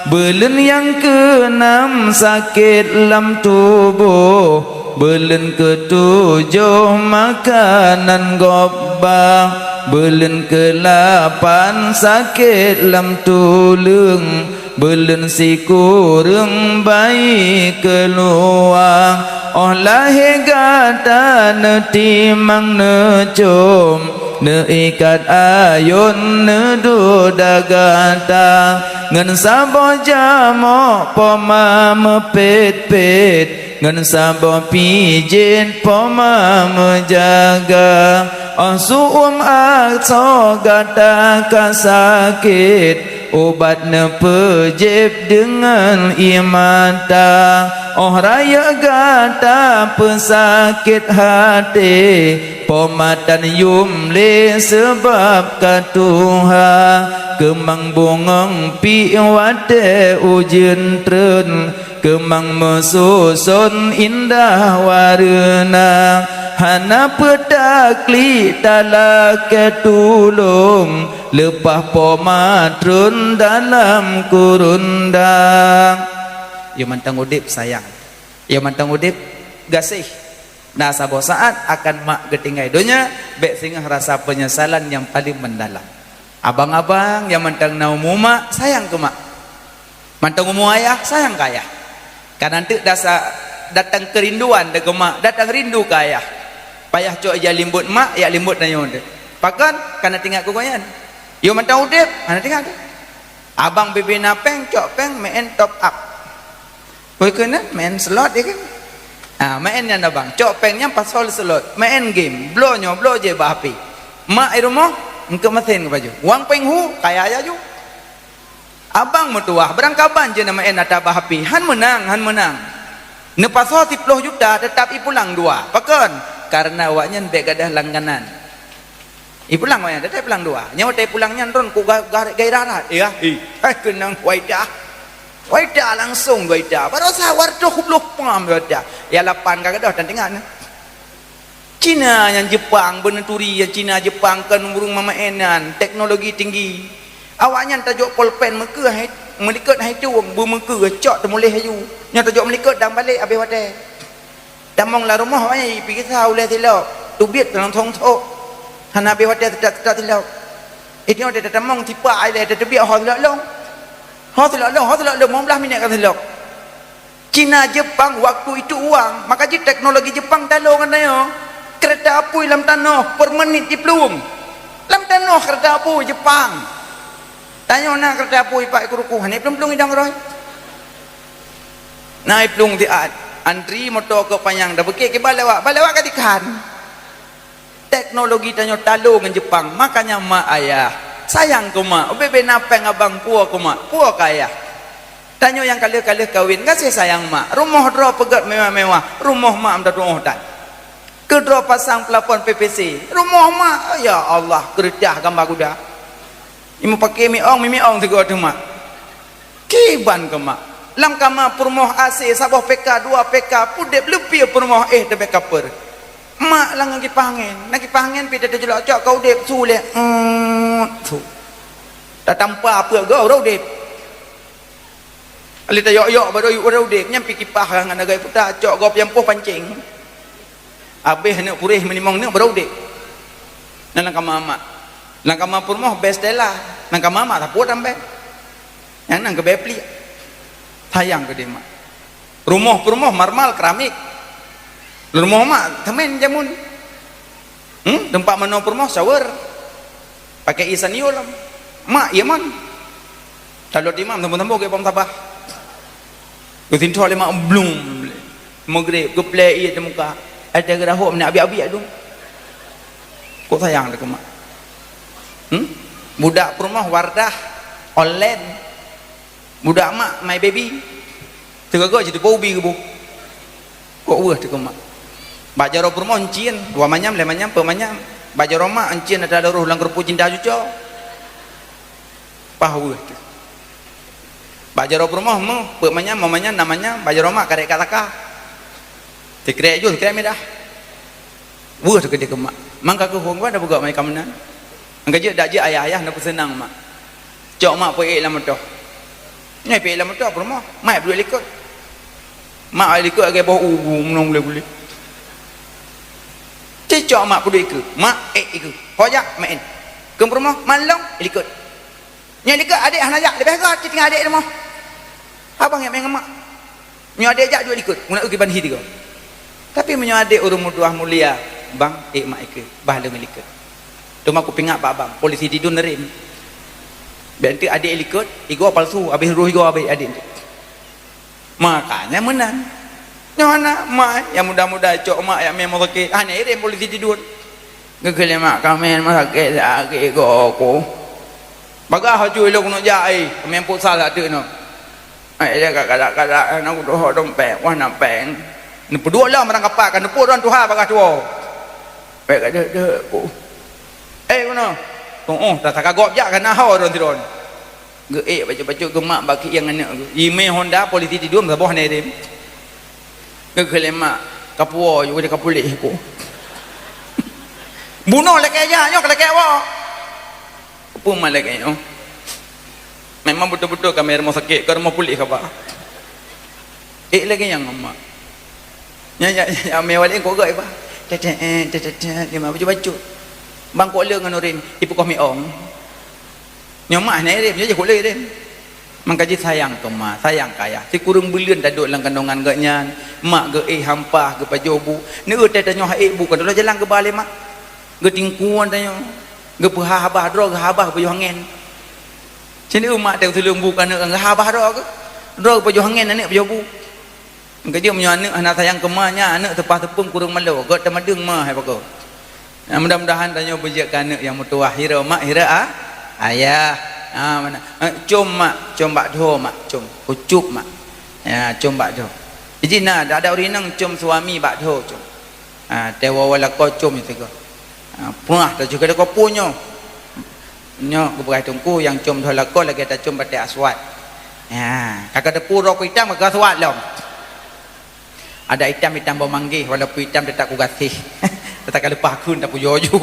beuleueng nyang keunam sakét lam tuboh, beuleueng keutujoh makanan gob ba, beuleueng keulapan sakét lam tuleueng, beuleueng sikureueng bayi keuluwa. Óh lahé gata neutimang neucom, neuikat ayôn neuduek gata, ngon saboh jamok poma meupet-pet, ngon saboh pijet poma meujaga. Óh su-uem asoe gata ka sakét, ubat neupeujieb deungon ié mata. Óh rayeuk gata peusakét até, poma tan yum lé seubab ka tuha. Keumang bungöng piek watée ujeuen treun, keumang meususon indah wareuna. Hana peutaklik talakée tulông, leupah poma treun dalam kureueng dang. Yôh mantong udeb sayang, yôh mantong udeb gaséh. Na saboh saát akan mak geutinggai donya, bék singoh rasa peunyesalan nyang paleng meudalam. Abang-abang nyang mantong na umu mak, sayang keu mak. Mantong umu ayah, sayang keu ayah. Ka nan teuk dasa datang keurinduan deungon mak, datang rindu keu ayah. Payah cok ija limbot mak, yak limbot tanyoe teuh. Pakon? Ka na teuingat keu gobnyan. Yôh mantong udeb, hana teuingat teuh. Abang bibi na péng, cok péng, meu'en top up. Oi, keunan main slot, ya kan? Ah, main nyan abang. Cok péng nyan pasol slot, main game, bloe nyoe, bloe jih bak H P. Mak i rumoh, eungkot meusén keu baju. Wang péng hu, kaya laju. Abang meutuwah, beurangkaban jih na main ata bak H P. Han meunang, han meunang. Neupasoe siplôh juta, teutap ipulang dua. Pakon? Kareuna awaknyan bék gadôh langganan. Ipulang wayang, teutap pulang dua. Nyoe watée pulang nyan ron ku ga-, ga-, gairah that. Ya, hi. Hai keunong waidah. Waidah langsong waidah. Barosa wartoh ploh pam waidah. Ya lapan ka gadôh tan teuingat na. Cina nyan Jepang, beuneuturi ya Cina Jepang kon ureuëng mamaén nyan, teknologi tinggi. Awaknyan tajok polpen meukeue hai, meulikot hai tueng, beumeukeue cok teumuléh aju. Nyoe tajok meulikot dang balek abéh watée. Tamong lam rumoh awaknyan ipikisa ulée silop, teubiet langsong thok. Hana abéh watée teutak-teutak silop. Inoe tatamong sipak ilée tateubiet ho silop lông. Ho silop lông, ho silop lông, limong blaih minét ka silop. Cina Jepang waktu itu uang, maka jih teknologi Jepang talo ngon tanyoe. Keureuta apui lam tanoh per menit jiplueng. Lam tanoh keureuta apui Jepang. Tanyoe na keureuta apui ipak i keuruku, hana iplueng-plueng idang roh. Na iplueng siat, antri moto keu panyang, dah beukik kiban lewat, ban lewat ka dikhan. Teknologi tanyoe talo ngon Jepang, makanya mak ayah sayang keu mak, ubé-bé na péng abang puwoe keu mak, puwoe keu ayah. Tanyoe nyang ka lheueh-ka lheueh kawen, gaséh sayang mak, rumoh droe peugét mewah-mewah, rumoh mak meututoh that. Keudroe pasang plafon P V C, rumoh mak, ya Allah, keureudah gamba guda. Imeupaké miong, mimiong sigoe teuma. Kiban keu mak. Lam kama peurumoh A C saboh P K, dua P K, pudeb leupie peurumoh éh teubiet kapeur. Mak lam ngon kipah angén, na kipah angén pih teuteujulok cok ka udeb su lé. Eut, su. Tatampa peuet goe uroe udeb. Lé tayok-yok baroe yue uroe udeb, nyan pih kipah ngon agak puta cok gob nyang poh pancéng. Abéh aneuk puréh meulimong neuk baroe udeb. Nyan lam kama mak. Lam kama peurumoh beh stela, lam kama mak sapeue tambah. Nyang nan keubeh pliek. Sayang keudeh mak. Rumoh peurumoh marmal keramik. Rumoh mak semen jameun. Hmm, teumpat manoe peurumoh shower. Pakai ie sanyo lom. Mak, ie mon. Talot imam sambung-sambung geuh bang sabah. Geusintoh lé mak blum. Maghrib geuplè ie di muka. Ada geurahom nak abiek-abiek tu. Kok sayang lé keu mak. Hmm? Budak peurumoh Wardah online. Budak mak My Baby. Teugaga jiteupeue ubi geuboh. Kok weueh teuh keu mak. Bak jaroe peurumoh encien, dua manyam, lhèe manyam, peuet manyam. Bak jaroe mak encien ata loroh lam keureupuk cinta cuco. Pah weueh teuh. Bak jaroe peurumoh meuh, peuet manyam, lhèe manyam, nam manyam, bak jaroe mak karek kat saka. Sikrek ju, sikrek midah. Weueh teuh keudeh keu mak. Mang ka keuhong, pada peugah mai ka meunan. Ka jeuet dak jeuet ayah-ayah na peuseunang mak. Cok mak peuék lam moto. Nyoe peuék lam moto peurumoh. Mak peuduek likot. Mak likot lagèe boh ubu meunong gulé-gulé. Cicok mak peuduek ikeue. Mak ék ikeue. Ho jak maén. Keu peurumoh mak lôn likot. Nyoe likot adék hana jak leubeh göt cit tinggai adék rumoh. Abang nyang maén ngon mak. Nyoe adék jak duek likot, guna eu kiban hi tiga. Tapi meunyoe adék ureueng meutuah mulia, bang, ék mak ikeue, bah lôn likot. Teuma kupeuingat bak bang, polisi Tidun rem. Bèk enteuk adék likot, igoe palsu, abéh roh igoe abéh adék. Makanya meunan. Nyoe hana mak nyang muda-muda cok mak nyang mé meukeusakét, hana irem polisi Tidun. Geukheun lé mak, "Kamoe meukeusakét sakét goe ku." Bagaih aju ilong keuneuk jak ai, kamoe putsal ateueh nyoe. Ai dia ka kalak-kalak, na kudoh dompet, wah na péng. Neupeuduek lom barang kapak, ka neupeuduek tuha bagaih tuwoe. Péng ka deuek-deuek ku. Eh, keunoe. Tu'oh, tasaka gob jak ka na ho droe sidroe. Geuék bacut-bacut geumak bak kieng aneuk geuh. Imé Honda polisi Tidun saboh nirem. Geukheun lé mak, "Kapuwoe ju, ka puléh ku." Bunoe lakèe jak nyoe ka lakèe woe. Peue malaikat nyoe? Memang beutôi-beutôi ka mé rumoh sakét, ka rumoh puléh kaba. Ék lagèe nyang mak. Nyan, nyan, nyan mé walét kok gèt iba. Tetet, tetet, tetet, lima bacut-bacut. Bang kok le ngon ureueng, ipeukoh miong. Nyoe mak hana irem, nyoe jih kok le irem. Mangka jih sayang keu ma, sayang keu ayah. Sikureueng buleuen taduek lam kandongan geuh nyan, mak geuéh hampah, geupajoh bu. Neu teuh tanyoe ék bu, ka teuloh jalan geuba lé mak. Geutingkuan tanyoe, geupeuha habah droe, geuhabah geupajoh angén. Cit neu mak teuh tuleueng bu ka neu geuhabah droe geuh. Droe geupajoh angén, aneuk pajoh bu. Keujeuet meunyoe aneuk hana sayang keu ma nyan, aneuk teupah teupeueng kureueng malo, gèt teumadeueng ma hai pakoe. Nah, mudah-mudahan tanyoe beujeuet keu aneuk nyang meutuwah, hira mak, hira a-, ayah. Ha, meunan. Eh, com mak, com bak dhoe mak, com. Ucup mak. Ya, com bak dhoe. Jih na, ada ureueng inong com suami bak dhoe com. Ha, teuwoe-woe lakoe com sigoe. Ha, peugah teuh ka lakoe peue nyoe. Nyoe geupeugah teungku nyang com dhoe lakoe lagèe tacom batèe aswad. Ya, ka ka teupeu rok itam ka aswad lom. Ada itam-itam boh manggéh, walaupun itam teutap kugaséh. Teutap ka leupah kheun tapujoe ju.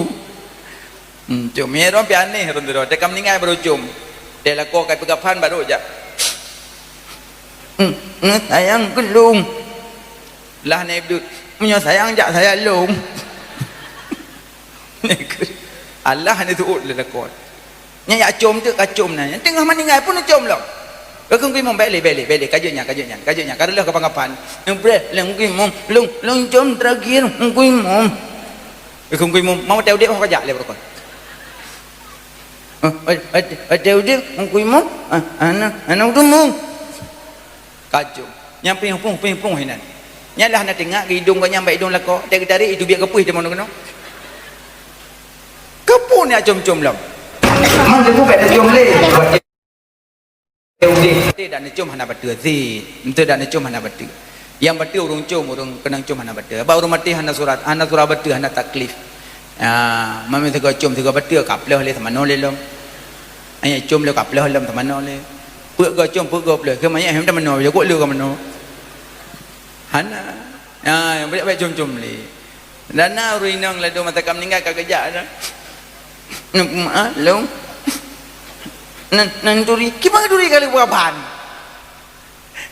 Hmm, com, meunyoe droe pih aneh droe tu. Teuka meuninggai baru com. Teuh lakoe ka peugah phan baru jak. Hmm, hmm, sayang keu lôn. Lah nai beudeuet. Meunyoe sayang jak sayang lôn. Alah, hana teuôt lé lakoe. Nyan jak com teuk ka com na. Nyan teungoh meuninggai pun com lom. Ka kheun keu imum, "Bèk lé, bèk lé, bèk lé, ka jeuet nyan, ka jeuet nyan, ka jeuet nyan." Ka reuloh kapan-kapan. Nyan breh lé kheun keu imum, "Lôn, lôn com terakhir kheun keu imum." Ka kheun keu imum, "Mau watèe udép ho ka jak lé barokon." "Eh, eh, eh, watèe udép kheun keu imum, ah, hana, hana udép mum." Ka com. Nyan pih pung, pih pung hinan. Nyan lah na teuingat keu idong geuh nyan bak idong lakoe. Teuka geutarek, itu biet keupeue teuma keunoe. Keupeue nyak com-com lom. Man teupeu bèk tacom lé. Watèe udép. Watèe dak neucom hana bateue sit. Watèe dak neucom hana bateue. Nyang bateue ureueng com, ureueng keunong com hana bateue. Bak ureueng maté hana surat, hana surat bateue, hana taklif. Ah, meunyoe sigoe com, sigoe bateue, ka pleuh lé, teumanoe lé lom. Ai com lé ka pleuh lom, teumanoe lé. Peuet goe com, peuet goe pleuh. Keu manyét hem teumanoe, jagoe lé ka manoe. Hana. Ah, nyang bèk-bèk com-com lé. Dan na ureueng inong ladôm masa ka meuninggai ka geujak dah. Ah, lôn. Nan, nan turi. Kiban turi ka lheueh ban.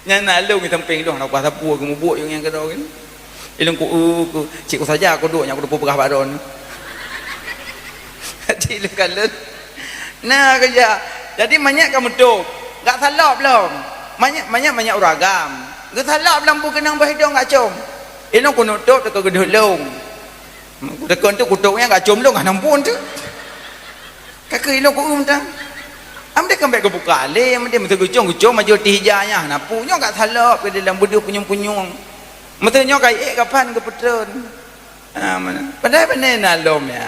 Nyan na lôn di sampéng dong, na kuasa pue geumubuk nyang keudroe nyan. Ilôn ku, eu, ku, cit ku saja ku duek nyan ku teupeue peugah bak droeneuh. Jadi lôn kalon. Na keujak. Jadi manyét ka meutôb. Gak salop lom. Manyét, manyét, manyét ureueng agam. Geusalop lom bu keunong boh idong gak com. Ilôn ku nutôb teuka geudeuh lôn. Ku teuka tu ku tôb nyang gak com lôn ka na phon tu. Ka keu ilôn ku eu mantong. Am deh kan bèk geubuka lé, am deh meuteugeucong-geucong maju tih ija nyan, na pu nyoe ka salop keu dalam beudeuh punyueng-punyueng. Meuteunyoe ka ék kapan geupeutreun. Ah, mana? Padahai beunai na lom ya.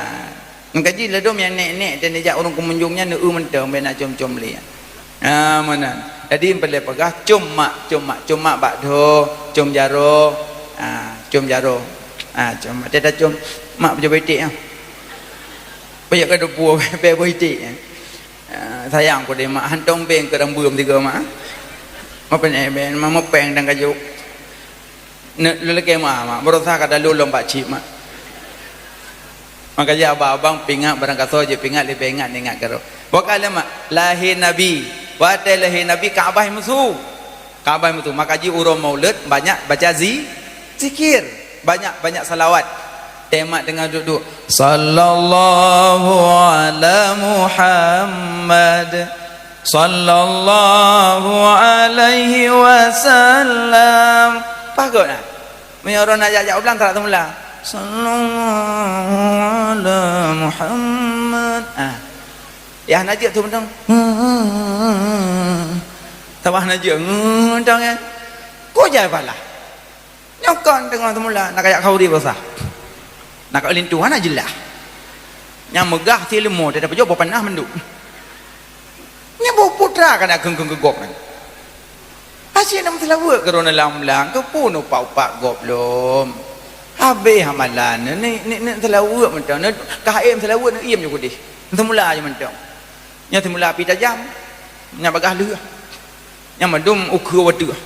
Meukaji ladôm nyang nèk-nèk dan nijak ureueng keumunjong nyan neu eu mantong bèk na com-com lé. Ah, meunan. Jadi, peureulèe peugah, com mak, com mak, com mak bak dhoe, com jaroe. Ah, com jaroe. Ah, com mak. Teuta com mak peujeuet iték, ah. Payah ka deupue, bèk boh iték, ah. Ah, sayang ku deh mak, hantong beng keu rambeuem tiga mak. Mak peureulèe beng, mak meupeng dan kajok. Ne, lelaki mak, mak, berusaha ka dalu lom bak cip mak. Maka jih abang-abang pingat barangkasoe jih pingat leubeh ingat ngon ingat keudroe. Bukan lé mak, lahé Nabi. Watée lahé Nabi Ka'bah meusu. Ka'bah meusu. Maka jih uroe Maulud banyak baca zi-, zikir. Banyak-banyak salawat. Teuma teungoh duek-duek, "Sallallahu ala Muhammad. Sallallahu alaihi wasallam." Pagot nah. Meunyoe uroe na jak-jak u blang, tarak teumula. "Sallallahu ala Muhammad." Ah. Yah na jeuet tu mantong. Sabah na jeuet. Mantong ya. Ko jai palah. Nyoe kon teungoh teumula, na kajak khauri basah. Na ka linto hana jeulaih. Nyang meugah si leumo, teutab pajoh boh panah mandum. Nyan boh putra ka na kheun-kheun keu gob nyan. Asyik na meuseulaweuet keu droeneuh lam blang, keupeue neupak-upak gob lom. Habéh amalan, ni, ni, ni seulaweuet mantong, ni ka haém seulaweuet, ni iem ju keudeh. Seumula je mantong. Nyan seumula api tajam, nyan bagaih lheueh. Nyan mandum ukeue wateueh.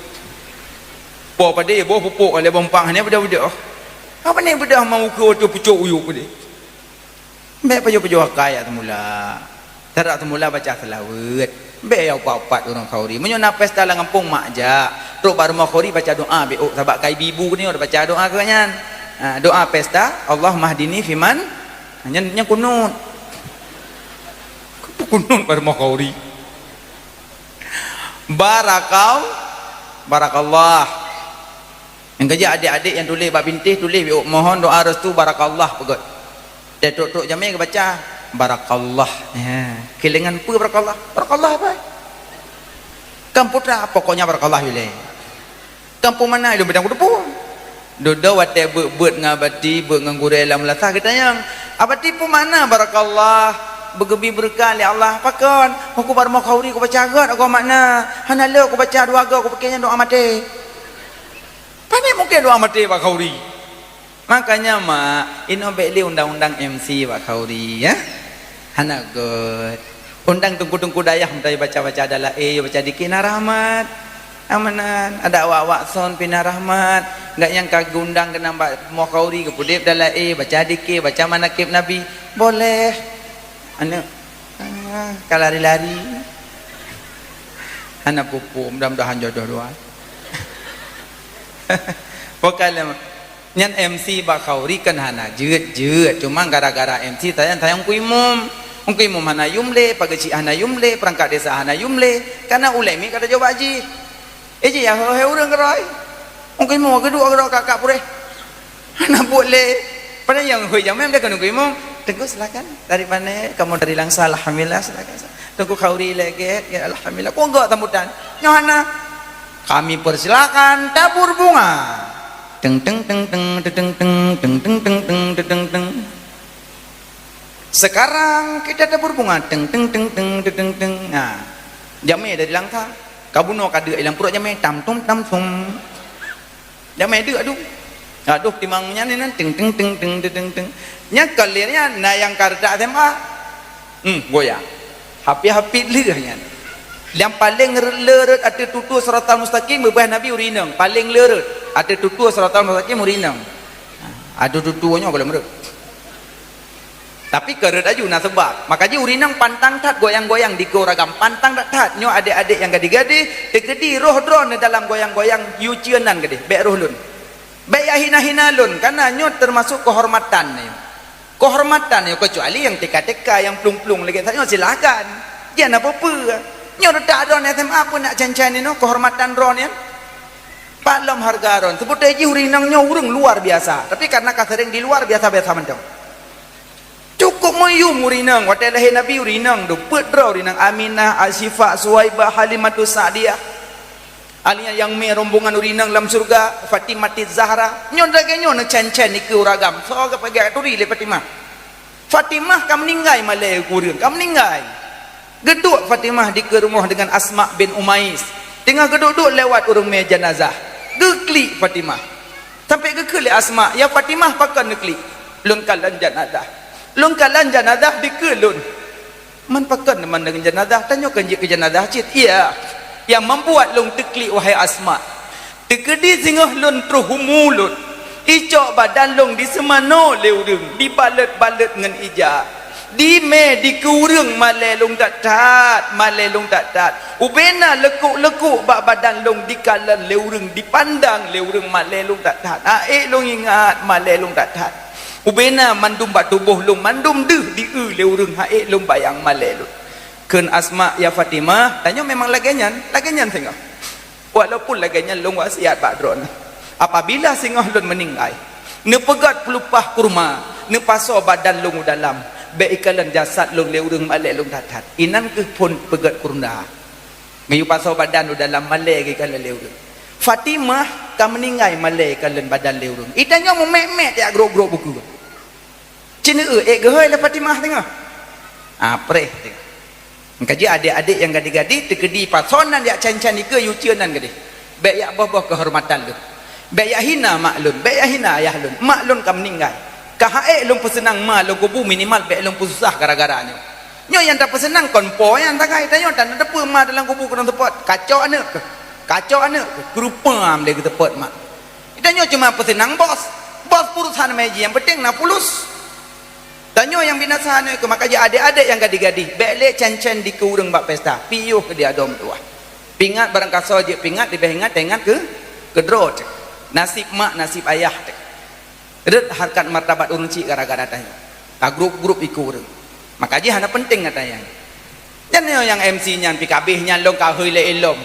Poh padé, boh pupuk, lé boh empang, hana beudôh-beudôh. Apa ni beudôh ma ukeue wateueh pucok uyuek keudeh. Bék pajoh-pajoh akai jak teumula. Tarak teumula baca seulaweuet. Bék ya upat-upat ureuëng khauri. Meunyoe na pesta lam gampông mak jak, trok bak rumoh khauri baca doa bék ôk sabab ka ibu-ibu keunyoe baca doa keu nyan. Ha, doa pesta, "Allahummahdini fiman," nyan, nyan kunut. Kunut bak rumoh khauri. Barakal-, barakallah. Nyang keujak adék-adék nyang tuléh bak bintéh, tuléh bak mohon doa restu barakallah peugöt. Teutrok-trok jamé geubaca barakallah. Ya. Kilengan peue barakallah? Barakallah apa? Kan putra, pokoknya barakallah ilée. Kan peue makna ilée bidang kuteupeu. Dudoe watée beuet-beuet ngon abati, beuet ngon gurée lam meulasah geutanyong, "Abati peue makna barakallah?" Beugeubi beureukat lé Allah. Pakon? Meukubah rumoh khauri kubaca göt agoe makna. Hana lé kubaca dua goe, kupike nyan doa maté. Pane mungken doa maté bak khauri. Makanya mak, inoe bék lé undang-undang M C bak khauri, ya. Hana göt. Undang teungku-teungku dayah meutai baca-baca dalaé, baca dikir na rahmat. Amanan, ada awak-awak son pih na rahmat. Enggak nyang ka geundang keunan bak rumoh khauri geupudeb dalaé, baca dikir, baca manakib Nabi. Boleh. Aneuk, ah, ka lari-lari. Hana pupu, mudah-mudahan jodoh dua. Bukan lé, nyan M C bak khauri kan hana jeuet-jeuet. Cuma gara-gara M C tayang-tayang ku imum. Ku imum hana yum lé, pageue cik hana yum lé, perangkat desa hana yum lé. Kana ulée mi ka tajak bak jih. Eh, jih ya, hei, hei, ureuëng keuroi. Ungkui mo, keudua keudua kakak pureh. Hana buet lé. Padahai nyang hôi jamé dia keuneuk ungkui mo. Teungku, silakan. Dari mana? Kamu dari Langsa, alhamdulillah, silakan. Teungku Khauri lé gét, gét, alhamdulillah. Kok enggak sambutan? Nyoe hana. Kami persilakan tabur bunga. Teng, teng, teng, teng, teng, teng, teng, teng, teng, teng, teng, teng, teng. Sekarang kita tabur bunga. Teng, teng, teng, teng, teng, teng, teng. Nah, jamé dari Langsa. Kabunoe ka deuk ilang pruet jamé, tam tum, tam tum. Jamé deuk aduh. Aduh, timang nyan ni nan, ting, ting, ting, ting, ting, ting, ting. Nyan ka lé nyan, na nyang ka reutak S M A. Hmm, goyang. Hapi-hapi lheueh nyan. Nyang paleng re-, le rot ateueh tutoe siratal mustaqim, beubah Nabi ureuëng inong. Paleng le rot ateueh tutoe siratal mustaqim ureuëng inong. Aduh, tutoe nyoe gohlom rot. Tapi keureuet aju na seubab. Maka jih ureuëng inong pantang that goyang-goyang di keue uragam. Pantang that-that nyoe adék-adék nyang gadih-gadih, teukeudi roh droeneuh dalam goyang-goyang, yue cieun nan gadih, bék roh lôn. Bék ya hina-hina lôn, kareuna nyoe teumasok keuhormatan nyoe. Keuhormatan nyoe, keucuali nyang tika-tika, nyang plueng-plueng lagée tanyoe, silahkan. Jan apa-apa. Nyoe reutak droeneuh S M A pun nak can-can nyoe, keuhormatan droeneuh. Pat lom hareuga droeneuh. Seubut jih ureuëng inong nyoe ureuëng luar biasa. Tapi kareuna ka sering di luar, biasa-biasa mantong. Cukup meuyum ureuëng inong, watée lahé Nabi ureuëng inong, dupeue droe ureuëng inong Aminah, Asyifa, Suwaibah, Halimatus Sa'diyah. Akhé nyan nyang mé rombongan ureuëng inong lam syeuruga, Fatimatiz Zahra. Nyoe lagée nyoe neucen-cen di keue uragam. Soe geupeugah turi lé Fatimah. Fatimah ka meuninggai malée ureuëng, ka meuninggai. Geuduek Fatimah di keue rumoh deungon Asma bin Umais. Teungoh geuduek-duek lewat ureuëng mé janazah. Geuklik Fatimah. Sampai geukheun lé Asma, "Ya Fatimah, pakon neuklik?" "Lôn kalon janazah." "Lôn kalon janazah dikeue lôn." "Man pakon man deungon janazah? Tanyoe kon jeuet keu janazah cit." "Iya." "Nyang membuat lôn teuklik, wahai Asma, teukeudi singoh lôn troh umu lôn, Icok badan lôn diseumanoe lé ureuëng, dibalot-balot ngon ija. Dimé dikeureueng malée lôn that-that, malée lôn that-that. Ubena leukuk-leukuk bak badan lôn dikalon lé ureuëng, dipandang lé ureuëng malée lôn that-that. Aék lôn ingat malée lôn that-that. Ubena mandum bak tuboh lôn mandum deuh dieu lé ureuëng, aék lôn bayang malée lôn. Kheun Asma, "Ya Fatimah, tanyoe memang lagée nyan, lagée nyan singoh." Walaupun lagée nyan lôn wasiat bak droeneuh, apabila singoh lôn meuninggai, neupeugét peulupah kurma, neupasoe badan lôn u dalam, bék ikalon jasad lôn lé ureuëng malée lôn that-that. Inan kheueh phon peugét kurma. Geuyue pasoe badan u dalam malée geukalon lé ureuëng. Fatimah ka meuninggai malée ikalon badan lé ureuëng. Itanyoe meumet-met jak grok-grok buku. Ceuneuk ék geuhôi lé Fatimah teungoh. Ah, preh teungoh. Maka jih adék-adék nyang gadih-gadih teukeudi pasoe nan jak can-can ikeue yucieun nan gadih. Bék jak boh-boh keuhormatan lôn. Bék jak hina mak lôn, bék jak hina ayah lôn. Mak lôn ka meuninggai. Ka aék lôn peuseunang ma lôn kubu minimal bék lôn peususah gara-gara nyoe. Nyoe nyang tapeuseunang kon po nyang tagai tanyoe tan teupeue ma dalam kubu keunong teupot. Kacok aneuëk keuh. Kacok aneuëk keuh. Keurupam lé geuteupot mak. Tanyoe cuma peuseunang bos. Bos peurusan meji nyang penting na pulus. Tanyoe nyang binasa nyoe keu maka jih adék-adék nyang gadih-gadih, bék lé can-can dikeue ureuëng bak pesta, piôh keu di adoe meutuwah. Pingat barangkasoe jeuet pingat, leubeh ingat teuingat keu keudroe teuh. Naseb mak, naseb ayah teuh. Rhot hareukat martabat ureuëng chik gara-gara tanyoe. Ka grup-grup ikeue ureuëng. Maka jih hana penting gata nyan. Nyan nyoe nyang M C nyan pi kabeh nyan lôn ka hôi lé ilom.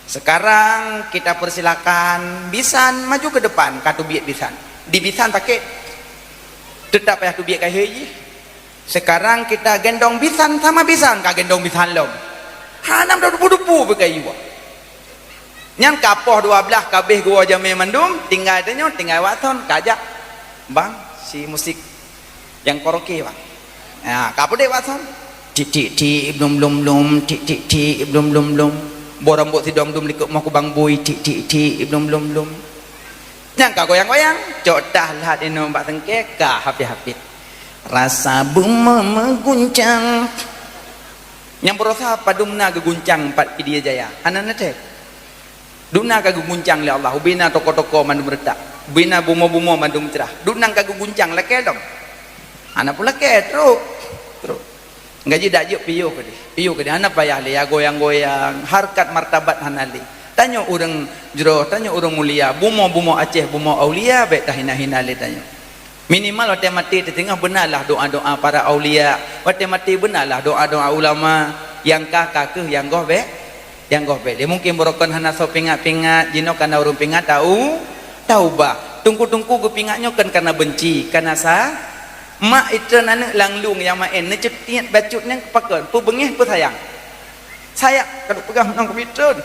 Sekarang kita persilakan bisan maju ke depan, ka teubiet bisan. Di bisan sakét. Teutap payah teubiet kayée jih. Sekarang kita gendong bisan sama bisan, ka gendong bisan lom. Hana meudupu-dupu beukai jiwoe. Nyan ka poh dua blaih kabeh geuwoe jamé mandum, tinggai tanyoe, tinggai Watson, ka jak. Bang, si musik nyang karaoke, bang. Ha, ka peudeh Watson. Tik, tik, tik, blum, blum, blum, tik, tik, tik, blum, blum, blum. Boh rambôt sidom dum likot moh kubang bui, tik, tik, tik, blum, blum, blum. Nyang ka goyang-goyang, cok tah lhat inong bak sengke, ka hafit-hafit. Rasa bumoe meuguncang. Nyang beurasa padum na geuguncang pat Pidie Jaya. Hana neutek. Duna ka geuguncang lé Allah, ubena toko-toko mandum retak, ubena bumoe-bumoe mandum crah. Duna ka geuguncang lakée lom. Hana peulakée, trok. Trok. Gaji dak jeuet piôh keudeh. Piôh keudeh, hana payah lé ya goyang-goyang. Hareukat martabat hana lé. Tanyoe ureuëng jroh, tanyoe ureuëng mulia. Bumoe-bumoe Aceh, bumoe aulia, bék tahina-hina lé tanyoe. Minimal watée maté teuteungoh beunalah doa-doa para aulia. Watée maté beunalah doa-doa ulama. Nyang ka, ka kheueh, nyang goh bék. Nyang goh bék lé. Mungken beurokon hana soe pingat-pingat, jinoe kana ureuëng pingat tau, taubah. Teungku-teungku geupingat nyoe kon kana beunci, kana sa. Mak itreun aneuëk lam lueng nyang maén, neucutiet bacut nyang pakon, peubeungéh peusayang. Sayang, ka duek peugah meunan keumitreun.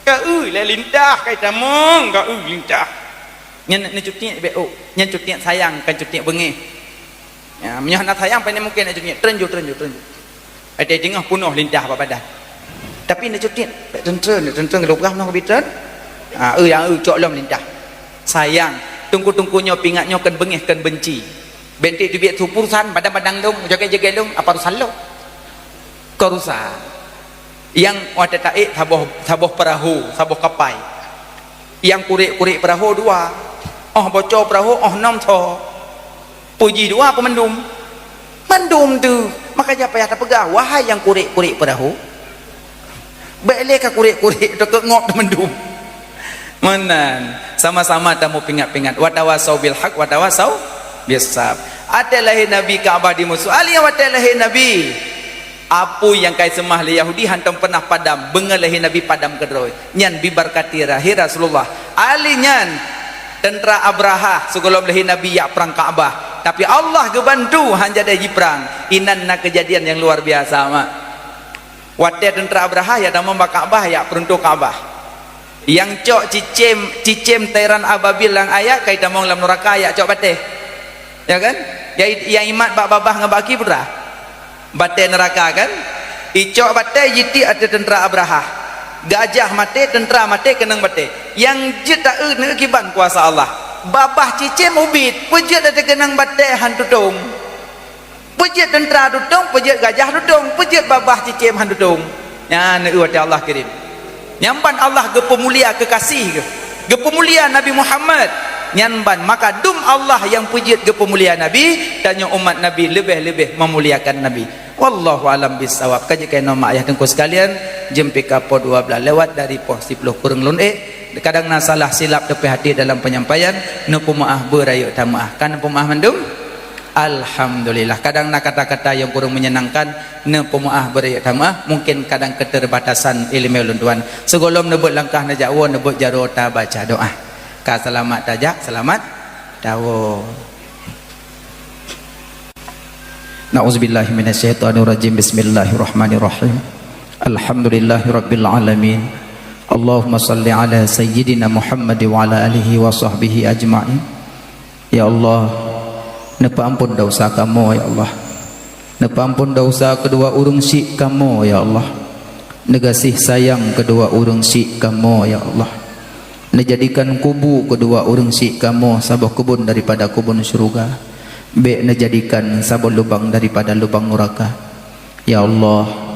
Ka eu lé lintah, ka itamong, ka eu lintah. Nyan neucutiet bék ôk, nyan cutiet sayang, kon cutiet beungéh. Ya, meunyoe hana sayang, pane mungken neucutiet, treun ju, treun ju, treun ju. Watée teungoh punoh lintah bak badan. Tapi neucutiet, bék treun-treun, treun-treun geulubah meunan keumitreun. Ha, eu nyang eu cok lom lintah. Sayang, teungku-teungku nyoe pingat nyoe kon beungéh, kon beunci. Bék teubiet su peurusan, badang-badang lom, jagée-jagée lom, apa urusan lom? Kon urusan. Nyang watée taék saboh, saboh peurahô, saboh kapai. Nyang kurek-kurek peurahô dua. Óh boco peurahô, óh nom tho. Puji dua apa mandum? Mandum tu. Maka jih payah tapeugah, wahai nyang kurek-kurek peurahô. Bék lé ka kurek-kurek, takot ngok mandum. Meunan, sama-sama tamu pingat-pingat. Watawasau bil haq, watawasau bis sab. Watée lahé Nabi Ka'bah dimusoh. Ali watée lahé Nabi. Apui nyang kai seumah lé Yahudi hantom peunah padam, beungoh lahé Nabi padam keudroe. Nyan bibarkati lahé Rasulullah. Ali nyan teuntra Abrahah sigohlom lahé Nabi jak prang Ka'bah. Tapi Allah geubantu han jadi jiprang. Inan na keujadian nyang luar biasa mak. Watée teuntra Abrahah jak tamong bak Ka'bah, jak peuruntoh Ka'bah. Nyang cok cicém, cicém tairan ababil lam ayat kai tamong lam nuraka jak cok batée. Ya kan? Nyang, nyang imat bak babah ngon bak aki peue teuma? Batée neuraka kan? Icok batée jitiek ateueh teuntra Abrahah. Gajah maté, teuntra maté keunong batée. Nyang jeuet taeu neukiban kuasa Allah. Babah cicém ubit, peue jeuet ateueh keunong batée han tutong. Peue jeuet teuntra tutong, peue jeuet gajah tutong, peue jeuet babah cicém han tutong. Nyan watée Allah kirém. Nyang ban Allah geupeumulia keukaséh geuh. Geupeumulia Nabi Muhammad. Nyan ban maka dum Allah nyang peujeuet geupeumulia Nabi, tanyoe umat Nabi leubeh-leubeh meumuliakan Nabi. Wallahu alam bisawab. Ka jeuet keunoe mak ayah teungku sekalian, jeumpika poh dua belas lewat dari poh siploh kureueng lôn ék. Kadang na salah silap teupeuhati dalam penyampaian, neupeumaáh beurayeuk tameuáh. Kan neupeumaáh mandum? Alhamdulillah. Kadang na kata-kata nyang kureueng menyenangkan, neupeumaáh beurayeuk tameuáh. Mungkin kadang keterbatasan ileumé ulôn tuan. Sigohlom neubeuet langkah neujak woe, neubeuet jaroe tabaca doa. Ka seulamat tajak, seulamat tawoe. Na'udzubillahi minasyaitonirrajim. Bismillahirrahmanirrahim. Alhamdulillahirabbil alamin. Allahumma shalli ala sayyidina Muhammad wa ala alihi wa sahbihi ajma'in. Ya Allah, neupeuampon desya kamoe, ya Allah. Neupeuampon desya keudua ureuëng syik kamoe, ya Allah. Neugaséh sayang keudua ureuëng syik kamoe, ya Allah. Neujadikan kubu keudua ureuëng syik kamoe saboh keubon daripada keubon syeuruga. Bék neujadikan saboh lubang daripada lubang nuraka. Ya Allah,